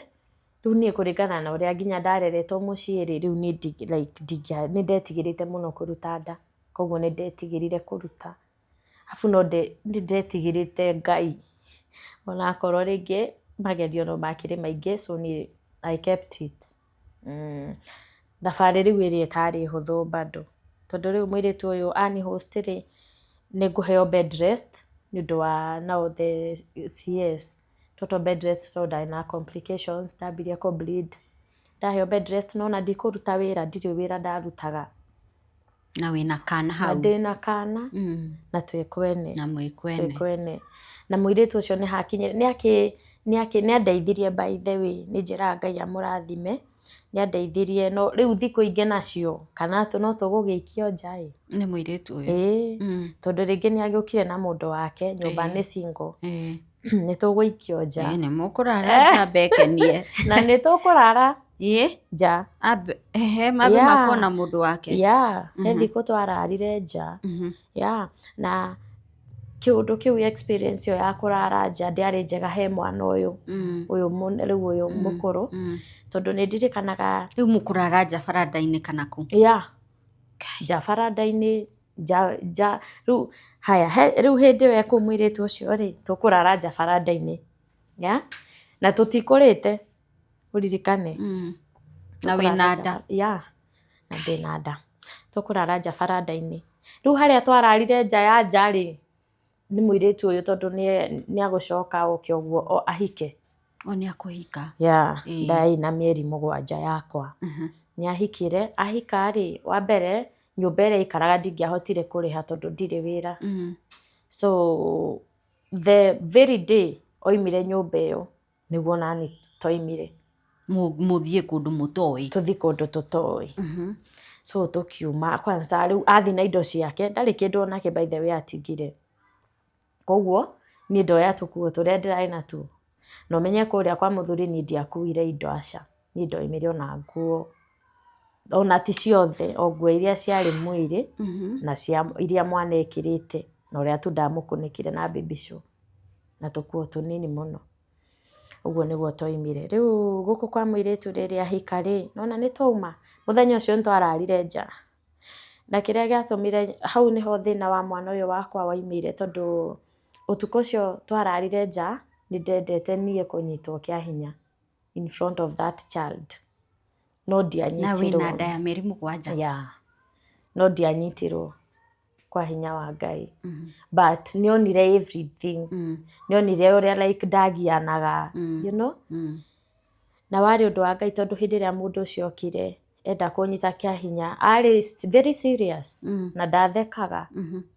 Speaker 2: rĩu niĩ kũringana na ũrĩa nginya ndareretwo mũciĩ rĩ, rĩu niĩ like nĩ ndetigĩrĩte mũno kũruta nda, koguo nĩ ndetigĩrire kũruta, arabu no nĩ ndetigĩrĩte Ngai, onakorwo rĩngĩ magerio no makĩrĩ maingĩ, so niĩ I kept it. Thabarĩ rĩu ĩrĩa ĩtarĩ hũthũ bado, tondũ rĩu mũirĩtu ũyũ ani host rĩ, nĩ ngũheo bed rest nĩ ũndũ wa now the CS, total bed rest tondũ ndarĩ na complications, ndambirie kũ bleed, ndaheo bed rest no ona ndikũruta wĩra, ndirĩ wĩra ndarutaga.
Speaker 1: Na wĩna kana
Speaker 2: Na
Speaker 1: hau.
Speaker 2: Ndĩna kana na twĩ kwene.
Speaker 1: Na mwĩ kwene.
Speaker 2: Twĩ kwene. Na mũirĩtu ũcio nĩ hakinyire nĩ andeithirie, by the way, nĩ njĩraga Ngai amũrathime, nĩ andeithirie, no rĩu thikũ ingĩ nacio kana no tũgũgĩikio nja ĩ.
Speaker 1: Nĩ mũirĩtu ũyũ.
Speaker 2: Ĩĩ, tondũ rĩngĩ nĩ agĩũkire na mũndũ wake nyũmba, nĩ single, nĩ tũgũikio nja.
Speaker 1: Ĩĩ, nĩ mũkũrara nja mbekenie.
Speaker 2: Na nĩ tũkũrara nja.
Speaker 1: Ambe ehe mambe makwo na mũndũ wake.
Speaker 2: Yeah, he thikũ twararire nja. Yeah, na kĩũndũ kĩu, experience ĩyo ya kũrara nja ndĩarĩ njega he mwana ũyũ, ũyũ rĩu ũyũ mũkũrũ, tondũ nĩ ndirikanaga.
Speaker 1: Rĩu mũkũrara nja baranda-inĩ kana kũ?
Speaker 2: Yeah, nja baranda-inĩ, nja rĩu haya rĩu hĩndĩ ĩyo ekũu mũirĩtu ũcio rĩ, tũkũrara nja baranda-inĩ, yeah, na tũtikũrĩte, ũririkane.
Speaker 1: Na wĩna nda.
Speaker 2: Yeah, na ndĩna nda, tũkũrara nja baranda-inĩ. Rĩu harĩa twararire nja ya nja rĩ, nĩ mũirĩtu ũyũ, tondũ nĩ agũcoka oke ũguo ahike.
Speaker 1: O nĩ akũhika.
Speaker 2: Yeah, ndarĩ na mĩeri 7 yakwa. Nĩ ahikire, ahika rĩ, wa mbere nyũmba ĩrĩa aikaraga ndingĩahotire kũrĩha tondũ ndirĩ wĩra. So the very day oimire nyũmba ĩyo nĩguo nani twaimire.
Speaker 1: Mũthiĩ kũndũ mũtoĩ.
Speaker 2: Tũthiĩ kũndũ tũtoĩ. So tũkiuma kwanza, rĩu athiĩ na indo ciake, ndarĩ kĩndũ onake by the way atigire, koguo niĩ ndoya tũkuo tũrĩa ndĩrarĩ natuo, na ũmenye kũrĩa kwa mũthuri niĩ ndiakuire indo, aca, niĩ ndoimire ona nguo ona ti ciothe, o nguo iria ciarĩ mwĩrĩ na cia iria mwana ekĩrĩte na ũrĩa tu ndamũkunĩkire na baby show na tũkuo tũnini mũno. Ũguo nĩguo twaimire. Rĩu gũkũ kwa mũirĩtu rĩrĩa ahika rĩ, nona nĩ twauma, mũthenya ũcio nĩ twararire nja. Na kĩrĩa gĩatũmire, hau nĩho thĩna wa mwana ũyũ wakwa waimĩire tondũ ũtukũ ũcio twararire nja, nĩ ndendete niĩ kũnyitwo kĩa hinya in front of that child. No ndianyitirwo.
Speaker 1: Na wĩna nda ya mĩeri 7.
Speaker 2: Yeah. No ndianyitirwo kwa hinya wa Ngai. But nĩonire everything. Nĩonire ũrĩa like ndagianaga, you know? Na warĩ ũndũ wa Ngai tondũ hĩndĩ ĩrĩa mũndũ ũcio okire enda kũnyita kĩa hinya, arĩ very serious na ndathekaga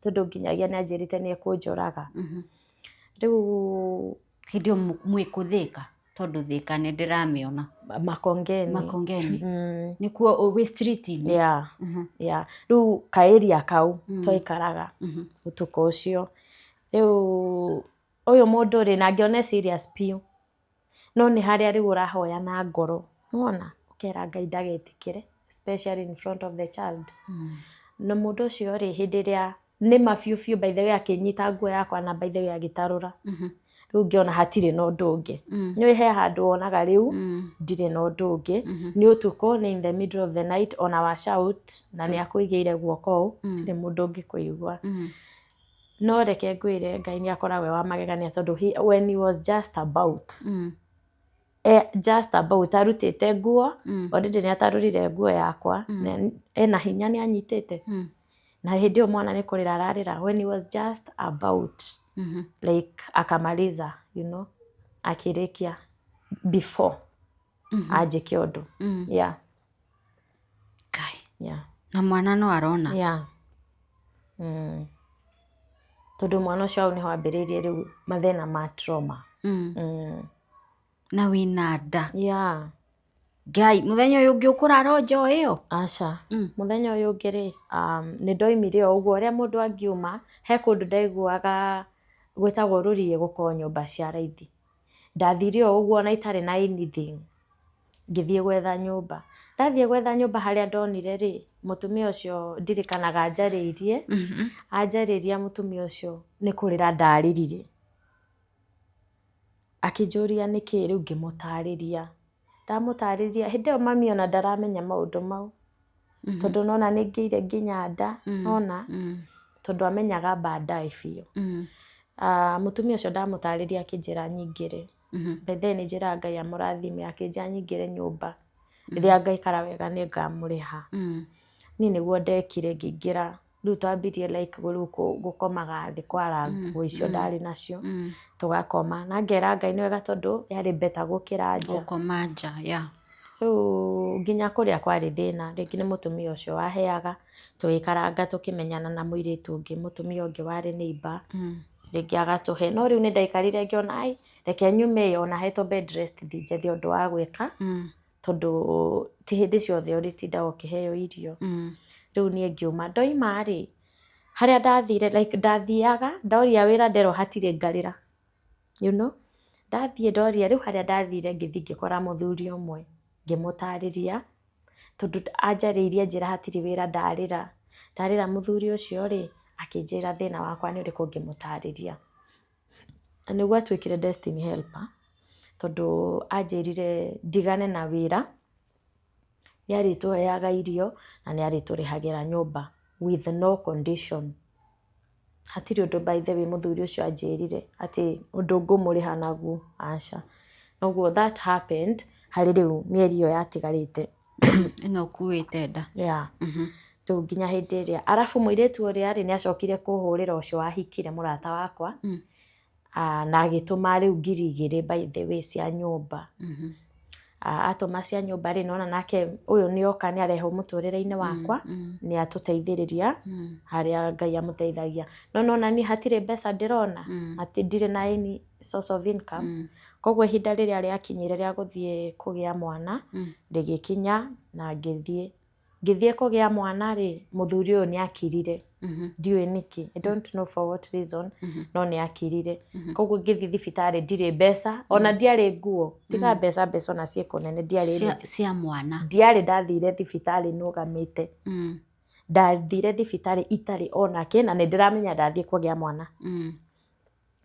Speaker 2: tondũ nginyagia nĩ anjĩrĩte nĩ ekũnjũraga. Rĩu
Speaker 1: Hĩndĩ ĩyo mwĩ kũ Thĩka? Tondũ Thĩka nĩ ndĩramĩona.
Speaker 2: Makongeni.
Speaker 1: Makongeni. Nĩkuo wĩ street-inĩ?
Speaker 2: Yeah. Yeah. Rĩu ka area kau twaikaraga ũtukũ ũcio. Rĩu ũyũ mũndũ rĩ, na ngĩona e serious biũ. No nĩ harĩa rĩu ũrahoya na ngoro. Nĩwona? Ũkera Ngai ndagetĩkĩre, especially in front of the child. Na mũndũ ũcio rĩ, hĩndĩ ĩrĩa nĩma biũ biũ by the way akĩnyita nguo yakwa na by the way agĩtarũra. Rĩu ngĩona hatirĩ na ũndũ ũngĩ. Nĩũĩ he handũ wonaga rĩu ndirĩ na ũndũ ũngĩ. Nĩ ũtukũ, nĩ in the middle of the night, ona wa shout na nĩ akũigĩire guoko ũũ, hatirĩ mũndũ ũngĩkũigua. No reke ngwĩre Ngai nĩ akoragwo e wa magegania tondũ when he was just about, just about arutĩte nguo, already nĩ atarũrire nguo yakwa, ena hinya nĩ anyitĩte. Na hĩndĩ ĩyo mwana nĩ kũrĩra ararĩra, when he was just about, like akamaliza, you know, akĩrĩkia before anjĩke ũndũ. Yeah.
Speaker 1: Ngai.
Speaker 2: Yeah.
Speaker 1: Na mwana no arona?
Speaker 2: Yeah. Tondũ mwana ũcio hau nĩho ambĩrĩirie rĩu mathĩna ma trauma.
Speaker 1: Na wĩna nda?
Speaker 2: Yeah.
Speaker 1: Ngai, mũthenya ũyũ ũngĩ ũkũrara o nja o ĩyo?
Speaker 2: Aca. Mũthenya ũyũ ũngĩ rĩ, nĩ ndoimire o ũguo ũrĩa mũndũ angiuma, he kũndũ ndaiguaga gwĩtagwo rũriĩ gũkorwo nyũmba cia raithi. Ndathire o ũguo na itarĩ na anything, ngĩthiĩ gwetha nyũmba. Ndathiĩ gwetha nyũmba harĩa ndonire rĩ, mũtumia ũcio ndirikanaga anjarĩirie, anjarĩria mũtumia ũcio nĩ kũrĩra ndarĩrire. Akĩnjũria nĩkĩ, rĩu ngĩmũtarĩria. Ndamũtarĩria, hĩndĩ ĩyo mami ona ndaramenya maũndũ mau. Tondũ nona nĩ ngĩire nginya nda, nona, tondũ amenyaga baadaye biũ. Mũtumia ũcio ndamũtarĩria akĩnjĩra nyingĩre. By then nĩ njĩraga Ngai amũrathime, akĩnjĩra nyingĩre nyũmba. Rĩrĩa ngaikara wega nĩ ngamũrĩha. Niĩ nĩguo ndekire ngĩingĩra. Rĩu twambirie like rĩu gũkomaga thĩ kwara nguo icio ndarĩ nacio, tũgakoma. Na ngera Ngai nĩ wega tondũ yarĩ better gũkĩra nja.
Speaker 1: Gũkoma nja, yeah.
Speaker 2: Rĩu nginya kũrĩa kwarĩ thĩna, rĩngĩ nĩ mũtumia ũcio waheaga, tũgĩikaranga tũkĩmenyana na mũirĩtu ũngĩ, mũtumia ũngĩ warĩ neighbor, rĩngĩ agatũhe. No rĩu nĩ ndaikarire ngĩona ai, reke nyume ĩyo ona hetwo bed rest thiĩ njethe ũndũ wa gwĩka, tondũ ti hĩndĩ ciothe ũrĩtindaga ũkĩheo irio. Rĩu niĩ ngiuma. Ndoima rĩ, harĩa ndathire, like ndathiaga, ndoria wĩra nderwo hatirĩ ngarĩra. You know? Ndathiĩ ndoria, rĩu harĩa ndathire ngĩthiĩ ngĩkora mũthuri ũmwe, ngĩmũtarĩria, tondũ anjarĩirie anjĩra hatirĩ wĩra ndarĩra. Ndarĩra mũthuri ũcio rĩ, akĩnjĩra thĩna wakwa nĩ ũrĩkũ ngĩmũtarĩria. Na nĩguo atuĩkire destiny helper, tondũ anjĩrire ndigane na wĩra, nĩ arĩtũheaga irio na nĩ arĩtũrĩhagĩra nyũmba with no condition. Hatirĩ ũndũ by the way mũthuri ũcio anjĩrire atĩ ũndũ ngũmũrĩha naguo, aca. Noguo that happened harĩ rĩu mĩeri ĩyo yatigarĩte.
Speaker 1: Ĩno ũkuĩte nda.
Speaker 2: Yeah. Rĩu nginya hĩndĩ ĩrĩa, arabu mũirĩtu ũrĩa rĩ, nĩ acokire kũhũrĩra ũcio wahikire mũrata wakwa, na agĩtũma rĩu 2,000 by the way cia nyũmba. Atũma cia nyũmba rĩ, nona nake ũyũ nĩ oka nĩ arehwo mũtũrĩre-inĩ wakwa, nĩ atũteithĩrĩria harĩa Ngai amũteithagia. No nona niĩ hatirĩ mbeca ndĩrona, atĩ ndirĩ na any source of income. Koguo ihinda rĩrĩa rĩakinyire rĩa gũthiĩ kũgĩa mwana, rĩgĩkinya na ngĩthiĩ. Ngĩthiĩ kũgĩa mwana rĩ, mũthuri ũyũ nĩ akirire. Ndiũĩ nĩkĩ, I don't know for what reason, no nĩ akirire. Koguo ngĩthiĩ thibitarĩ ndirĩ mbeca, ona ndiarĩ nguo, tiga mbeca, mbeca ona ciĩ kũnene, ndiarĩ
Speaker 1: Cia mwana.
Speaker 2: Ndiarĩ, ndathire thibitarĩ nũgamĩte. Ndathire thibitarĩ itarĩ ona kĩ, na nĩ ndĩramenya ndathiĩ kũgĩa mwana.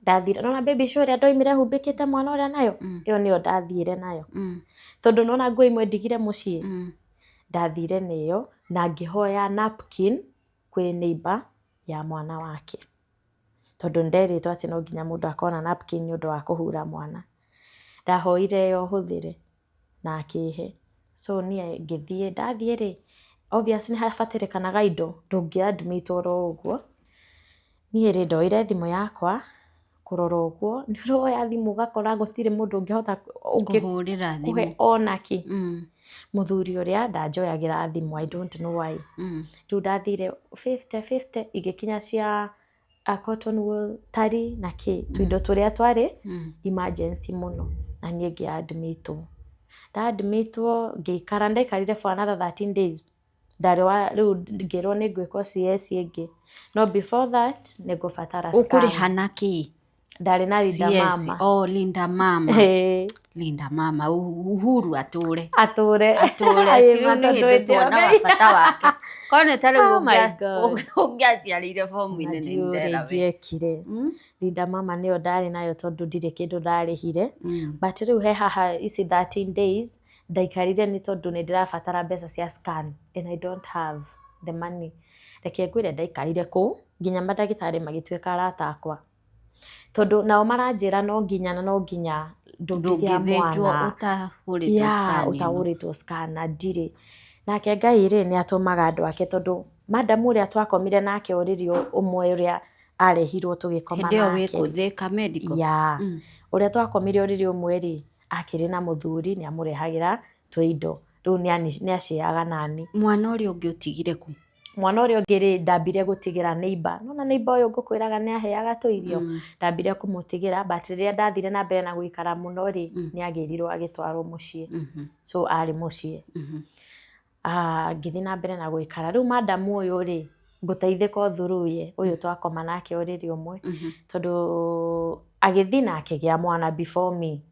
Speaker 2: Ndathire nona baby show ĩrĩa ndoimire humbĩkĩte mwana ũrĩa nayo, ĩyo nĩyo ndathire nayo, tondũ nona nguo imwe ndigire mũciĩ. Ndathire nĩyo na ngĩhoya napkin kwĩ neighbor ya mwana wake, tondũ nderĩtwo atĩ no nginya mũndũ akorwo na napkin nĩ ũndũ wa kũhura mwana. Ndahoire ĩyo hũthĩre na akĩhe. So niĩ ngĩthiĩ, ndathiĩ rĩ, obvious nĩ habatarĩkanaga indo, ndũngĩ admit oro ũguo. Niĩ rĩ, ndoire thimũ yakwa kũrora ũguo, nĩ ũroya thimũ ũgakora gũtirĩ mũndũ ũngĩhota
Speaker 1: kũhũrĩra
Speaker 2: kũhe
Speaker 1: thimũ.
Speaker 2: Ona kĩ. Mũthuri ũrĩa ndanjoyagĩra thimũ, I don't know why. Rĩu ndathire 50 50 igĩkinya cia a cotton wool tari na kĩ, tũindo tũrĩa twarĩ emergency mũno, na niĩ ngĩ admitwo. Nda admitwo ngĩikara, ndaikarire for another 13 days. Ndarĩ wa rĩu ngĩrwo nĩ ngwĩkwo CS ĩngĩ, no before that nĩ ngũbatara scan.
Speaker 1: Ũkũrĩha na kĩ?
Speaker 2: Ndarĩ na Linda
Speaker 1: CS.
Speaker 2: Mama.
Speaker 1: Oh, Linda Mama.
Speaker 2: Ĩĩ.
Speaker 1: Linda Mama, Uhuru atũre.
Speaker 2: Atũre.
Speaker 1: Atũre.
Speaker 2: Ĩĩ,
Speaker 1: Ti rĩu nĩ
Speaker 2: tondũ
Speaker 1: hĩndĩ
Speaker 2: hĩndĩ ĩyo
Speaker 1: tuonaga bata wake. Korwo nĩ ta rĩu
Speaker 2: Oh my God.
Speaker 1: ũngĩaciarĩire bomu-inĩ nĩ
Speaker 2: Ndiũĩ
Speaker 1: ndera we.
Speaker 2: ingĩekire. Linda Mama nĩyo ndarĩ nayo tondũ ndirĩ kĩndũ ndarĩhire. But rĩu he haha ici 13 days ndaikarire nĩ tondũ nĩ ndĩrabatara mbeca cia scan and I don't have the money. Reke ngwĩre, ndaikarire kũu nginya mandagĩtarĩ magĩtuĩka arata akwa, tondũ nao maranjĩra no nginya na no nginya ndũngĩgĩa
Speaker 1: Ndũngĩthĩnjwo
Speaker 2: mwana
Speaker 1: ũtahũrĩtwo
Speaker 2: ya
Speaker 1: scan ĩno.
Speaker 2: Ũtahũrĩtwo scan na ndirĩ nake. Ngai rĩ, nĩ atũmaga andũ ake, tondũ madam ũrĩa twakomire nake ũrĩrĩ ũmwe, ũrĩa arehirwo tũgĩkoma
Speaker 1: Hĩndĩ ĩyo wĩ
Speaker 2: nake
Speaker 1: kũ Thika Medical?
Speaker 2: Ya, ũrĩa twakomire ũrĩrĩ ũmwe rĩ, akĩrĩ na mũthuri nĩ amũrehagĩra tũindo, rĩu nĩ aciaga nani.
Speaker 1: Mwana ũrĩa ũngĩ ũtigire kũ?
Speaker 2: Mwana ũrĩa ũngĩ rĩ, ndambire gũtigĩra neighbor. Nona neighbor ũyũ ngũkwĩraga nĩ aheaga tũirio, ndambire kũmũtigĩra, but rĩrĩa ndathire na mbere na gũikara mũno rĩ, nĩ agĩrirwo agĩtwarwo mũciĩ. So arĩ mũciĩ. Ah, ngĩthiĩ na mbere na gũikara. Rĩu madam ũyũ rĩ, ngũteithĩka o through ye, ũyũ twakoma nake ũrĩrĩ ũmwe, tondũ agĩthiĩ na akĩgĩa mwana before me.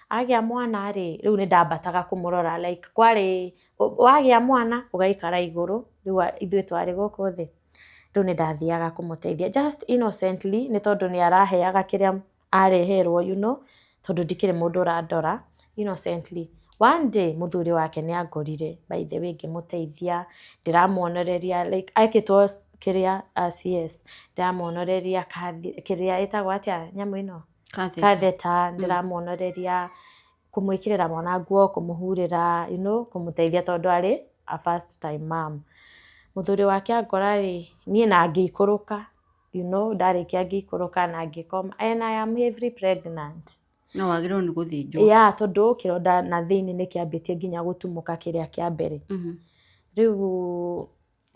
Speaker 2: Agĩa mwana rĩ, rĩu nĩ ndambataga kũmũrora, like kwarĩ wagĩa mwana ũgaikara igũrũ, rĩu ithuĩ twarĩ gũkũ thĩ. Rĩu nĩ ndathiaga kũmũteithia just innocently, nĩ tondũ nĩ araheaga kĩrĩa areherwo, tondũ ndikĩrĩ mũndũ ũrandora innocently. One day mũthuri wake nĩ angorire, by the way, ngĩmũteithia, ndĩramuonereria like ekĩtwo kĩrĩa CS, ndĩramuonereria kĩrĩa ĩtagwo atĩa nyamũ ĩno?
Speaker 1: Catheter.
Speaker 2: Catheter, ndĩramuonereria kũmwĩkĩrĩra mwana nguo, kũmũhurĩra, kũmũteithia tondũ arĩ a first time mom. Mũthuri wake angora rĩ, niĩ na ngĩikũrũka, ndarĩkia ngĩikũrũka na ngĩkoma and I am heavily pregnant.
Speaker 1: No wagĩrĩirwo nĩ gũthĩnjwo.
Speaker 2: Ya, tondũ kĩronda na thĩinĩ nĩ kĩambĩtie nginya gũtumũka kĩrĩa kĩa mbere. Rĩu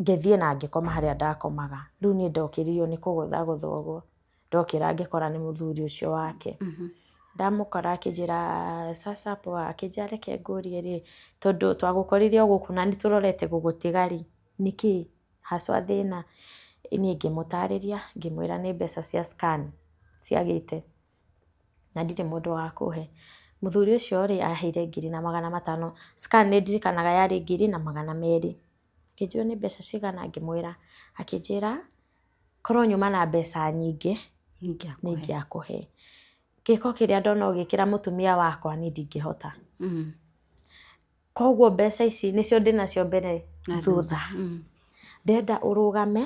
Speaker 2: ngĩthiĩ na ngĩkoma harĩa ndakomaga. Rĩu niĩ ndokĩririo nĩ kũgũthagũthwo ũguo. Ndokĩra ngĩkora nĩ mũthuri ũcio wake. Ndamũkora akĩnjĩra, "Sasa poa." Akĩnjĩra, "Reke ngũrie rĩ, tondũ twagũkorire o gũkũ na nĩ tũrorete gũgũtiga rĩ, nĩkĩ haswa thĩna?" Niĩ ngĩmũtarĩria, ngĩmwĩra nĩ mbeca cia scan ciagĩte na ndirĩ mũndũ wa kũhe. Mũthuri ũcio rĩ, aheire 1500. Scan nĩ ndirikanaga yarĩ 1200. Akĩnjĩra nĩ mbeca cigana, ngĩmwĩra. Akĩnjĩra korwo nyuma na mbeca nyingĩ nĩ ingĩakũhe. Gĩko kĩrĩa ndona ũgĩkĩra mũtumia wakwa, niĩ ndingĩhota. Koguo mbeca ici nĩcio ndĩnacio mbere
Speaker 1: Na
Speaker 2: thutha. Ndĩrenda ũrũgame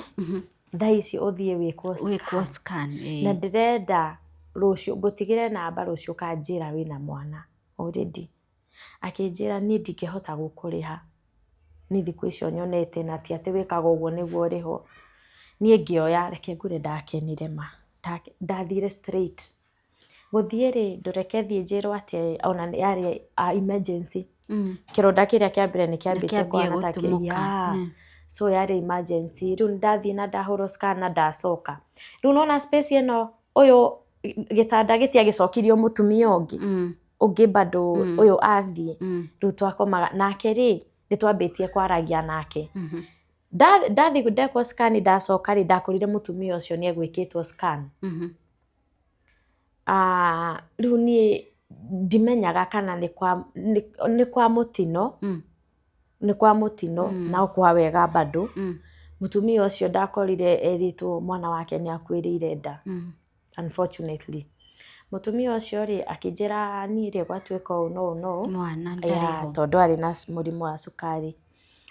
Speaker 2: thaa ici ũthiĩ wĩkwo
Speaker 1: Wĩkwo
Speaker 2: scan.
Speaker 1: Scan,
Speaker 2: Na
Speaker 1: ĩĩ.
Speaker 2: ndĩrenda rũciũ ngũtigĩre namba, rũciũ ũkanjĩra wĩna mwana already. Akĩnjĩra niĩ ndingĩhota gũkũrĩha, nĩ thikũ icio nyonete na ti atĩ wĩkaga ũguo nĩguo ũrĩhwo. Niĩ ngĩoya, reke ngwĩre, ndakenire ma. Ndathire straight. Gũthiĩ rĩ, ndũreke thiĩ njĩrwo atĩ ona yarĩ emergency. Kĩronda kĩrĩa kĩa mbere nĩ kĩambĩtie
Speaker 1: Nĩkĩambia
Speaker 2: kũhana ta
Speaker 1: gũtumũka.
Speaker 2: Yeah. So yarĩ emergency. Rĩu ndathiĩ na ndahũrwo scan na ndacoka. Rĩu nona space ĩno, ũyũ gĩtanda gĩtiagĩcokirio mũtumia ũngĩ. Ũngĩ bado ũyũ athiĩ. Rĩu twakomaga nake rĩ, nĩ twambĩtie kwaragia nake. Ndathiĩ ndekwo scan, ndacoka rĩ, ndakorire mũtumia ũcio nĩ egwĩkĩtwo scan. Ah, rĩu niĩ ndimenyaga kana nĩ kwa mũtino, nĩ kwa mũtino na kwa wega bado. Mũtumia ũcio ndakorire erĩtwo mwana wake nĩ akuĩrĩire nda. Unfortunately mũtumia ũcio rĩ, akĩnjĩra niĩ rĩ, gwatuĩka ũũ no ũũ no ũũ.
Speaker 1: Mwana
Speaker 2: ya
Speaker 1: ndarĩ ho.
Speaker 2: Tondũ arĩ na mũrimũ wa cukari,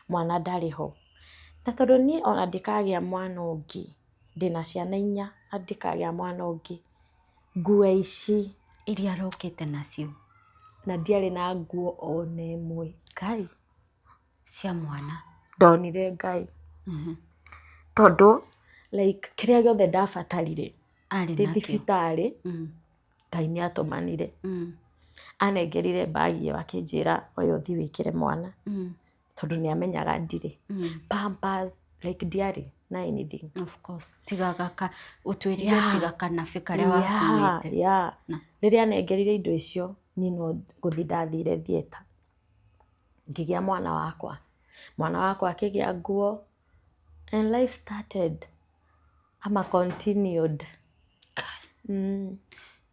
Speaker 2: mwana ndarĩ ho. Na tondũ niĩ ona ndikagĩa mwana ũngĩ, ndĩna ciana 4 na ndikagĩa mwana ũngĩ, nguo ici
Speaker 1: iria arokĩte nacio.
Speaker 2: Na ndiarĩ na nguo ona ĩmwe.
Speaker 1: Ngai cia mwana.
Speaker 2: Ndonire Ngai, tondũ like kĩrĩa gĩothe ndabatarire
Speaker 1: arĩ
Speaker 2: ndĩ
Speaker 1: nakĩo.
Speaker 2: Thibitarĩ, Ngai nĩ atũmanire. Anengerire mbagi ĩyo, akĩnjĩra, "Oya, ũthiĩ wĩkĩre mwana," tondũ nĩ amenyaga ndirĩ. Pampers, like ndiarĩ na anything.
Speaker 1: Of course, tiga gaka ũtwĩrire, tiga kanabe karĩa wakuĩte.
Speaker 2: Yeah.
Speaker 1: Na.
Speaker 2: Rĩrĩa anengerire indo icio, niĩ no gũthiĩ ndathire theatre, ngĩgĩa mwana wakwa. Mwana wakwa akĩgĩa nguo and life started ama continued.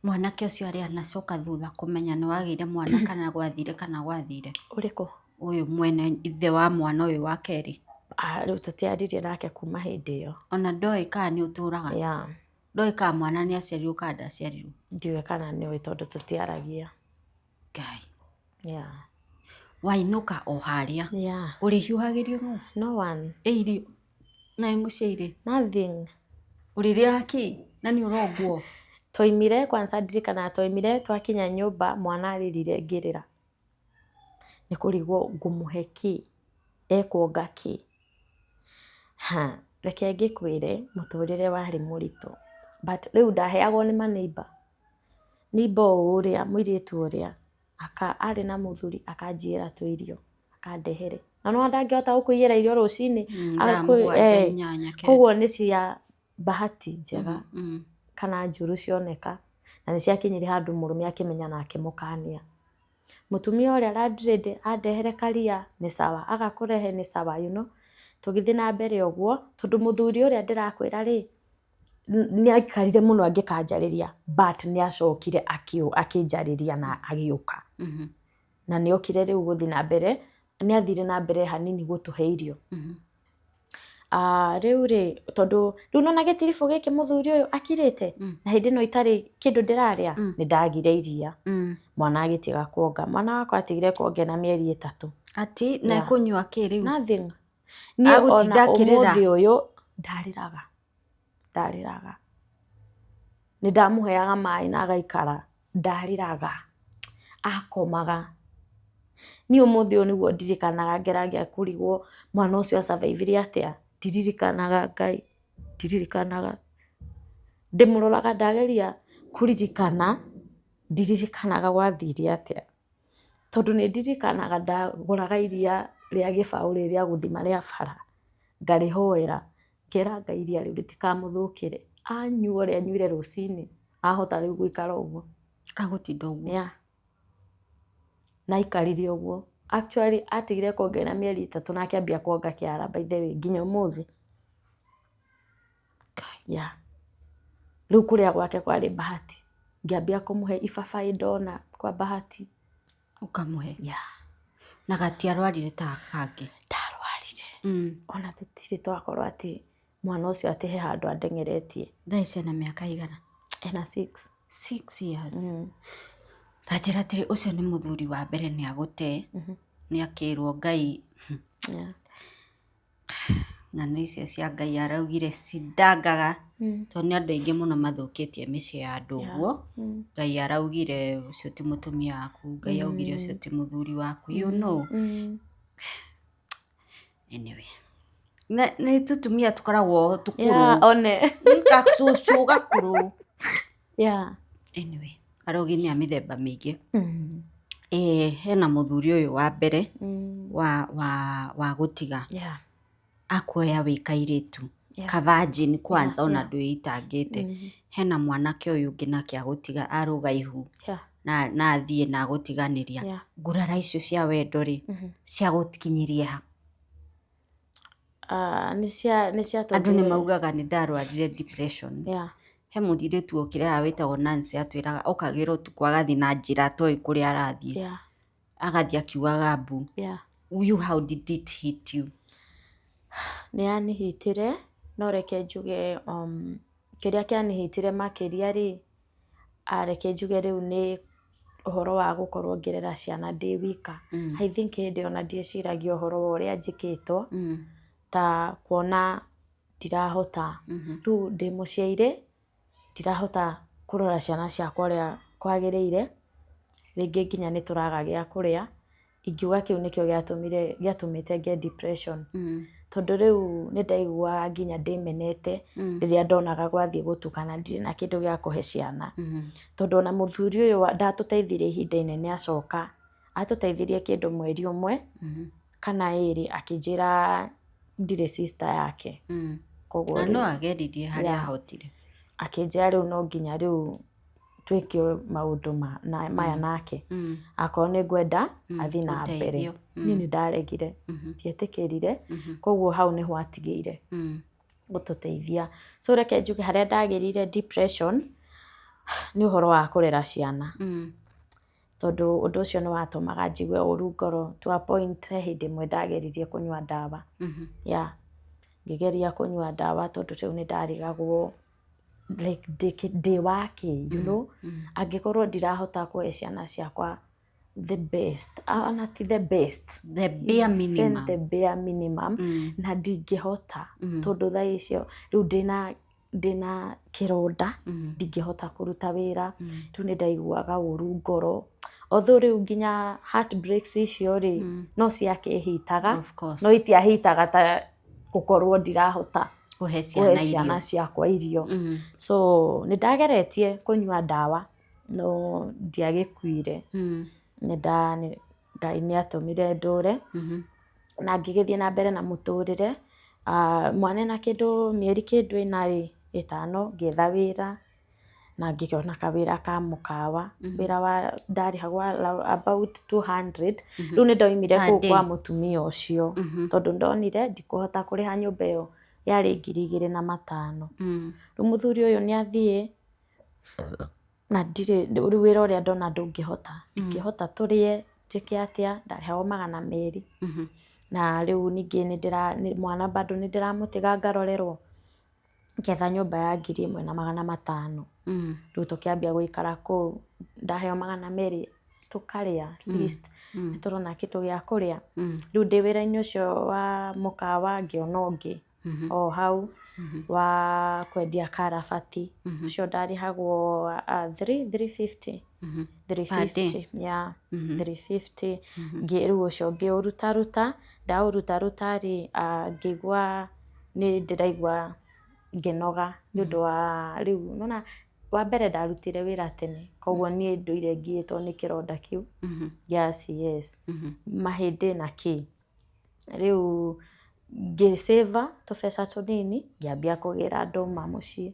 Speaker 1: Mwanake ũcio arĩ anacoka thutha kũmenya nĩ wagĩire mwana kana gwathire?
Speaker 2: Ũrĩkũ?
Speaker 1: Ũyũ mwene, ithe wa mwana ũyũ wa kerĩ.
Speaker 2: Ah, rĩu tũtiaririe nake kuma hĩndĩ ĩyo.
Speaker 1: Ona ndoĩ kana nĩ ũtũraga?
Speaker 2: Yeah.
Speaker 1: Ndoĩ kana mwana nĩ aciarirwo kana ndaciarirwo?
Speaker 2: Ndiũĩ kana nĩũĩ, tondũ tũtiaragia.
Speaker 1: Ngai.
Speaker 2: Yeah.
Speaker 1: Wainũka o harĩa?
Speaker 2: Yeah.
Speaker 1: Ũrĩhiũhagĩrio nũ?
Speaker 2: No one.
Speaker 1: Ĩ irio na ĩ mũciĩ rĩ?
Speaker 2: Nothing.
Speaker 1: Ũrĩrĩaga kĩ na nĩ ũrongwo?
Speaker 2: Twaimire kwanza, ndirikanaga twaimire, twakinya nyũmba, mwana arĩrire, ngĩrĩra nĩ kũrigwo ngũmũhe kĩ, ekuonga kĩ. Ha, reke ngĩkwĩre, mũtũrĩre warĩ mũritũ, but rĩu ndaheagwo nĩ maneighbour, neighbour o ũrĩa mũirĩtu ũrĩa aka arĩ na mũthuri, akanjiyĩra tũirio akandehere, na no ndangĩhota gũkũiyĩra irio rũcinĩ.
Speaker 1: Thaa 7, 8, 9.
Speaker 2: Koguo nĩ cia bahati njega kana njũru cioneka, na nĩ ciakinyire handũ mũrũme akĩmenya na akĩmũkania. Mũtumia ũrĩa landlady andehere karia nĩ sawa, agakũrehe nĩ sawa. Tũgĩthiĩ na mbere ũguo, tondũ mũthuri ũrĩa ndĩrakwĩra rĩ, nĩ aikarire mũno angĩkanjarĩria, but nĩ acokire akĩnjarĩria na agĩũka. Na nĩ okire rĩu gũthiĩ na mbere, nĩ athire na mbere hanini gũtũhe irio. Ah, rĩu rĩ, tondũ rĩu nona gĩtiribũ gĩkĩ mũthuri ũyũ akirĩte, na hĩndĩ ĩno itarĩ kĩndũ ndĩrarĩa, nĩ ndagire iria. Mwana agĩtiga kuonga. Mwana wakwa atigire kuonga na mĩeri 3.
Speaker 1: Ati na ekũnyua kĩ rĩu?
Speaker 2: Nothing. Niĩ
Speaker 1: Agũtinda
Speaker 2: ona
Speaker 1: akĩrĩra?
Speaker 2: ũmũthĩ ũyũ ndarĩraga, ndarĩraga. Nĩ ndamũheaga maĩ na agaikara, ndarĩraga, akomaga. Niĩ ũmũthĩ ũyũ nĩguo ndirikanaga, ngeragia kũrigwo mwana ũcio asurvivire atĩa. Ndiririkanaga, Ngai, ndiririkanaga. Ndĩmũroraga, ndageria kũririkana, ndiririkanaga gwathire atĩa, tondũ nĩ ndirikanaga ndagũraga iria rĩa gĩbaũ rĩrĩ rĩa gũthima rĩa bara, ngarĩhoera, ngera Ngai iria rĩu rĩtikamũthũkĩre, anyua ũrĩa anyuire rũcinĩ, ahota rĩu gũikara ũguo.
Speaker 1: Agũtinda ũguo?
Speaker 2: Yeah. Na aikarire ũguo. Actually atigire kuonga na mĩeri 3 na akĩambia kuonga kĩara, by the way, nginya ũmũthĩ. Yeah. Rĩu kũrĩa gwake kwarĩ bahati, ngĩambia kũmũhe ibabaĩ ndona kwa bahati.
Speaker 1: Ũkamũhe?
Speaker 2: Yeah.
Speaker 1: Na gatiarwarire ta kangĩ?
Speaker 2: Ndarwarire. Ona tũtirĩ twakorwo atĩ mwana ũcio atĩ he handũ andengeretie.
Speaker 1: Thaa ici ena mĩaka igana?
Speaker 2: Ena 6.
Speaker 1: 6 years. Ta njĩra atĩrĩ, ũcio nĩ mũthuri wa mbere nĩ agũte, nĩ akĩrwo Ngai. Ng'ano icio cia Ngai araugire cindangaga, tondũ nĩ andũ aingĩ mũno mathũkĩtie mĩciĩ ya andũ ũguo. Ngai araugire ũcio ti mũtumia waku, Ngai augire ũcio ti mũthuri waku. Anyway, nĩ tũtumia tũkoragwo tũkũrũ.
Speaker 2: Yeah, one.
Speaker 1: Gacũcũ gakũrũ.
Speaker 2: Yeah.
Speaker 1: Anyway, arogi nĩ a mĩthemba mĩingĩ. Hena mũthuri ũyũ wa mbere wa gũtiga akuoya wĩ kairĩtu, kavirgin kwanza, ona ndwĩitangĩte. Hena mwanake ũyũ ũngĩ nake agũtiga arũga ihu na athiĩ na agũtiganĩria. Ngurara icio cia wendo rĩ, ciagũkinyirie ha?
Speaker 2: Ah, nĩ cia
Speaker 1: Andũ nĩ maugaga nĩ ndarwarire depression. He mũirĩtu okire haha wĩtagwo Nancy, atwĩraga okagĩra ũtukũ agathiĩ na njĩra atoĩ kũrĩa arathiĩ, agathiĩ akiugaga mbu. You, how did it hit you?
Speaker 2: Nĩ yanihitire, no reke njuge Kĩrĩa kĩanihitire makĩria rĩ, reke njuge rĩu nĩ ũhoro wa gũkorwo ngĩrera ciana ndĩ wika. I think hĩndĩ ĩyo ona ndieciragia ũhoro wa ũrĩa njĩkĩtwo, ta kuona ndirahota, rĩu ndĩ mũciĩ-rĩ, ndirahota kũrora ciana ciakwa ũrĩa kwagĩrĩire, rĩngĩ nginya nĩ tũraga gĩa kũrĩa. Ingiuga kĩu nĩkĩo gĩatũmire, gĩatũmĩte ngĩe depression, tondũ rĩu nĩ ndaiguaga nginya ndĩmenete rĩrĩa ndonaga gwathiĩ gũtuka na ndirĩ na kĩndũ gĩa kũhe ciana, tondũ ona mũthuri ũyũ ndatũteithirie ihinda inene acoka, atũteithirie kĩndũ mweri ũmwe kana ĩrĩ, akĩnjĩra ndirĩ sister yake. Koguo
Speaker 1: Na no ageririe harĩa ahotire.
Speaker 2: Akĩnjĩra rĩu no nginya rĩu twĩke maũndũ maya nake, akorwo nĩ ngwenda athiĩ na mbere.
Speaker 1: Ũteithio.
Speaker 2: Niĩ nĩ ndaregire, ndietĩkĩrire, koguo hau nĩho atigĩire gũtũteithia. So reke njuge harĩa ndagĩrire depression nĩ ũhoro wa kũrera ciana, tondũ ũndũ ũcio nĩ watũmaga njigue ũru ngoro to a point. He hĩndĩ ĩmwe ndageririe kũnyua ndawa, yeah, ngĩgeria kũnyua ndawa tondũ rĩu nĩ ndarigagwo like ndĩ wake angĩkorwo ndirahota kũhe ciana ciakwa the best, ona ti the best,
Speaker 1: the bare
Speaker 2: even
Speaker 1: minimum.
Speaker 2: The bare minimum, na ndingĩhota, tondũ thaa icio rĩu ndĩna kĩronda, ndingĩhota kũruta wĩra. Rĩu nĩ ndaiguaga ũru ngoro, although rĩu nginya heartbreaks icio rĩ, no ciakĩhitaga,
Speaker 1: Of course.
Speaker 2: no itiahitaga ta gũkorwo ndirahota
Speaker 1: kũhe
Speaker 2: kũhe
Speaker 1: ciana
Speaker 2: ciana
Speaker 1: irio.
Speaker 2: Ciakwa irio. So nĩ ndageretie kũnyua ndawa no ndiagĩkuire. Ngai nĩ atũmire ndũre na ngĩgĩthiĩ na mbere na mũtũrĩre. Mwana ena kĩndũ mĩeri kĩndũ ĩna rĩ, ĩtano, ngĩetha wĩra na ngĩona kawĩra ka mũkawa, wĩra wa ndarĩhagwo about 200. Rĩu nĩ ndoimire
Speaker 1: Per
Speaker 2: kũu
Speaker 1: day.
Speaker 2: Kwa mũtumia ũcio, tondũ ndonire ndikũhota kũrĩha nyũmba ĩyo yarĩ 2500. Rĩu mũthuri ũyũ nĩ athiĩ na ndirĩ rĩu wĩra ũrĩa ndona ndũngĩhota, ndingĩhota tũrĩe njĩke atĩa, ndarĩhagwo 200. Na rĩu ningĩ nĩ ndĩra mwana bado nĩ ndĩramũtiga ngarorerwo, ngĩetha nyũmba ya 1500. Rĩu tũkĩambia gũikara kũu, ndaheo 200 tũkarĩa, at least nĩ tũrona kĩndũ gĩa kũrĩa. Rĩu ndĩ wĩra-inĩ ũcio wa mũkawa ngĩona ũngĩ o hau wa kwendia karabati, ũcio ndarĩhagwo 350, 350, yeah, 350. Rĩu ũcio ngĩũrutaruta, ndaũrutaruta rĩ, ngĩigua nĩ ndĩraigua ngĩnoga nĩ ũndũ wa rĩu nĩwona wa mbere ndarutire wĩra tene, koguo niĩ ndũire ngiĩtwo nĩ kĩronda kĩu gĩa CS, mahĩndĩ na kĩ. Rĩu ngĩcĩva tũbeca tũnini, ngĩambia kũgĩra ndũma mũciĩ,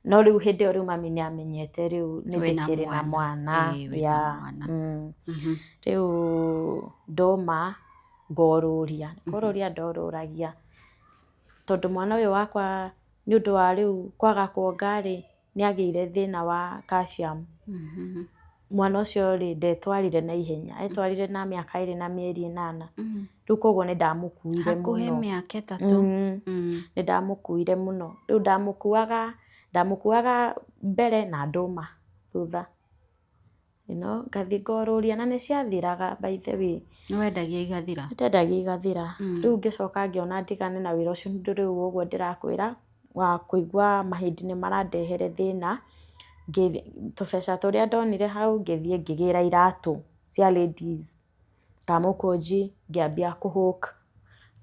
Speaker 2: no rĩu hĩndĩ ĩyo rĩu mami nĩ amenyete rĩu nĩ
Speaker 1: Wĩna
Speaker 2: ndĩkĩrĩ na
Speaker 1: mwana.
Speaker 2: mwana.
Speaker 1: Ĩĩ, wĩna mwana.
Speaker 2: Rĩu ndũma ngorũria, kũrũria ndorũragia, tondũ mwana ũyũ wakwa nĩ ũndũ wa rĩu kwaga kuonga rĩ, nĩ agĩire thĩna wa calcium. Mwana ũcio rĩ, ndetwarire na ihenya, etwarire na mĩaka 2 na mĩeri 8. Rĩu koguo nĩ ndamũkuire
Speaker 1: Hakuhĩ
Speaker 2: mũno.
Speaker 1: mĩaka 3.
Speaker 2: Nĩ ndamũkuire mũno. Rĩu ndamũkuaga mbere na ndũma thutha, ngathiĩ ngorũria na nĩ ciathiraga, by the way.
Speaker 1: Nĩ wendagia igathira?
Speaker 2: Ndendagia igathira. Rĩu ngĩcoka ngĩona ndigane na wĩra ũcio, nĩ ũndũ rĩu ũguo ndĩrakwĩra wa kũigua mahĩndĩ nĩ marandehere thĩna. Tũbeca tũrĩa ndonire hau ngĩthiĩ ngĩgĩra iratũ cia ladies kamũkũnji, ngĩambia kũhũk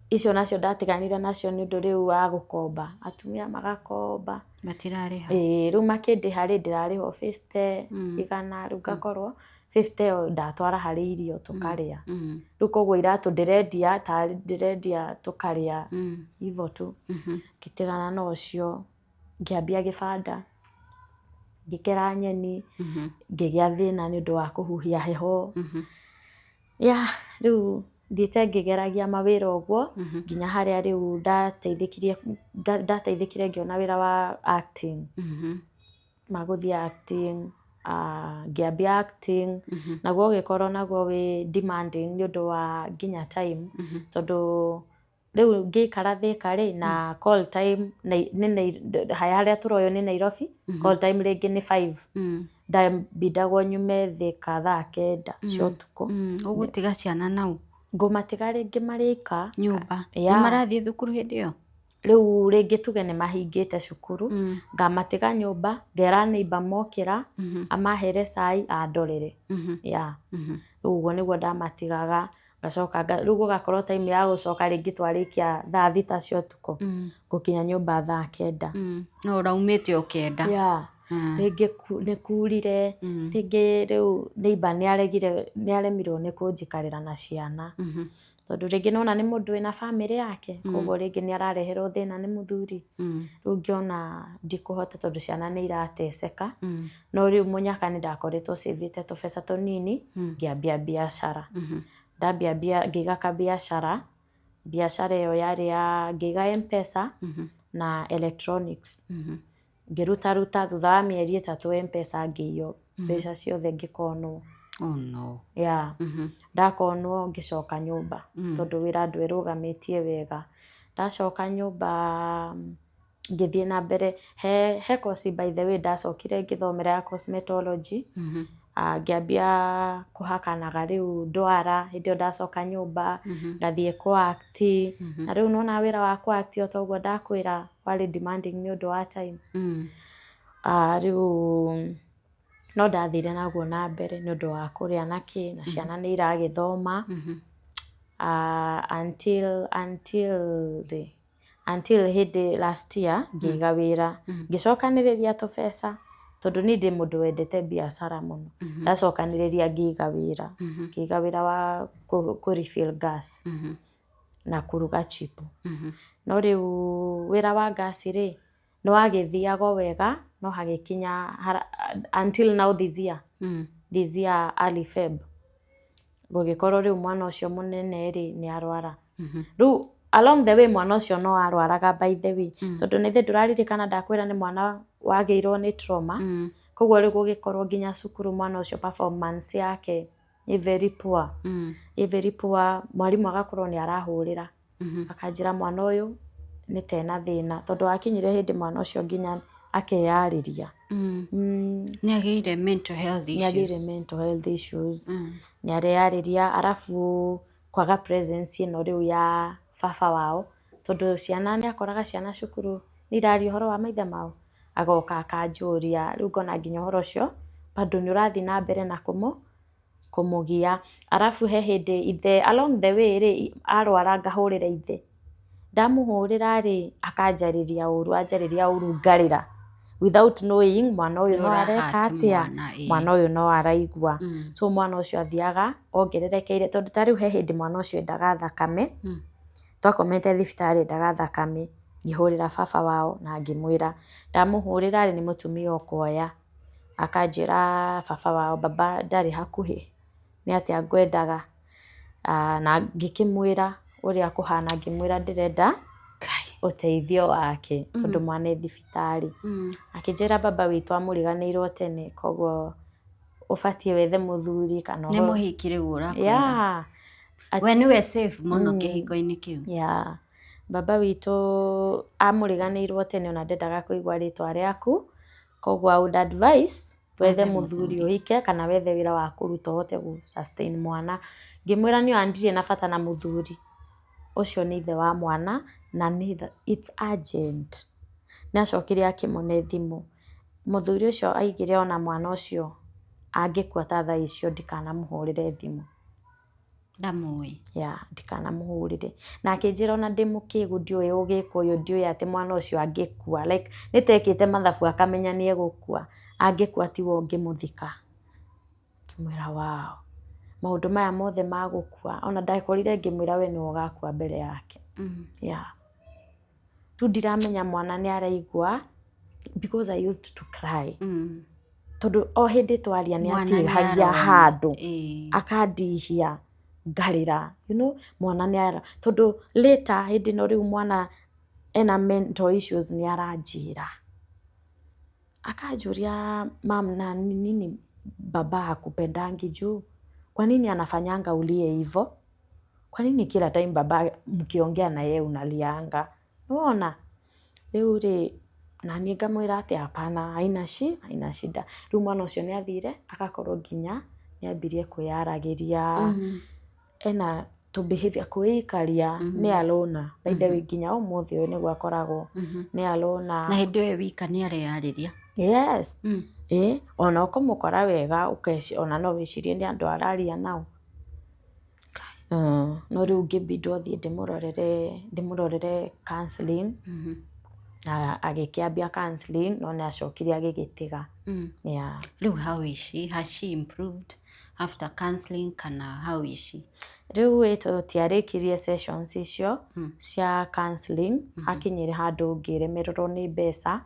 Speaker 2: icio, nacio ndatiganire nacio nĩ ũndũ rĩu wa gũkomba, atumia magakomba.
Speaker 1: Matirarĩha.
Speaker 2: Ĩĩ, rĩu makĩndĩha rĩ, ndĩrarĩhwo 50, 100, rĩu ngakorwo 50 ĩyo ndatwara harĩ irio tũkarĩa. Rĩu koguo iratũ ndĩrendia tarĩ ndĩrendia tũkarĩa, hivyo tu. Ngĩtigana na ũcio, ngĩambia gĩbanda, ngĩkera nyeni, ngĩgĩa thĩna nĩ ũndũ wa kũhuhia heho. Yeah, rĩu thiĩte ngĩgeragia mawĩra ũguo nginya harĩa rĩu ndateithĩkirie, ndateithĩkire ngĩona wĩra wa acting, magũthiĩ acting, ngĩambia acting, naguo ũgĩkorwo naguo wĩ demanding nĩ ũndũ wa nginya time, tondũ Rĩu ngĩikara Thĩka rĩ, na call time nĩ haya harĩa tũroywo nĩ Nairobi, call time rĩngĩ nĩ 5. Ndambindagwo nyume Thĩka thaa 9 cia ũtukũ.
Speaker 1: Ũgũtiga ciana nau?
Speaker 2: Ngũmatiga rĩngĩ marĩ ika.
Speaker 1: Nyũmba.
Speaker 2: Yeah.
Speaker 1: Nĩ marathiĩ thukuru hĩndĩ ĩyo?
Speaker 2: Rĩu rĩngĩ tuge nĩ mahingĩte cukuru. Ngamatiga nyũmba, ngera neighbour mokĩra amahere cai andorere. Yeah. Rĩu ũguo nĩguo ndamatigaga, ngacoka rĩu gũgakorwo time ya gũcoka rĩngĩ twarĩkia thaa 6 cia ũtukũ. Ngũkinya nyũmba thaa 9.
Speaker 1: No ũraumĩte o 9.
Speaker 2: Yeah. Rĩngĩ nĩ kurire, rĩngĩ rĩu neighbour nĩ aregire, nĩ aremirwo nĩ kũnjikarĩra na ciana. Tondũ rĩngĩ nona nĩ mũndũ wĩna bamĩrĩ yake, koguo rĩngĩ nĩ arareherwo thĩna nĩ mũthuri. Rĩu ngĩona ndikũhota tondũ ciana nĩ irateceka. No rĩu mũnyaka nĩ ndakoretwo cĩvĩte tũbeca tũnini, ngĩambia biacara. Ndambia ngĩiga kabiacara, biacara ĩyo yarĩ ya ngĩiga M-Pesa na electronics. Ngĩrutaruta thutha wa mĩeri 3 M-Pesa ngĩiywo mbeca ciothe ngĩkonwo.
Speaker 1: Oh no.
Speaker 2: Yeah. Ndakonwo ngĩcoka nyũmba tondũ wĩra ndwerũgamĩtie wega. Ndacoka nyũmba ngĩthiĩ na mbere he course, by the way, ndacokire ngĩthomera ya cosmetology. Ngĩambia kũhakanaga rĩu ndwara hĩndĩ ĩyo ndacoka nyũmba, ngathiĩ kũ-act. Na rĩu nona wĩra wa kũ-act, o ta ũguo ndakwĩra, warĩ demanding nĩ ũndũ wa time. Rĩu no ndathire naguo na mbere nĩ ũndũ wa kũrĩa na kĩ, na ciana nĩ iragĩthoma. Until hĩndĩ last year ngĩiga wĩra, ngĩcokanĩrĩria tũbeca, tondũ niĩ ndĩ mũndũ wendete biacara mũno. Ndacokanĩrĩria ngĩiga wĩra, ngĩiga wĩra wa kũ refill gas na kũruga chipo. No rĩu wĩra wa gas rĩ, nĩ wagĩthiaga wega, no hagĩkinya until now this year, this year early Feb, gũgĩkorwo rĩu mwana ũcio mũnene rĩ nĩ arwara. Rĩu along the way mwana ũcio no arwaraga, by the way, tondũ nĩ thĩ ndũraririkana ndakwĩra nĩ mwana wagĩirwo nĩ trauma. Koguo rĩu gũgĩkorwo nginya cukuru mwana ũcio performance yake nĩ very poor, ĩ very poor. Mwarimũ agakorwo nĩ arahũrĩra akanjĩra mwana ũyũ nĩ tena thĩna, tondũ wakinyire hĩndĩ mwana ũcio nginya akeyarĩria.
Speaker 1: Nĩ agĩire mental health
Speaker 2: Nĩ agĩire
Speaker 1: issues.
Speaker 2: mental health issues, nĩ areyarĩria, arabu kwaga presence ĩno rĩu ya baba wao, tondũ ciana nĩ akoraga ciana cukuru nĩ iraria ũhoro wa maithe mao, agoka akanjũria. Rĩu ngona nginya ũhoro ũcio bado nĩ ũrathiĩ na mbere na kũmũgia. Arabu he hĩndĩ ithe along the way rĩ arwara, ngahũrĩra ithe. Ndamũhũrĩra rĩ, akanjarĩria ũru, anjarĩria ũru ngarĩra without knowing mwana ũyũ no areka
Speaker 1: Nĩ ũra hurt
Speaker 2: atĩa.
Speaker 1: Mwana, ĩĩ.
Speaker 2: Mwana ũyũ no araigua. So mwana ũcio athiaga ongererekeire, tondũ ta rĩu he hĩndĩ mwana ũcio endaga thakame. Twakomete thibitarĩ, endaga thakame. Ngĩhũrĩra baba wao na ngĩmwĩra. Ndamũhũrĩra rĩ, nĩ mũtumia ũkuoya, akanjĩra baba wao, baba ndarĩ hakuhĩ, nĩ atĩa ngwendaga. Na ngĩkĩmwĩra ũrĩa kũhana, ngĩmwĩra ndĩrenda
Speaker 1: Ngai.
Speaker 2: ũteithio wake tondũ mwana e thibitarĩ. Akĩnjĩra baba witũ amũriganĩirwo tene, koguo ũbatiĩ wethe mũthuri kana
Speaker 1: Nĩ mũhiki rĩu ũrakwĩra?
Speaker 2: Yeah.
Speaker 1: We nĩwe safe mũno kĩhiko-inĩ kĩu.
Speaker 2: Yeah. Baba witũ amũriganĩirwo tene, ona ndendaga kũigua rĩtwa rĩaku, koguo I would advise wethe
Speaker 1: Wethe
Speaker 2: mũthuri
Speaker 1: mũthuri.
Speaker 2: Ũhike kana wethe wĩra wa kũruta ũhote gũ sustain mwana. Ngĩmwĩra niĩ ona ndirĩ na bata na mũthuri ũcio, nĩ ithe wa mwana na nĩ it's urgent. Nĩ acokire akĩmũne thimũ. Mũthuri ũcio aigire ona mwana ũcio angĩkua ta thaa icio ndikanamũhũrĩre thimũ.
Speaker 1: Ndamũĩ.
Speaker 2: Ya, ndikanamũhũrĩre. Na akĩnjĩra ona ndĩ mũkĩgu, ndiũĩ ũgĩkũyũ, ndiũĩ atĩ mwana ũcio angĩkua, like nĩ tekĩte mathabu akamenya nĩ egũkua, angĩkua tiwe ũngĩmũthika. Ngĩmwĩra wow, maũndũ maya mothe ma gũkua, ona ndakorire ngĩmwĩra we nĩwe ũgakua mbere yake. Yeah. Rĩu ndiramenya mwana nĩ araigua, because I used to cry. Tondũ o hĩndĩ twaria nĩ
Speaker 1: Mwana nĩ
Speaker 2: atihagia
Speaker 1: arona.
Speaker 2: Handũ akandihia ngarĩra, mwana nĩ ara, tondũ later hĩndĩ ĩno rĩu mwana ena mental issues, nĩ aranjĩra akanjũria, "Mam, na ni nini baba hakupendangi juu kwa nini anafanyanga ulie hivo?" Kwa nini kila time baba mkiongea na yeye unalianga? Nĩwona rĩu rĩ, na niĩ ngamwĩra atĩ hapana, haina shida. Rĩu mwana ũcio nĩ athire agakorwo nginya nĩ ambirie kwĩyaragĩria, ena tũ behavior kwĩikaria, nĩ alona. By the way, nginya ũmũthĩ ũyũ nĩguo akoragwo, nĩ alona.
Speaker 1: Na hĩndĩ ĩyo wika nĩ areyarĩria?
Speaker 2: Yes. Ĩ ona ũkũmũkora wega ona no wĩcirie nĩ andũ araria nao. No rĩu ngĩbindwo thiĩ ndĩmũrorere counseling, na agĩkĩambia counseling, no nĩ acokire agĩgĩtiga. Yeah.
Speaker 1: Rĩu how is she? Has she improved after counseling kana how is she?
Speaker 2: Rĩu ĩ tũtiarĩkirie sessions icio cia counseling, hakinyire handũ ngĩremererwo nĩ mbeca,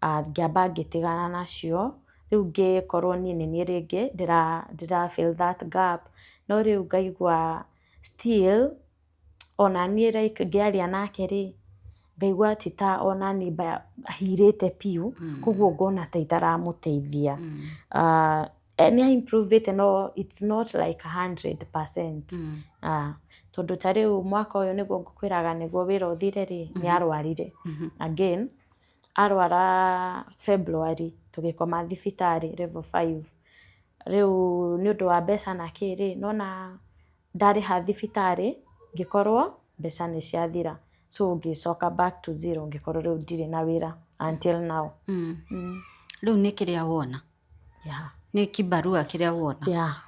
Speaker 2: ngĩamba ngĩtigana nacio. Rĩu ngĩkorwo niĩ nĩ niĩ rĩngĩ ndĩra fill that gap, no rĩu ngaigua still ona niĩ like ngĩaria nake rĩ, ngaigua ti ta ona niĩ hirĩte biũ, koguo ngona ta itaramũteithia. Nĩ improve no it's not like 100%. Tondũ ta rĩu mwaka ũyũ nĩguo ngũkwĩraga nĩguo wĩra ũthire rĩ, nĩ arwarire. Again, arwara February tũgĩkoma thibitarĩ level 5. Rĩu nĩ ũndũ wa mbeca na kĩ rĩ, nona ndarĩha thibitarĩ ngĩkorwo mbeca nĩ ciathira. So ngĩcoka back to zero, ngĩkorwo rĩu ndirĩ na wĩra until now.
Speaker 1: Rĩu nĩ kĩrĩa wona?
Speaker 2: Yeah.
Speaker 1: Nĩ kibarua kĩrĩa wona?
Speaker 2: Yeah.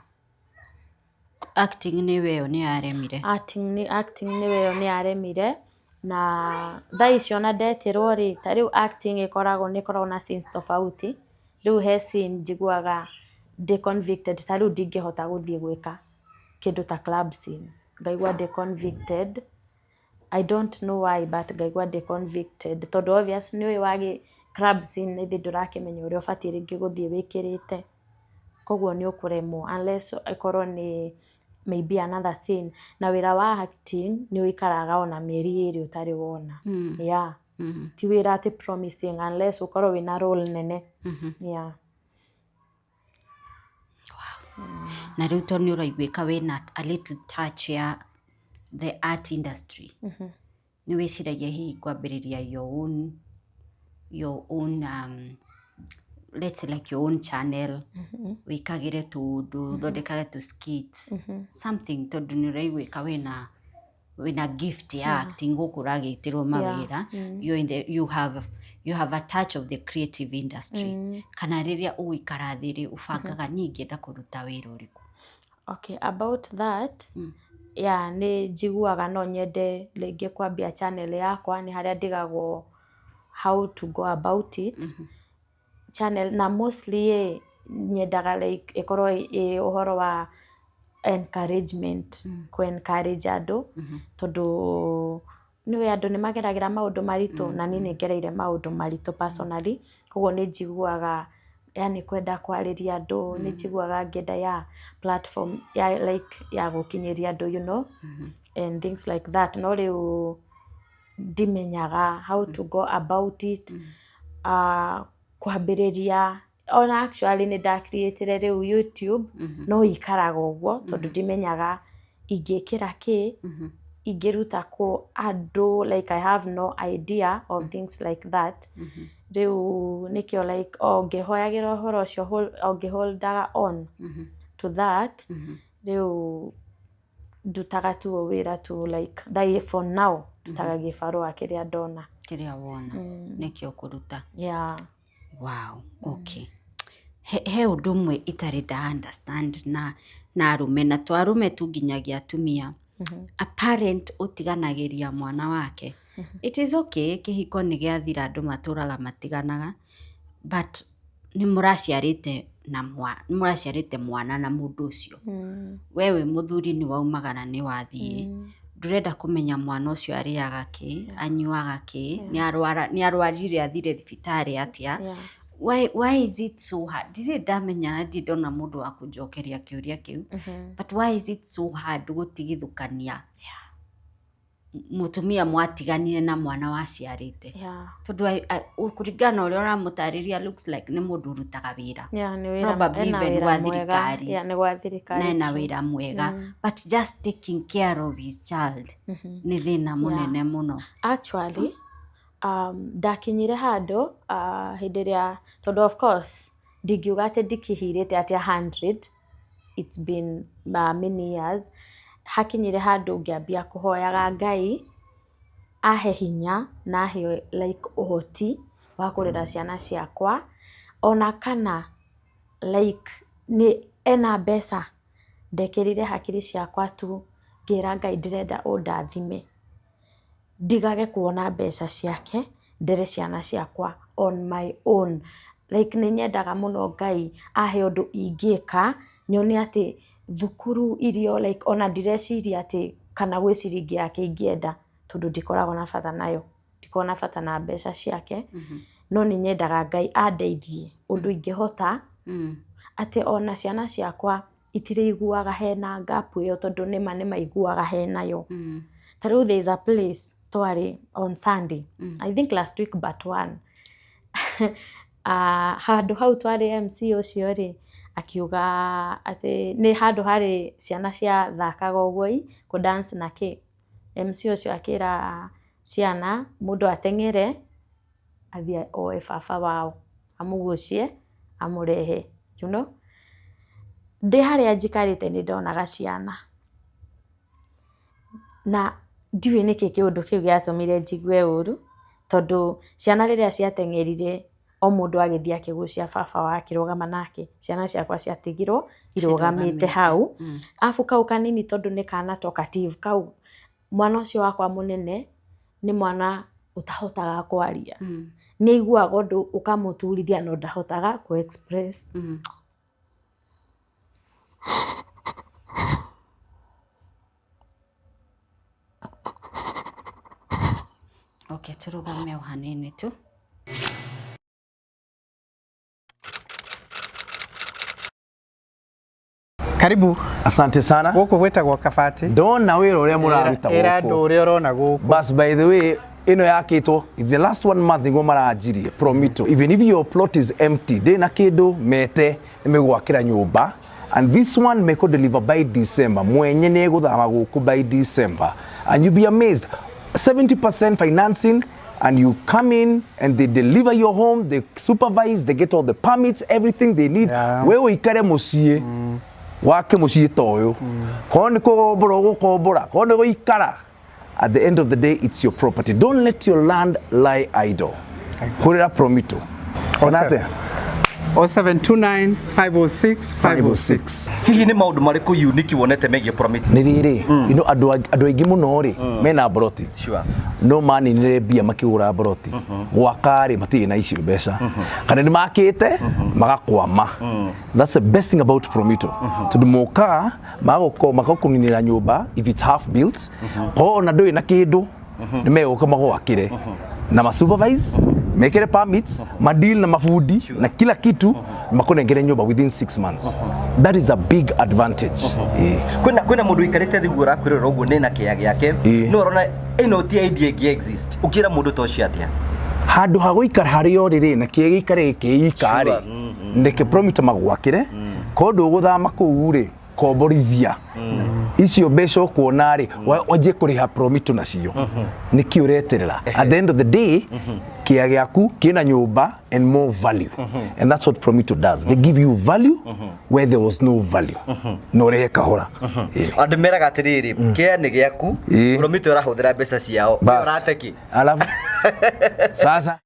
Speaker 1: Acting nĩ weyo nĩ yaremire?
Speaker 2: Acting nĩ weyo nĩ yaremire, na thaa ici ona ndetirwo rĩ, ta rĩu acting ĩkoragwo nĩ ĩkoragwo na scenes tofauti. Rĩu he scene njiguaga ndĩ convicted, ta rĩu ndingĩhota gũthiĩ gwĩka kĩndũ ta club scene, ngaigua ndĩ convicted. I don't know why, but ngaigua ndĩ convicted tondũ obvious nĩ ũĩ wagĩ club scene ĩthĩ ndũrakĩmenya ũrĩa ũbatiĩ rĩngĩ gũthiĩ wĩkĩrĩte, koguo nĩ ũkũremwo unless ĩkorwo nĩ maybe another scene. Na wĩra wa acting nĩ ũikaraga ona mĩeri 2 ũtarĩ wona. Yeah. Ti wĩra atĩ promising unless ũkorwo wĩna role nene. Yeah.
Speaker 1: Na rĩu to nĩ ũraiguĩka wĩna a little touch ya the art industry, nĩ wĩciragia hihi kwambĩrĩria your own, let's say like your own channel, wĩkagĩre tũũndũ, ũthondekage tũ skits, something, tondũ nĩ ũraiguĩka wĩna gift ya acting gũkũ ũragĩtĩrwo mawĩra, you're in the, you have you have a touch of the creative industry, kana rĩrĩa ũgũikara thĩ rĩ, ũbangaga niĩ ingĩenda kũruta wĩra ũrĩkũ?
Speaker 2: Okay, about that, yeah, nĩ njiguaga no nyende rĩngĩ kwambia channel yakwa. Nĩ harĩa ndigagwo how to go about it. Channel na mostly ĩ nyendaga like ĩkorwo ĩ ũhoro wa encouragement, kũ encourage andũ, tondũ nĩũĩ andũ nĩ mageragĩra maũndũ maritũ, na niĩ nĩ ngereire maũndũ maritũ personally. Koguo nĩ njiguaga yani kwenda kwarĩria andũ, nĩ njiguaga ngĩenda ya platform ya like ya gũkinyĩria andũ and things like that. No rĩu ndimenyaga how to go about it, kwambĩrĩria. Ona actually nĩ ndacreatire rĩu YouTube, no ikaraga ũguo tondũ ndimenyaga ingĩkĩra kĩ, ingĩruta kũ andũ, like I have no idea of things like that. Rĩu nĩkĩo like o ngĩhoyagĩra ũhoro ũcio, o ngĩholdaga on to that. Rĩu ndutaga tu o wĩra tu like that for now, ndutaga gĩbarũa kĩrĩa ndona.
Speaker 1: Kĩrĩa wona nĩkĩo ũkũruta.
Speaker 2: Yeah.
Speaker 1: Wow, okay. He ũndũ ũmwe itarĩ nda understand na arũme, na to arũme tu, nginyagia atumia. A parent ũtiganagĩria mwana wake. It is okay, kĩhiko nĩ gĩathira, andũ matũraga matiganaga, but nĩ mũraciarĩte na nĩ mũraciarĩte mwana na mũndũ ũcio. We wĩ mũthuri nĩ waumagara, nĩ wathiĩ. Ndũrenda kũmenya mwana ũcio arĩaga kĩ, anyuaga kĩ, nĩ arwarire athire thibitarĩ atĩa. Why is it so hard? Ndirĩ ndamenya na ndirĩ ndona mũndũ wa kũnjokeria kĩũria kĩu. But why is it so hard gũtigithũkania Mutumia mwatiganire na mwana waciarĩte? Tondu kũringana na ũrĩa ũramũtarĩria, looks like nĩ mũndũ ũrutaga wĩra.
Speaker 2: Yeah, nĩ wĩra.
Speaker 1: Probably
Speaker 2: Ena
Speaker 1: even
Speaker 2: wĩra
Speaker 1: gwa
Speaker 2: mwega.
Speaker 1: thirikari.
Speaker 2: Yeah, nĩ gwa thirikari.
Speaker 1: Na ena
Speaker 2: True.
Speaker 1: wĩra mwega, but just taking care of his child nĩ thĩna mũnene mũno.
Speaker 2: Actually, ndakinyire handũ hĩndĩ ĩrĩa, tondũ of course ndingiuga atĩ ndikĩhirĩte atĩ 100, it's been many years. Hakinyire handũ ngĩambia kũhoyaga Ngai ahe hinya na ahe like ũhoti wa kũrera ciana ciakwa, ona kana like nĩ ena mbeca. Ndekĩrire hakiri ciakwa tu, ngĩra Ngai ndĩrenda ũndathime ndigage kuona mbeca ciake, ndere ciana ciakwa on my own. Like nĩ nyendaga mũno Ngai ahe ũndũ ingĩka nyone atĩ thukuru, irio, like ona ndireciria atĩ kana gwĩ ciringi yake ingĩenda, tondũ ndikoragwo na bata nayo, ndikoragwo na bata na mbeca ciake. No nĩ nyendaga Ngai andeithie ũndũ ingĩhota atĩ ona ciana ciakwa itirĩiguaga hena gap ĩyo, tondũ nĩma nĩ maiguaga henayo. Ta rĩu there is a place twarĩ on Sunday, I think last week but one. Handũ hau twarĩ, MC ũcio rĩ akiuga atĩ nĩ handũ harĩ ciana ciathakaga ũguo i kũ dance na kĩ. MC ũcio akĩra ciana mũndũ ateng'ere athiĩ oe baba wao, amũgucie, amũrehe. Ndĩ harĩa njikarĩte nĩ ndonaga ciana na ndiũĩ nĩkĩ kĩũndũ kĩu gĩatũmire njigue ũru, tondũ ciana rĩrĩa ciateng'erire, o mũndũ agĩthiĩ akĩgucia baba wake akĩrũgama nake, ciana ciakwa ciatigirwo irũgamĩte hau. Arabu kau kanini, tondũ nĩ kana talkative, kau mwana ũcio wakwa mũnene nĩ mwana ũtahotaga kwaria. Nĩ aiguaga ũndũ ũkamũturithia no ndahotaga kũ express.
Speaker 1: Okay, tũrũgame o hanini tu.
Speaker 3: Karibu.
Speaker 4: Asante sana.
Speaker 3: Gũkũ gwĩtagwo Kabati.
Speaker 4: Ndona wĩra ũrĩa mũraruta
Speaker 3: Ĩra andũ
Speaker 4: gũkũ.
Speaker 3: Ũrĩa ũrona gũkũ.
Speaker 4: Bas, by the way, ĩno yakĩtwo the last one month nĩguo maranjirie Promito. Even if your plot is empty, ndĩ na kĩndũ mete nĩmegwakĩra nyũmba, and this one meko deliver by December. Mwenye nĩ egũthama gũkũ by December, and you'll be amazed, 70% financing, and you come in and they deliver your home, they supervise, they get all the permits, everything they need. We ũikare mũciĩ wake, mũciĩ ta ũyũ, korwo nĩ kũgombora ũgũkombora, korwo nĩ gũikara, at the end of the day it's your property. Don't let your land lie idle. Hũrĩra Promito. Ona atĩa?
Speaker 3: 0729 506 506.
Speaker 5: Hihi nĩ maũndũ marĩkũ unique wonete megiĩ Promito?
Speaker 4: Nĩ rĩrĩ, you know, andũ aingĩ mũno rĩ mena mboroti, no maninire mbia makĩgũra mboroti, gwaka rĩ matirĩ na icio mbeca, kana nĩ makĩte magakwama. That's the best thing about Promito, tondũ mokaga magakũninĩra nyũmba if it's half built, korwo ona ndũrĩ na kĩndũ, nĩ megũka magwakĩre na ma supervise, mekĩre permits, madeal na mabundi na kila kitu, makũnengere nyũmba within 6 months. That is a big advantage. Eh.
Speaker 5: Kwĩna mũndũ ũikarĩte thĩ ũguo ũrakwĩrora ũguo nĩ na kĩea gĩake, no ũrona ĩno ti idea ĩngĩ exist, ũkĩra mũndũ ta ũcio atĩa?
Speaker 4: Handũ ha gũikara harĩa ũrĩ rĩ na kĩĩ gĩikare gĩkĩika rĩ, ndeke Promito magwakĩre. Korwo ndũgũthama kũu rĩ, komborithia icio mbeca ũkuona rĩ, wanjie kũrĩha Promito nacio. Nĩkĩ ũreterera? At the end of the day, kĩea gĩaku kĩna nyũmba and more value, and that's what Promito does. They give you value where there was no value, na ũrehe kahora.
Speaker 5: Andũ meraga atĩrĩrĩ, kĩea nĩ gĩaku. Promito ĩrahũthĩra mbeca ciao.
Speaker 4: Bas.
Speaker 5: Ũrateki.
Speaker 4: Alafu sasa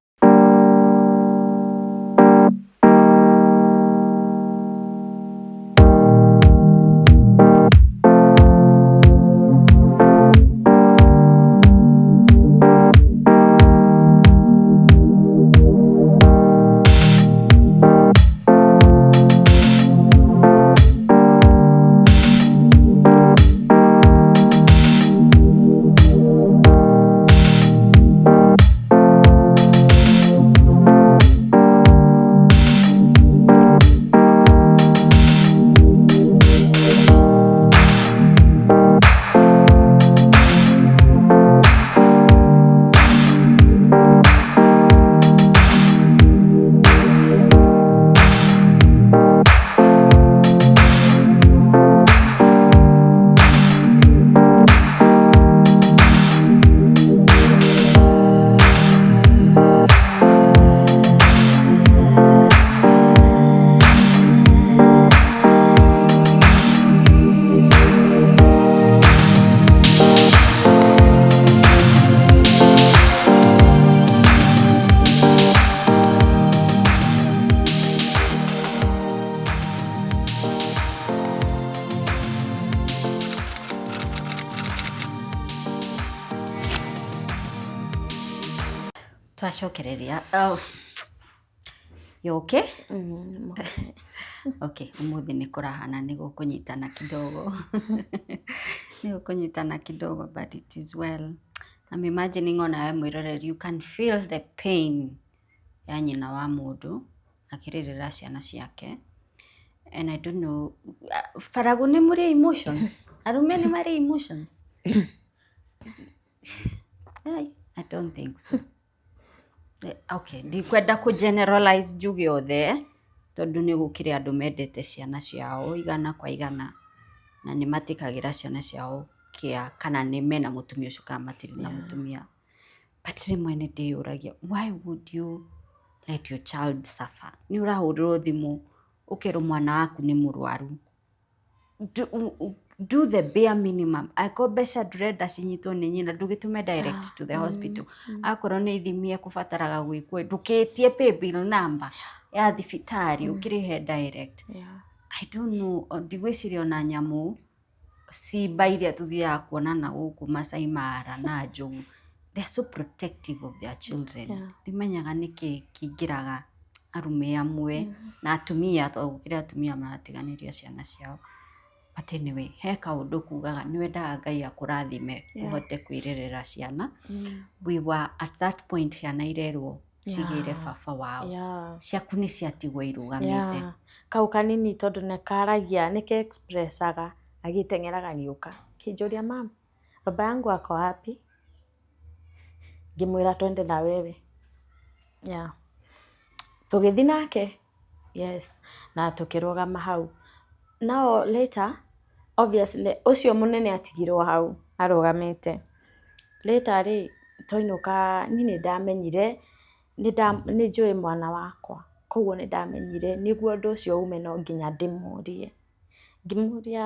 Speaker 1: Twacokereria. Oh. You okay? Okay, umuthi nĩ kũrahana nĩ gũkũnyitana kidogo. Nĩ gũkũnyitana kidogo, but it is well. I'm imagining onawe mwĩroreri, you can feel the pain ya nyina wa mũndũ akĩrĩrĩra ciana ciake. And I don't know, baragu nĩ mũrĩ emotions? Arũme nĩ marĩ emotions? I don't think so. Okay, ndikwenda kũ generalize njuge othe, tondũ nĩ gũkĩrĩ andũ mendete ciana ciao igana kwa igana, na nĩ matĩkagĩra ciana ciao kĩa kana nĩ mena mũtumia ũcio kana matirĩ na mũtumia. But rĩmwe nĩ ndĩyũragia, why would you let your child suffer? Nĩ ũrahũrĩrwo thimũ ũkerwo mwana waku nĩ mũrwaru. Do the bare minimum. Angĩkorwo mbeca ndũrenda cinyitwo nĩ nyina, ndũgĩtũme direct to the hospital. Akorwo nĩ ithimi ekũbataraga gwĩkwo, ndũkĩtie paybill number ya thibitarĩ ũkĩrĩhe direct. I don't know, ndigwĩciria ona nyamũ simba iria tũthiaga kuona na gũkũ Masai Mara na njogu, they are so protective of their children. Ndimenyaga nĩkĩ kĩingĩraga arume amwe na atumia, tondũ gũkĩrĩ atumia maratiganĩria ciana ciao. But anyway, he kaũndũ kugaga nĩ wendaga Ngai akũrathime ũhote kwĩrerera ciana. We were at that point ciana irerwo cigĩre baba wao. Ciaku nĩ ciatigwo irũgamĩte.
Speaker 2: Yeah. Kau kanini tondũ nĩ karagia, nĩ ke expressaga, agĩteng'eraga gĩũka kĩnjũria, "Mam, baba yangu ako wapi?" Ngĩmwĩra, "Twende na wewe." Yeah. Tũgĩthiĩ nake, yes, na tũkĩrũgama hau. Now later, obviously ũcio mũnene atigirwo hau arũgamĩte. Later rĩ, twainũka, niĩ nĩ ndamenyire nĩ njũĩ mwana wakwa, koguo nĩ ndamenyire nĩguo ũndũ ũcio ume no nginya ndĩmũrie. Ngĩmũria,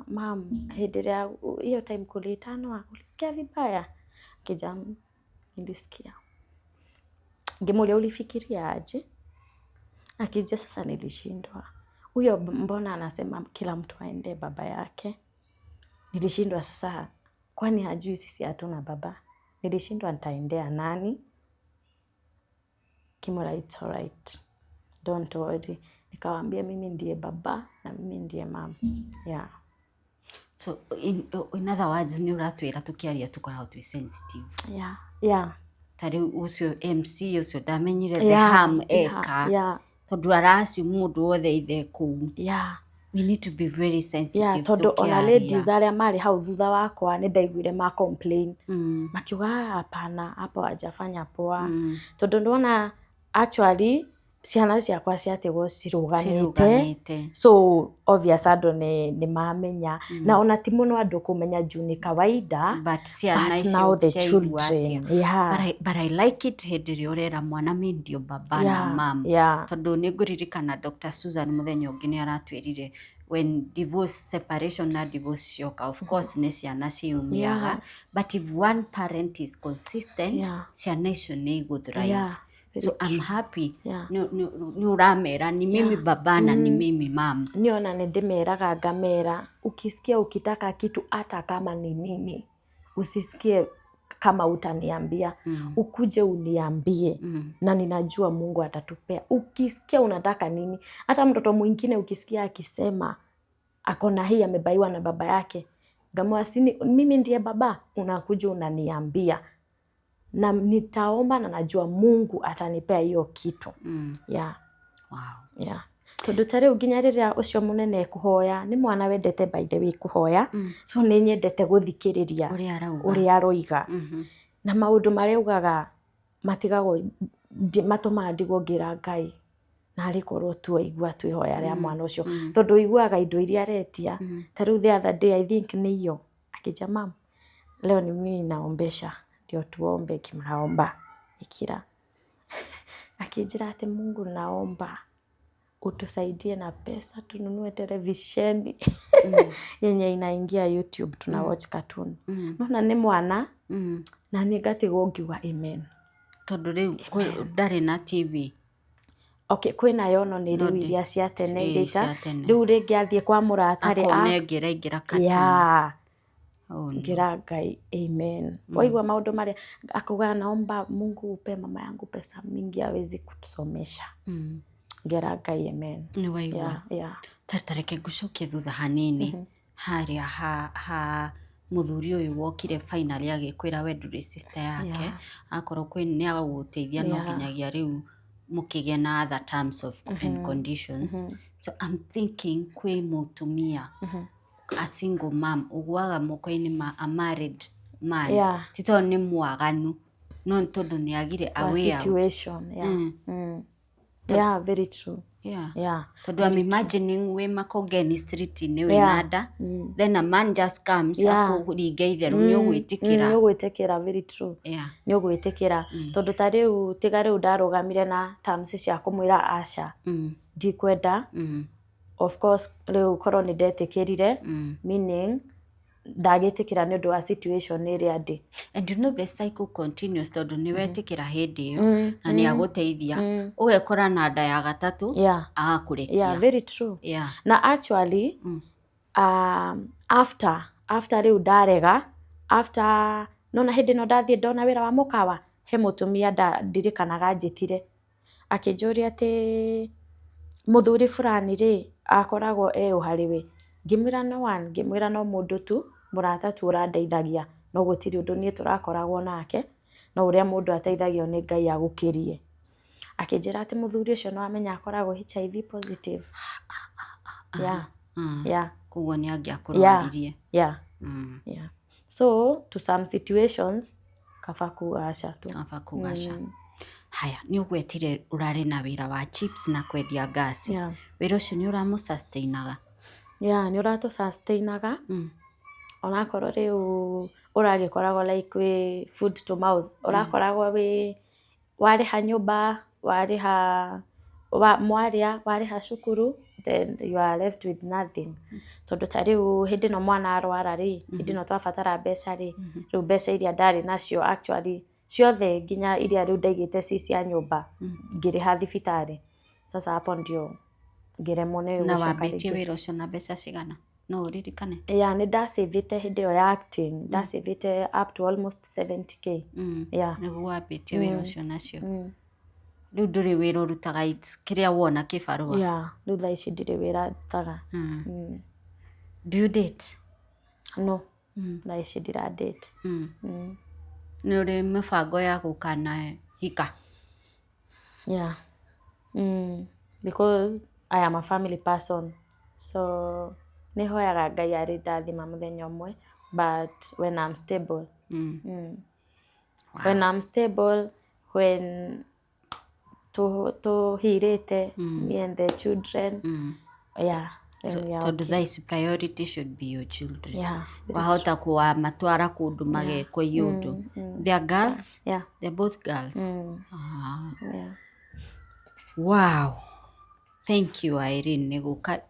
Speaker 2: "Mam, hĩndĩ ĩrĩa hiyo time kuliitanwa ulisikia vibaya?" Akĩnjĩra, "Nilisikia." Ngĩmũria, "Ulifikiria aje?" Akija, "Sasa nilishindwa. Huyo mbona anasema kila mtu aende baba yake? Nilishindwa sasa, kwani hajui sisi hatuna baba? Nilishindwa nitaendea nani?" Kimwĩra, "It's alright. Don't worry." Nikawaambia mimi ndiye baba na mimi ndiye mama. Yeah.
Speaker 1: So in other words, nĩ ũratwĩra tũkĩaria tũkoragwo twĩ sensitive. Ta rĩu ũcio MC ũcio ndamenyire the harm eka tondũ aracio mũndũ wothe ithe kũu. We need to be very sensitive
Speaker 2: Tondũ ona
Speaker 1: tũkĩaria.
Speaker 2: Ladies arĩa marĩ hau thutha wakwa nĩ ndaiguire ma complain. Makiuga, "Ah, hapana, hapo hajafanya poa." Tondũ ndona actually ciana ciakwa ciatigwo cirũgamĩte.
Speaker 1: Cirũgamĩte.
Speaker 2: So obvious andũ nĩ mamenya. Na ona ti mũno andũ kũmenya juu nĩ kawaida.
Speaker 1: But ciana
Speaker 2: But
Speaker 1: icio
Speaker 2: now the
Speaker 1: ciaigua
Speaker 2: children.
Speaker 1: atĩa? But I like it hĩndĩ ĩrĩa ũrera mwana mi ndio baba na mam. Tondũ nĩ ngũririkana Dr. Susan mũthenya ũngĩ nĩ aratwĩrire when divorce, separation na divorce cioka, of course nĩ ciana ciumĩaga, but if one parent is consistent, ciana icio nĩ igũthrive. So I'm happy nĩ ũramera ni mimi baba na ni mimi mam.
Speaker 2: Niona nĩ ndĩmeraga, ngamera, "Ukisikia ukitaka kitu, hata kama ni nini, usisikie kama utaniambia. Ukuje uniambie na ninajua Mungu atatupea. Ukisikia unataka nini, hata mtoto mwingine ukisikia akisema akona hii amebaiwa na baba yake, ngamwambia, sini mimi ndiye baba, unakuja unaniambia na nitaomba na najua Mungu atanipea hiyo kitu." Yeah. Yeah. Tondũ ta rĩu nginya rĩrĩa ũcio mũnene ekũhoya, nĩ mwana wendete by the way kũhoya, so nĩ nyendete gũthikĩrĩria
Speaker 1: Ũrĩa arauga.
Speaker 2: Ũrĩa aroiga na maũndũ marĩa augaga matigagwo matũmaga ndigwo ngĩra Ngai narĩ korwo tuaigua tu ihoya rĩa mwana ũcio, tondũ ũiguaga indo iria aretia. Ta rĩu the other day, I think nĩ iyo, akĩnjia, "Mam, leo ni mimi naombesha, ndio tuombe." Ngĩmũraomba ikira, akĩnjĩra atĩ, "Mungu, naomba utusaidie na pesa tununue televisheni yenye inaingia YouTube, tuna watch cartoon." Nona nĩ mwana na niĩ ngatigwo ngiuga amen.
Speaker 1: Tondũ rĩu ndarĩ na TV?
Speaker 2: Okay, kwĩnayo no nĩ
Speaker 1: No
Speaker 2: rĩu iria cia tene, iria
Speaker 1: cia tene.
Speaker 2: Rĩu rĩngĩ athiĩ kwa mũrata rĩ
Speaker 1: Akona ĩngĩ ĩraingĩra cartoon.
Speaker 2: Yeah.
Speaker 1: Oh, no.
Speaker 2: Ngĩra Ngai amen. Waigua maũndũ marĩa akauga, naomba Mungu upe mama yangu pesa mingi awezi kutusomesha. Ngĩra Ngai amen.
Speaker 1: Nĩ waigua.
Speaker 2: Yeah.
Speaker 1: Ta reke ngũcokie thutha hanini harĩa ha mũthuri ũyũ wokire finally agĩkwĩra we ndũrĩ sister yake. Akorwo kwĩ nĩ agũgũteithia no nginyagia rĩu mũkĩgĩa na other terms of and conditions. So I'm thinking kwĩ mũtumia, a single mom, ũgũaga moko-inĩ ma a married man, ti tondũ nĩ mwaganu, no nĩ tondũ nĩ agire a
Speaker 2: Wa
Speaker 1: way out.
Speaker 2: Situation, yeah. Yeah, very true.
Speaker 1: Tondũ I'm imagining wĩ Makongeni street-inĩ wĩna nda, then a man just comes akũringe itherũ, nĩ ũgwĩtĩkĩra?
Speaker 2: Nĩ ũgwĩtĩkĩra, very true. Nĩ ũgwĩtĩkĩra, tondũ ta rĩu, tiga rĩu ndarũgamire na terms cia kũmwĩra aca, ndikwenda. Of course rĩu korwo nĩ ndetĩkĩrire, meaning ndagĩtĩkĩra nĩ ũndũ wa situation ĩrĩa ndĩ.
Speaker 1: And you know the cycle continues, tondũ nĩ wetĩkĩra hĩndĩ ĩyo na nĩ agũteithia, ũgekora na nda ya gatatũ, agakũrekia.
Speaker 2: Yeah, very true. Na actually after rĩu ndarega, after nona hĩndĩ ĩno ndathiĩ ndona wĩra wa mũkawa, he mũtumia ndirikanaga anjĩtire akĩnjũria atĩ mũthuri fulani rĩ akoragwo e ũ harĩ we. Ngĩmwĩra no one, ngĩmwĩra no mũndũ tu, mũrata tu ũrandeithagia, no gũtirĩ ũndũ niĩ tũrakoragwo nake, no ũrĩa mũndũ ateithagio nĩ Ngai agũkĩrie. Akĩnjĩra atĩ mũthuri ũcio no amenya akoragwo HIV positive. Yeah.
Speaker 1: Koguo nĩ angĩakũrwaririe.
Speaker 2: Yeah. So to some situations kaba kuga aca tu.
Speaker 1: Kaba kuga aca. Haya, nĩ ũgwetire ũrarĩ na wĩra wa chips na kwendia ngasi. Wĩra ũcio nĩ ũramũ-sustainaga?
Speaker 2: Yeah, nĩ ũratũ sustainaga. Onakorwo rĩu ũragĩkoragwo like wĩ food to mouth, ũrakoragwo wĩ warĩha nyũmba, warĩha wa, mwarĩa, warĩha cukuru, then you are left with nothing. Tondũ ta rĩu hĩndĩ ĩno mwana arwara rĩ, hĩndĩ ĩno twabatara mbeca rĩ, rĩu mbeca iria ndarĩ nacio actually ciothe, nginya iria rĩu ndaigĩte ci cia nyũmba, ngĩrĩha thibitarĩ. Sasa hapo ndio ngĩremwo nĩ
Speaker 1: Na
Speaker 2: gũcoka
Speaker 1: wambĩtie
Speaker 2: rĩngĩ.
Speaker 1: Wĩra ũcio na mbeca cigana, no ũririkane?
Speaker 2: Yeah, nĩ ndacĩvĩte hĩndĩ ĩyo ya acting, ndacĩvĩte up to almost 70K. Yeah.
Speaker 1: Nĩguo wambĩtie wĩra ũcio nacio. Rĩu ndũrĩ wĩra ũrutaga, it's kĩrĩa wona kĩbarũa?
Speaker 2: Yeah, rĩu thaa ici ndirĩ wĩra ndutaga.
Speaker 1: Do you date?
Speaker 2: No, thaa ici ndira date.
Speaker 1: Nĩ ũrĩ mĩbango ya gũkana hika?
Speaker 2: Yeah. Because I am a family person. So nĩ hoyaga Ngai arĩ ndathima mũthenya ũmwe, but when I'm stable. When I'm stable, when tũhirĩte, me and the children. Yeah, then we are
Speaker 1: Tondũ
Speaker 2: okay.
Speaker 1: thaa ici priority should be your children.
Speaker 2: Yeah, very.
Speaker 1: Wahota kũwamatwara kũndũ magekwo iũndũ. They are girls?
Speaker 2: Yeah.
Speaker 1: They're both girls?
Speaker 2: Mm.
Speaker 1: Ah.
Speaker 2: Yeah.
Speaker 1: Wow, thank you, Irene, nĩ gũka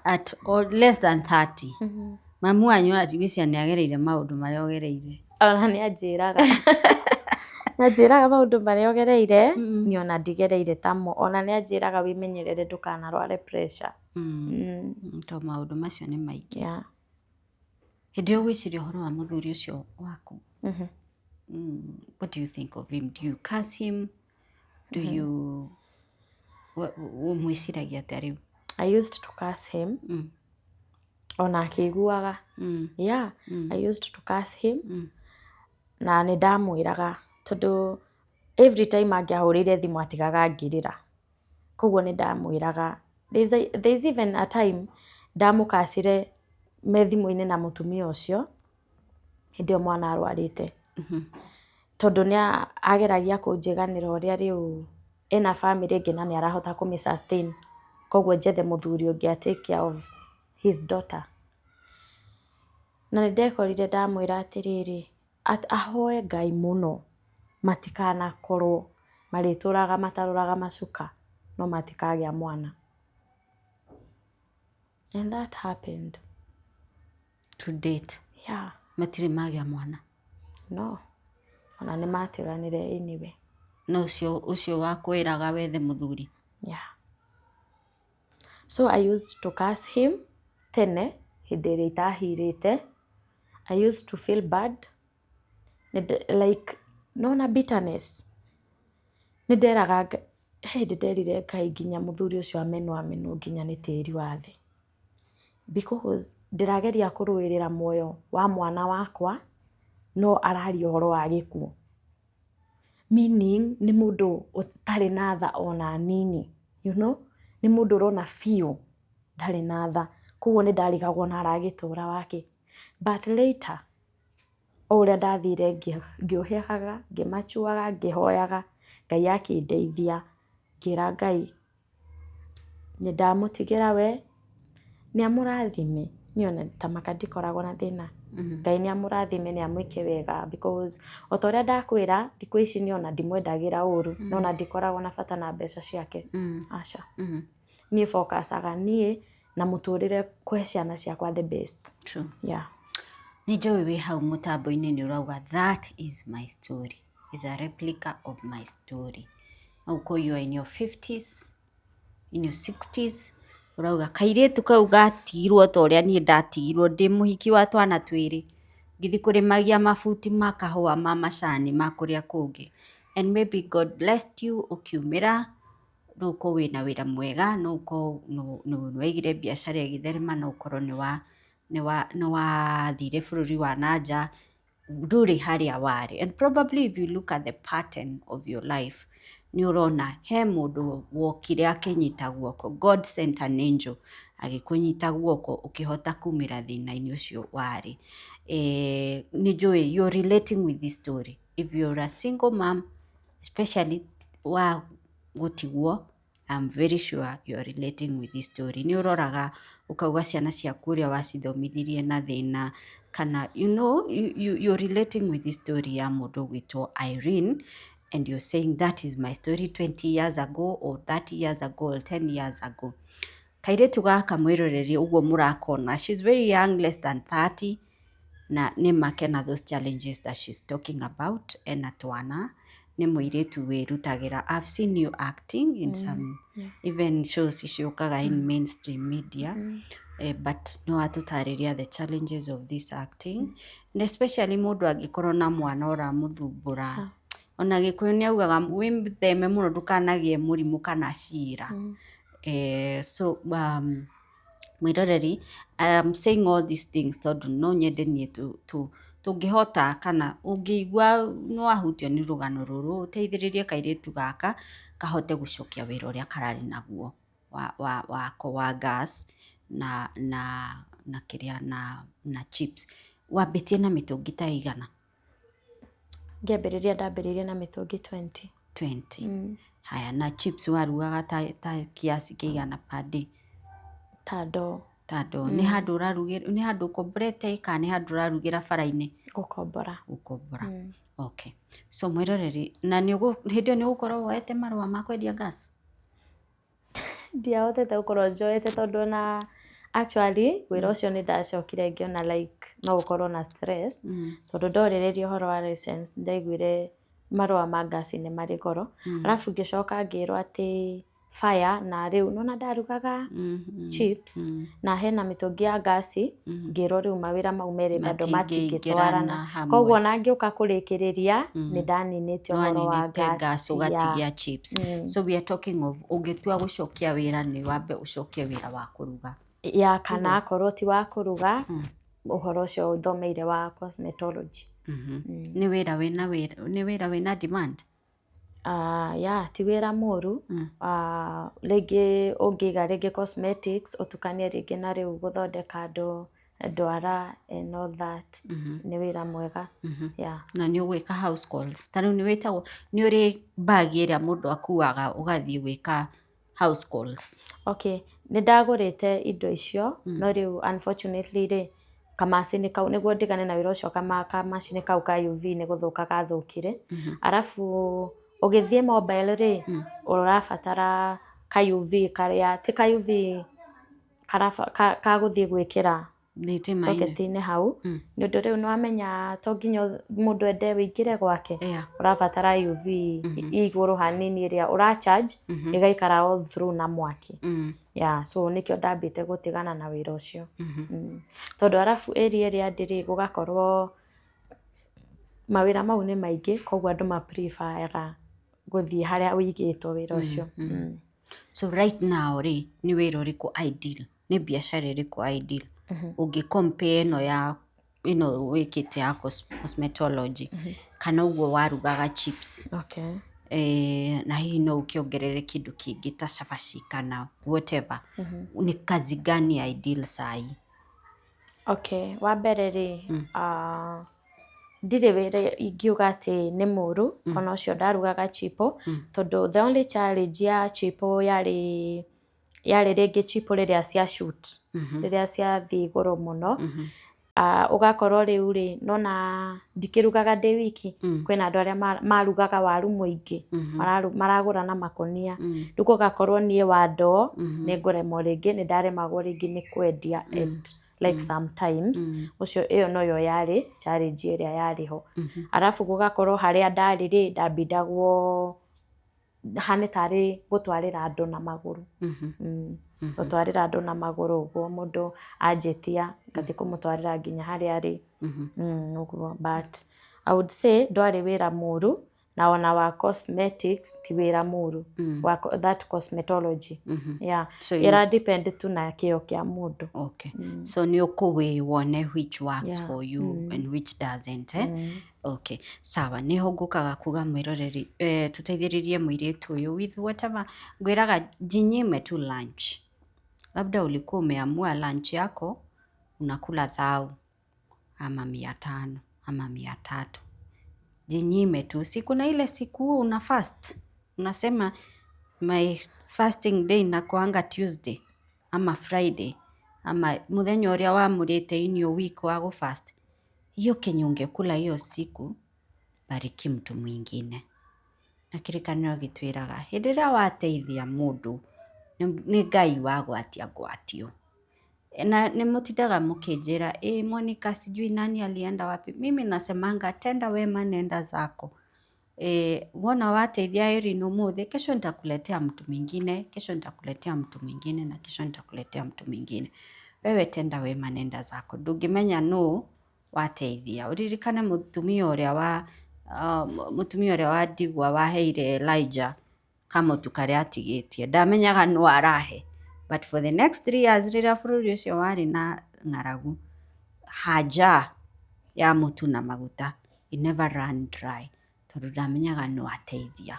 Speaker 1: at all, less than 30. Mamu wanyu aragwĩciria nĩ agereire maũndũ marĩa ũgereire?
Speaker 2: Ona nĩ anjĩraga maũndũ marĩa ũgereire, niĩ ona ndigereire tamo. Ona nĩ anjĩraga wĩmenyerere ndũkanarware pressure.
Speaker 1: To maũndũ macio nĩ maingĩ. Hĩndĩ ĩyo ũgwĩciria ũhoro wa mũthuri ũcio waku, what do you think of him? Do you curse him? Do you ũmwĩciragia atĩa rĩu?
Speaker 2: I used to curse him. Ona akĩiguaga. Yeah, I used to curse him. Na nĩ ndamwĩraga, tondũ every time angĩahũrĩire thimũ atigaga ngĩrĩra. Koguo nĩ ndamwĩraga. There's even a time ndamũkacire me thimũ-inĩ na mũtumia ũcio hĩndĩ ĩyo mwana arwarĩte. Tondũ nĩ ageragia kũnjĩganĩra ũrĩa rĩu ena family ĩngĩ na nĩ arahota kũmĩ sustain. Koguo njethe mũthuri ũngĩ a take care of his daughter. Na nĩ ndekorire ndamwĩra atĩrĩrĩ, ahoe Ngai mũno matikanakorwo marĩtũraga mataroraga macuka no matikagĩa mwana. And that happened.
Speaker 1: To date?
Speaker 2: Yeah.
Speaker 1: Matirĩ magĩa mwana?
Speaker 2: No. Ona nĩ matiganire anyway.
Speaker 1: No ũcio wakwĩraga wethe mũthuri?
Speaker 2: Yeah. So I used to curse him tene. Hĩndĩ ĩrĩa itahirĩte, I used to feel bad. Like nona bitterness. Nĩ nderaga Ngai, he hĩndĩ nderire Ngai nginya mũthuri ũcio amenwo amenwo nginya nĩ tĩri wa thĩ. Because ndĩrageria kũrũĩrĩra muoyo wa mwana wakwa, no araria ũhoro wa gĩkuũ. Meaning nĩ mũndũ ũtarĩ na tha ona nini, you know? Nĩ mũndũ ũrona biũ ndarĩ na tha. Koguo nĩ ndarigagwo ona aragĩtũra wakĩ. But later, o ũrĩa ndathire ngĩũhĩhaga, ngĩmachuaga, ngĩhoyaga, Ngai akĩndeithia, ngĩra Ngai nĩ ndamũtigĩra we, nĩ amũrathime. Niĩ ona ta maka ndikoragwo na thĩna. Ngai nĩ amũrathime, nĩ amwĩke wega because o ta ũrĩa ndakwĩra, thikũ ici niĩ ona ndimwendagĩra ũru, no ona ndikoragwo na bata na mbeca ciake. Aca. Niĩ focusaga niĩ na mũtũrĩre kũhe ciana ciakwa the best.
Speaker 1: True.
Speaker 2: Yeah.
Speaker 1: Nĩ njũĩ wĩ hau mũtambo-inĩ nĩ ũrauga that is my story, is a replica of my story. No ũkorwo you are in your 50s, in your 60s, ũrauga kairĩtu kau gatigirwo ta ũrĩa niĩ ndatigirwo ndĩ mũhiki wa twana twĩrĩ, ngĩthiĩ kũrĩmagia mabuti ma kahũa ma macani ma kũrĩa kũngĩ. And maybe God blessed you ũkiumĩra, no ũkorwo wĩna wĩra mwega, no ũkorwo nĩ waigire biacara ĩgĩtherema, no ũkorwo nĩ wathire bũrũri wa na nja, ndũrĩ harĩa warĩ. And probably if you look at the pattern of your life, nĩ ũrona he mũndũ wokire akĩnyita guoko, God sent an angel agĩkũnyita guoko ũkĩhota kumĩra thĩna-inĩ ũcio warĩ. Nĩ njũĩ you're relating with this story. If you're a single mom, especially wa gũtigwo, I'm very sure you're relating with this story. Nĩ ũroraga ũkauga ciana ciaku ũrĩa wacithomithirie na thĩna, kana you know, you're relating with this story ya mũndũ ũgwĩtwo Irene, and you're saying that is my story 20 years ago or 30 years ago or 10 years ago. Kairĩtu gaka mwĩroreri ũguo mũrakona, she's very young, less than 30, na nĩ make na those challenges that she's talking about. Ena twana, nĩ mũirĩtu wĩrutagĩra. I've seen you acting in some even shows ciũkaga in mainstream media, but no atũtarĩria the challenges of this acting, and especially mũndũ angĩkorwo na mwana ũramũthumbũra. Ona Gĩkũyũ nĩ augaga wĩtheme mũno ndũkanagĩe mũrimũ kana cira. So mwĩroreri, I am saying all these things tondũ no nyende niĩ tũngĩhota kana ũngĩigua nĩ wahutio nĩ rũgano rũrũ, ũteithĩrĩrie kairĩtu gaka kahote gũcokia wĩra ũrĩa kararĩ naguo wa wako wa gas na kĩrĩa na chips. Wambĩtie na mĩtũngi ta igana?
Speaker 2: Ngĩambĩrĩria ndambĩrĩirie na mĩtũngi 20.
Speaker 1: 20. Haya, na chips warugaga ta kiasi kĩigana per day?
Speaker 2: Ta ndoo.
Speaker 1: Ta ndoo. Nĩ handũ ũrarugĩra, nĩ handũ ũkomborete kana nĩ handũ ũrarugĩra bara-inĩ?
Speaker 2: Gũkombora.
Speaker 1: Gũkombora. Okay, so mwĩroreri, na nĩ hĩndĩ ĩyo nĩ ũgũkorwo woete marũa ma kwendia gas?
Speaker 2: Ndiahotete gũkorwo njoete tondũ ona actually wĩra ũcio nĩ ndacokire ngĩona like no ũkorwo na stress, tondũ ndorĩrĩria ũhoro wa license ndaiguire marũa ma ngasi nĩ marĩ goro, arabu ngĩcoka ngĩrwo atĩ fire na rĩu nona ndarugaga chips na hena mĩtũngi ya ngasi, ngĩrwo rĩu mawĩra mau merĩ bado
Speaker 1: matingĩingĩrana
Speaker 2: matingĩtwarana
Speaker 1: hamwe.
Speaker 2: Koguo ona ngĩũka kũrĩkĩrĩria nĩ ndaninĩte ũhoro wa
Speaker 1: nĩwaninĩte gas
Speaker 2: gas
Speaker 1: ũgatigia chips. So we are talking of ũngĩtua gũcokia wĩra nĩ wambe ũcokie wĩra wa kũruga.
Speaker 2: Ya, kana akorwo ti wa kũruga, ũhoro ũcio thomeire wa cosmetology.
Speaker 1: Nĩ wĩra wĩna demand?
Speaker 2: Ya, ti wĩra mũru. Rĩngĩ ũngĩiga rĩngĩ cosmetics ũtukanie rĩngĩ na rĩu gũthondeka andũ ndwara and all that, nĩ wĩra mwega, yeah.
Speaker 1: Na nĩ ũgwĩka house calls? Ta rĩu nĩ wĩtagwo, nĩ ũrĩ bag ĩrĩa mũndũ akuaga ũgathiĩ gwĩka house calls?
Speaker 2: Okay, nĩ ndagũrĩte indo icio, no rĩu unfortunately rĩ, kamacini kau, nĩguo ndigane na wĩra ũcio, kamacini kau ka UV nĩ gũthũka gathũkire, arabu ũgĩthiĩ mobile rĩ, ũrabatara ka UV karĩa ti ka UV ka gũthiĩ gwĩkĩra
Speaker 6: Thitima-inĩ.
Speaker 2: Socket-inĩ hau. Nĩ ũndũ rĩu nĩwamenya to nginya mũndũ ende wĩingĩre gwake. Ũrabatara UV igũrũ hanini ĩrĩa ũra charge ĩgaikara all through na mwaki. Yeah, so nĩkĩo ndambĩte gũtigana na wĩra ũcio. Tondũ arabu area ĩrĩa ndĩ rĩ, gũgakorwo mawĩra mau nĩ maingĩ, koguo andũ ma prefer aga gũthiĩ harĩa ũigĩtwo wĩra ũcio.
Speaker 6: So right now rĩ, nĩ wĩra ũrĩkũ ideal? Nĩ biacara ĩrĩkũ ideal? Ũngĩ compare ĩno ya ĩno wĩkĩte ya cosmetology kana ũguo warugaga chips. Na hihi no ũkĩongerere kĩndũ kĩngĩ ta cabaci kana whatever. Nĩ kazi gani ideal sai?
Speaker 2: Okay, wa mbere rĩ, ndirĩ wĩra ingiuga atĩ nĩ mũru, ona ũcio ndarugaga chipo, tondũ the only challenge ya chipo yarĩ rĩngĩ chipo rĩrĩa cia shoot, rĩrĩa ciathiĩ igũrũ mũno, ũgakorwo rĩu rĩ, nona ndikĩrugaga ndĩ wiki, kwĩna andũ arĩa marugaga waru mũingĩ, maragũra na makũnia, rĩu gũgakorwo niĩ wa ndoo nĩ ngũremwo rĩngĩ, nĩ ndaremagwo rĩngĩ nĩ kwendia at like sometimes, ũcio ĩyo noyo yarĩ challenge ĩrĩa yarĩ ho. Arabu gũgakorwo harĩa ndarĩ rĩ, ndambindagwo hane tarĩ gũtwarĩra andũ na magũrũ. Gũtwarĩra andũ na magũrũ ũguo mũndũ anjĩtia ngathiĩ kũmũtwarĩra nginya harĩa arĩ. Ũguo, but I would say ndwarĩ wĩra mũru, na ona wa cosmetics ti wĩra mũru. Wa that cosmetology. Yeah.
Speaker 6: So
Speaker 2: ĩra depend tu na kĩo kĩa mũndũ.
Speaker 6: Okay. So nĩ ũkũwĩ wone which works for you and which doesn't, eh? Okay. Sawa, nĩho ngũkaga kuga mwĩroreri, tũteithĩrĩrie mũirĩtu ũyũ with whatever. Ngwĩraga jinyime tu lunch. Labda ulikuwa umeamua lunch yako unakula thao ama 500 ama 300. Jinyime tu. Si kuna ile siku huwa una fast. Unasema my fasting day inakuanga Tuesday ama Friday ama muthenya ũrĩa wamũrĩte in your week wa gũ fast. Hiyo kenye ungekula hiyo siku, bariki mtu mwingine. Na kĩrĩkanĩro gĩtwĩraga hĩndĩ ĩrĩa wateithia mũndũ nĩ Ngai wagwatia ngwatio. Na nĩ mũtindaga mũkĩnjĩra, ĩ Monica sijui nani alienda wapi. Mimi nasemanga tenda wema nenda zako. Wona wateithia Irene ũmũthĩ, kesho nitakuletea mtu mwingine, kesho nitakuletea mtu mwingine na kesho nitakuletea mtu mwingine. Wewe tenda wema nenda zako. Ndũngĩmenya nũ wateithia. Ũririkane mũtumia ũrĩa wa mũtumia ũrĩa wa ndigwa waheire Elijah kamũtu karĩa atigĩtie. Ndamenyaga nũ arahe. But for the next 3 years rĩrĩa bũrũri ũcio warĩ na ng'aragu, haja ya mũtu na maguta it never ran dry. Tondũ ndamenyaga nũ ateithia.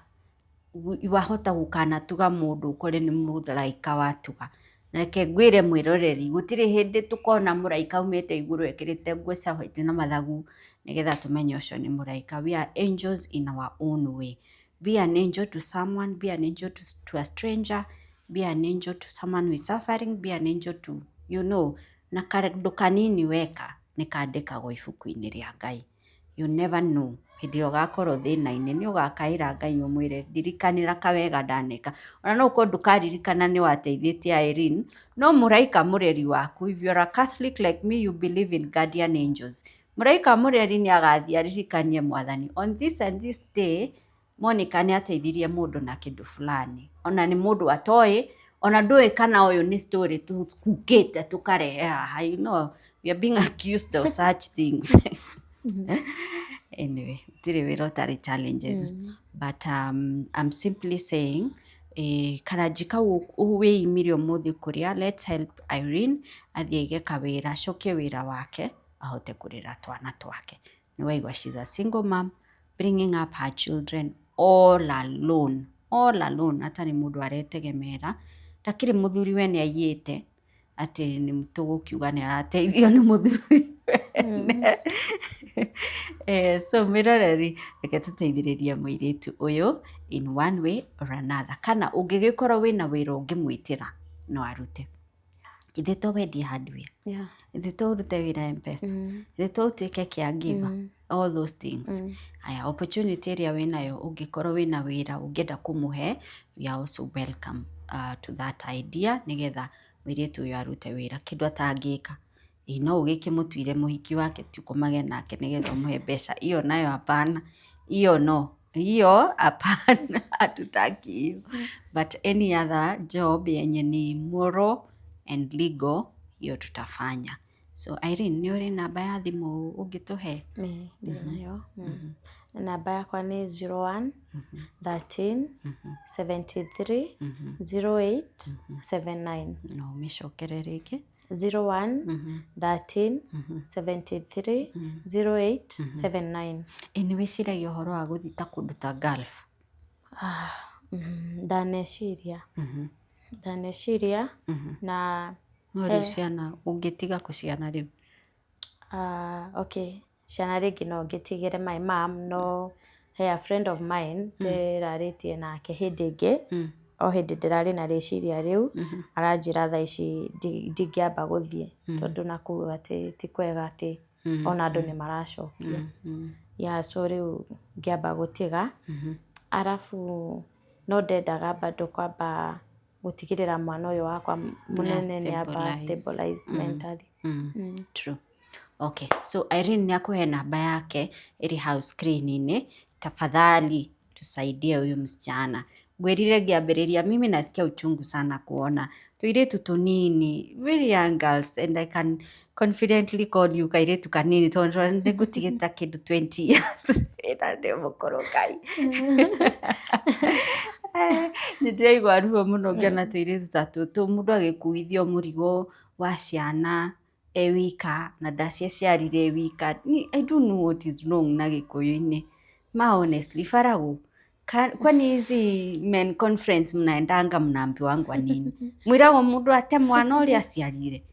Speaker 6: Wahota gũkanatuga mũndũ ũkore nĩ mũraika watuga. Reke ngwĩre mwĩroreri, gũtirĩ hĩndĩ tũkona mũraika aumĩte igũrũ ekĩrĩte nguo cia white na mathagu nĩgetha tũmenye ũcio nĩ mũraika. We are angels in our own way. Be an angel to someone, be an angel to a stranger, be an angel to someone who is suffering, be an angel to, you know, na kaũndũ kanini weka nĩ kandĩkagwo ibuku-inĩ rĩa Ngai. You never know. Hĩndĩ ĩrĩa ũgakorwo thĩna-inĩ nĩ ũgakaĩra Ngai ũmwĩre ndirikanĩra kawega ndaneka. Ona no ũkorwo ndũkaririkana nĩ wateithĩtie Irene, no mũraika mũreri waku, if you are a Catholic like me, you believe in guardian angels. Mũraika mũreri nĩ agathiĩ aririkanie mwathani on this and this day Monica nĩ ateithirie mũndũ na kĩndũ fulani. Ona nĩ mũndũ atoĩ, ona ndũĩ kana ũyũ nĩ story tũkukĩte tũkarehe haha. You know, we are being accused of such things. Anyway, gũtirĩ wĩra ũtarĩ challenges. But I'm simply saying, karanji kau wĩimire ũmũthĩ kũrĩa, let's help Irene athiĩ aige kawĩra, acokie wĩra wake, ahote kũrera twana twake. Nĩ waigua she's a single mom bringing up her children all alone, all alone, atarĩ mũndũ aretegemera. Ndakĩrĩ mũthuri we nĩ aiyĩte atĩ nĩ tũgũkiuga nĩ arateithio nĩ mũthuri wene. So mwĩroreri, reke tũteithĩrĩrie mũirĩtu ũyũ in one way or another. Kana ũngĩgĩkorwo wĩna wĩra ũngĩmwĩtĩra no arute. Ithe to wendie hardware. Ithe to ũrute wĩra M-Pesa. Ithe to ũtuĩke caregiver. All those things. Aya, opportunity ĩrĩa wĩnayo ũngĩkorwo wĩna wĩra ũngĩenda kũmũhe, we are also welcome to that idea nĩgetha mũirĩtu ũyũ arute wĩra kĩndũ atangĩka. Ĩ no ũgĩkĩmũtuire mũhiki wake ti ũkomage nake nĩgetha ũmũhe mbeca. Iyo nayo hapana. Iyo no. Hiyo hapana, hatutaki hiyo. But any other job yenye ni moral and legal, hiyo tutafanya. So Irene, nĩ ũrĩ namba ya thimũ ũngĩtũhe?
Speaker 2: Ĩĩ, ndĩ nayo. Namba yakwa nĩ 01 13 73 08 79.
Speaker 6: No ũmĩcokere rĩngĩ.
Speaker 2: 01 13 73 08 79.
Speaker 6: Ĩ nĩ wĩciragia ũhoro wa gũthiĩ ta kũndũ ta Gulf?
Speaker 2: Ndaneciria. Ndaneciria na
Speaker 6: No rĩu ciana ũngĩtiga kũ ciana rĩu?
Speaker 2: Okay, ciana rĩngĩ no ngĩtigĩre my mom, no he a friend of mine ndĩrarĩtie nake hĩndĩ ĩngĩ, o hĩndĩ ndĩrarĩ na rĩciria rĩu, aranjĩra thaa ici ndingĩamba gũthiĩ tondũ nakũu atĩ ti kwega, atĩ ona andũ nĩ maracokia. Yeah, so rĩu ngĩamba gũtiga, arabu no ndendaga bado kwamba gũtigĩrĩra mwana ũyũ wakwa mũnene nĩ amba
Speaker 6: stabilize.
Speaker 2: Stabilize mentally.
Speaker 6: True. Okay, so Irene nĩ akũhe namba yake ĩrĩ hau screen-inĩ. Tafadhali tusaidie huyu msichana. Ngwĩrire ngĩambĩrĩria, mimi nasikia uchungu sana kuona tũirĩtu tũnini, very young girls, and I can confidently call you kairĩtu kanini tondũ nĩngũtigĩta kĩndũ 20 years ĩna ndĩ mũkũrũ. Ngai, nĩ ndĩraigua ruo mũno ngĩona tũirĩtu ta tũtũ, mũndũ agĩkuithio mũrigo wa ciana e wika na ndaciaciarire e wika. I don't know what is wrong na Gĩkũyũ-inĩ ma, honestly. Faragũ, kwani hizi men conference mnaendanga mnaambiwangwa nini? Mwĩragwo mũndũ ate mwana ũrĩa aciarire?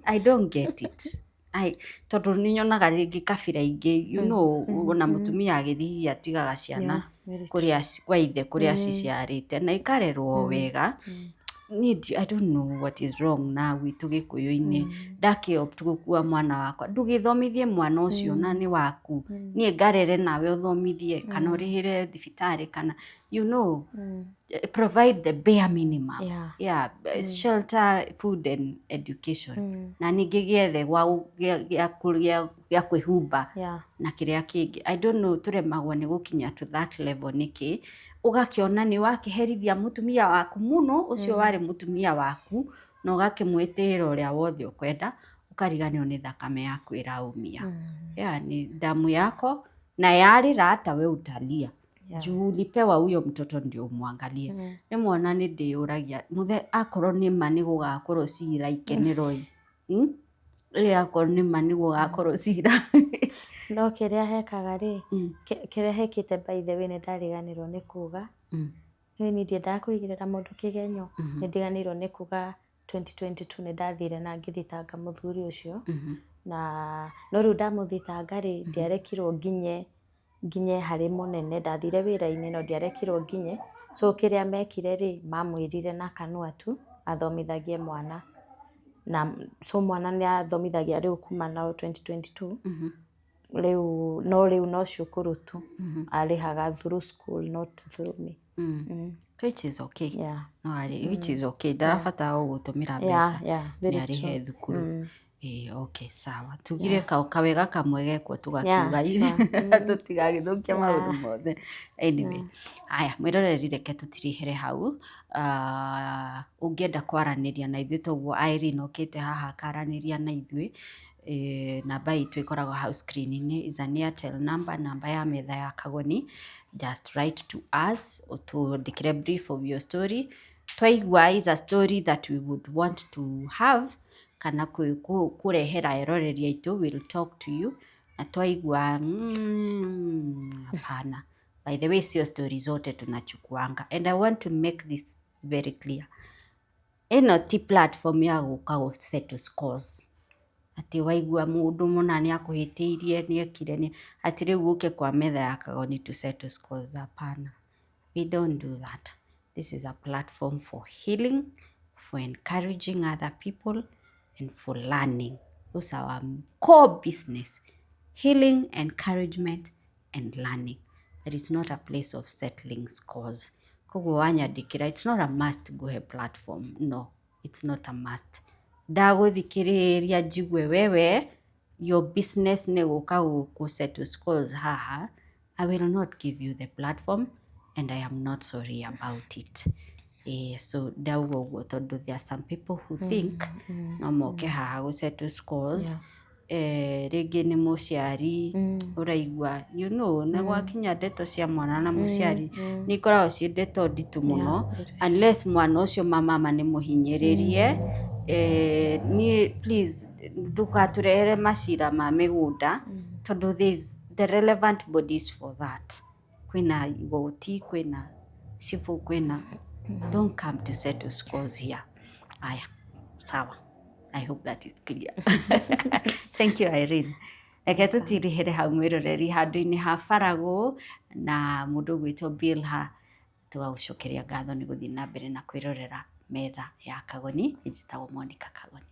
Speaker 6: I don't get it. Ai, tondũ nĩ nyonaga rĩngĩ kabira ingĩ, ona mũtumia agĩthiĩ atigaga ciana
Speaker 2: Yeah, very true.
Speaker 6: kũrĩa kwa ithe kũrĩa ciciarĩte na ikarerwo wega. Niĩ I don't know what is wrong na gwitũ Gĩkũyũ-inĩ. Ndakĩopt gũkua mwana wakwa, ndũgĩthomithie mwana ũcio na nĩ waku, niĩ ngarere nawe ũthomithie kana ũrĩhĩre thibitarĩ kana provide the bare minimum. Yeah, shelter, food and education, na ningĩ gĩethe gĩa kwĩhumba na kĩrĩa kĩngĩ. I don't know tũremagwo nĩ gũkinya to that level nĩkĩ. Ũgakĩona nĩ wakĩherithia mũtumia waku mũno, ũcio warĩ mũtumia waku, na ũgakĩmwĩtĩĩra ũrĩa wothe ũkwenda, ũkariganĩrwo nĩ thakame yaku ĩraumia. Yeah, ni damu yako na yarĩra hata we utalia juu ulipewa huyo mtoto ndio umwangalie. Rĩmwe ona nĩ ndĩyũragia mũthe akorwo nĩ ma nĩ gũgakorwo cira ikenero ĩ, Ĩ akorwo nĩ ma nĩ gũgakorwo cira.
Speaker 2: No kĩrĩa hekaga rĩ, kĩrĩa hekĩte, by the way, nĩ ndariganĩrwo nĩ kuga, nĩ niĩ ndiendaga kũigĩrĩra mũndũ kĩgenyo, nĩ ndiganĩirwo nĩ kuga 2022 nĩ ndathire na ngĩthitanga mũthuri ũcio, na no rĩu ndamũthitanga rĩ, ndiarekirwo nginye nginye harĩ mũnene. Ndathire wĩra-inĩ no ndiarekirwo nginye. So kĩrĩa mekire rĩ, mamwĩrire na kanua tu athomithagie mwana, na so mwana nĩ athomithagia rĩu kuma na 2022 rĩu, no rĩu no cukuru tu arĩhaga through school, not through me.
Speaker 6: Which is okay. No arĩ, which is okay, ndarabatara gũgũtũmĩra mbeca,
Speaker 2: very
Speaker 6: nĩ arĩhe
Speaker 2: true.
Speaker 6: thukuru. Ĩĩ, okay, sawa, tugire kawega kamwe gekwo tũgakiuga tũtigagĩthũkia maũndũ mothe. Anyway, haya mwĩroreri, reke tũtirihere hau. Ũngĩenda kwaranĩria na ithuĩ toguo Irene okĩte haha akaranĩria na ithuĩ, namba itũ ĩkoragwo hau screen-inĩ, is an Airtel number, namba ya metha ya Kagoni. Just write to us, ũtũandĩkĩre brief of your story. Twaigua is a story that we would want to have kana kũrehera eroreri aitũ, we'll talk to you. Na twaigua hapana. By the way, sio story zote tunachukuanga, and I want to make this very clear, ĩno ti platform ya gũka gũ settle scores, atĩ waigua mũndũ mũna nĩ akũhĩtĩirie, nĩ ekire nĩ atĩ rĩu ũke kwa metha ya Kagoni to settle scores. Hapana, we don't do that. This is a platform for healing, for encouraging other people and for learning. Those are our core business: healing, encouragement and learning. But it's not a place of settling scores. Koguo wanyandĩkĩra, it's not a must nguhe platform. No, it's not a must. Ndagũthikĩrĩria njigue wewe your business nĩ gũka gũkũ settle scores haha, I will not give you the platform and I am not sorry about it. So ndauga ũguo tondũ there are some people who think no moke haha gũ settle scores. Rĩngĩ nĩ mũciari ũraigua na gwakinya ndeto cia mwana na mũciari nĩ ikoragwo ciĩ ndeto nditũ mũno, unless mwana ũcio mamama nĩ mũhinyĩrĩrie. Niĩ please ndũgatũrehere macira ma mĩgũnda tondũ there is the relevant bodies for that. Kwĩna igoti, kwĩna cibũ, kwĩna, don't come to settle scores here. Aya, sawa, I hope that is clear. Thank you, Irene. Reke tũtirihĩre hau mwĩroreri, handũ-inĩ ha Faragũ na mũndũ ũgwĩtwo Bilha, tũgagũcokeria ngatho nĩ gũthiĩ na mbere na kwĩrorera Metha ya Kagoni. Njĩtagwo Monica Kagoni.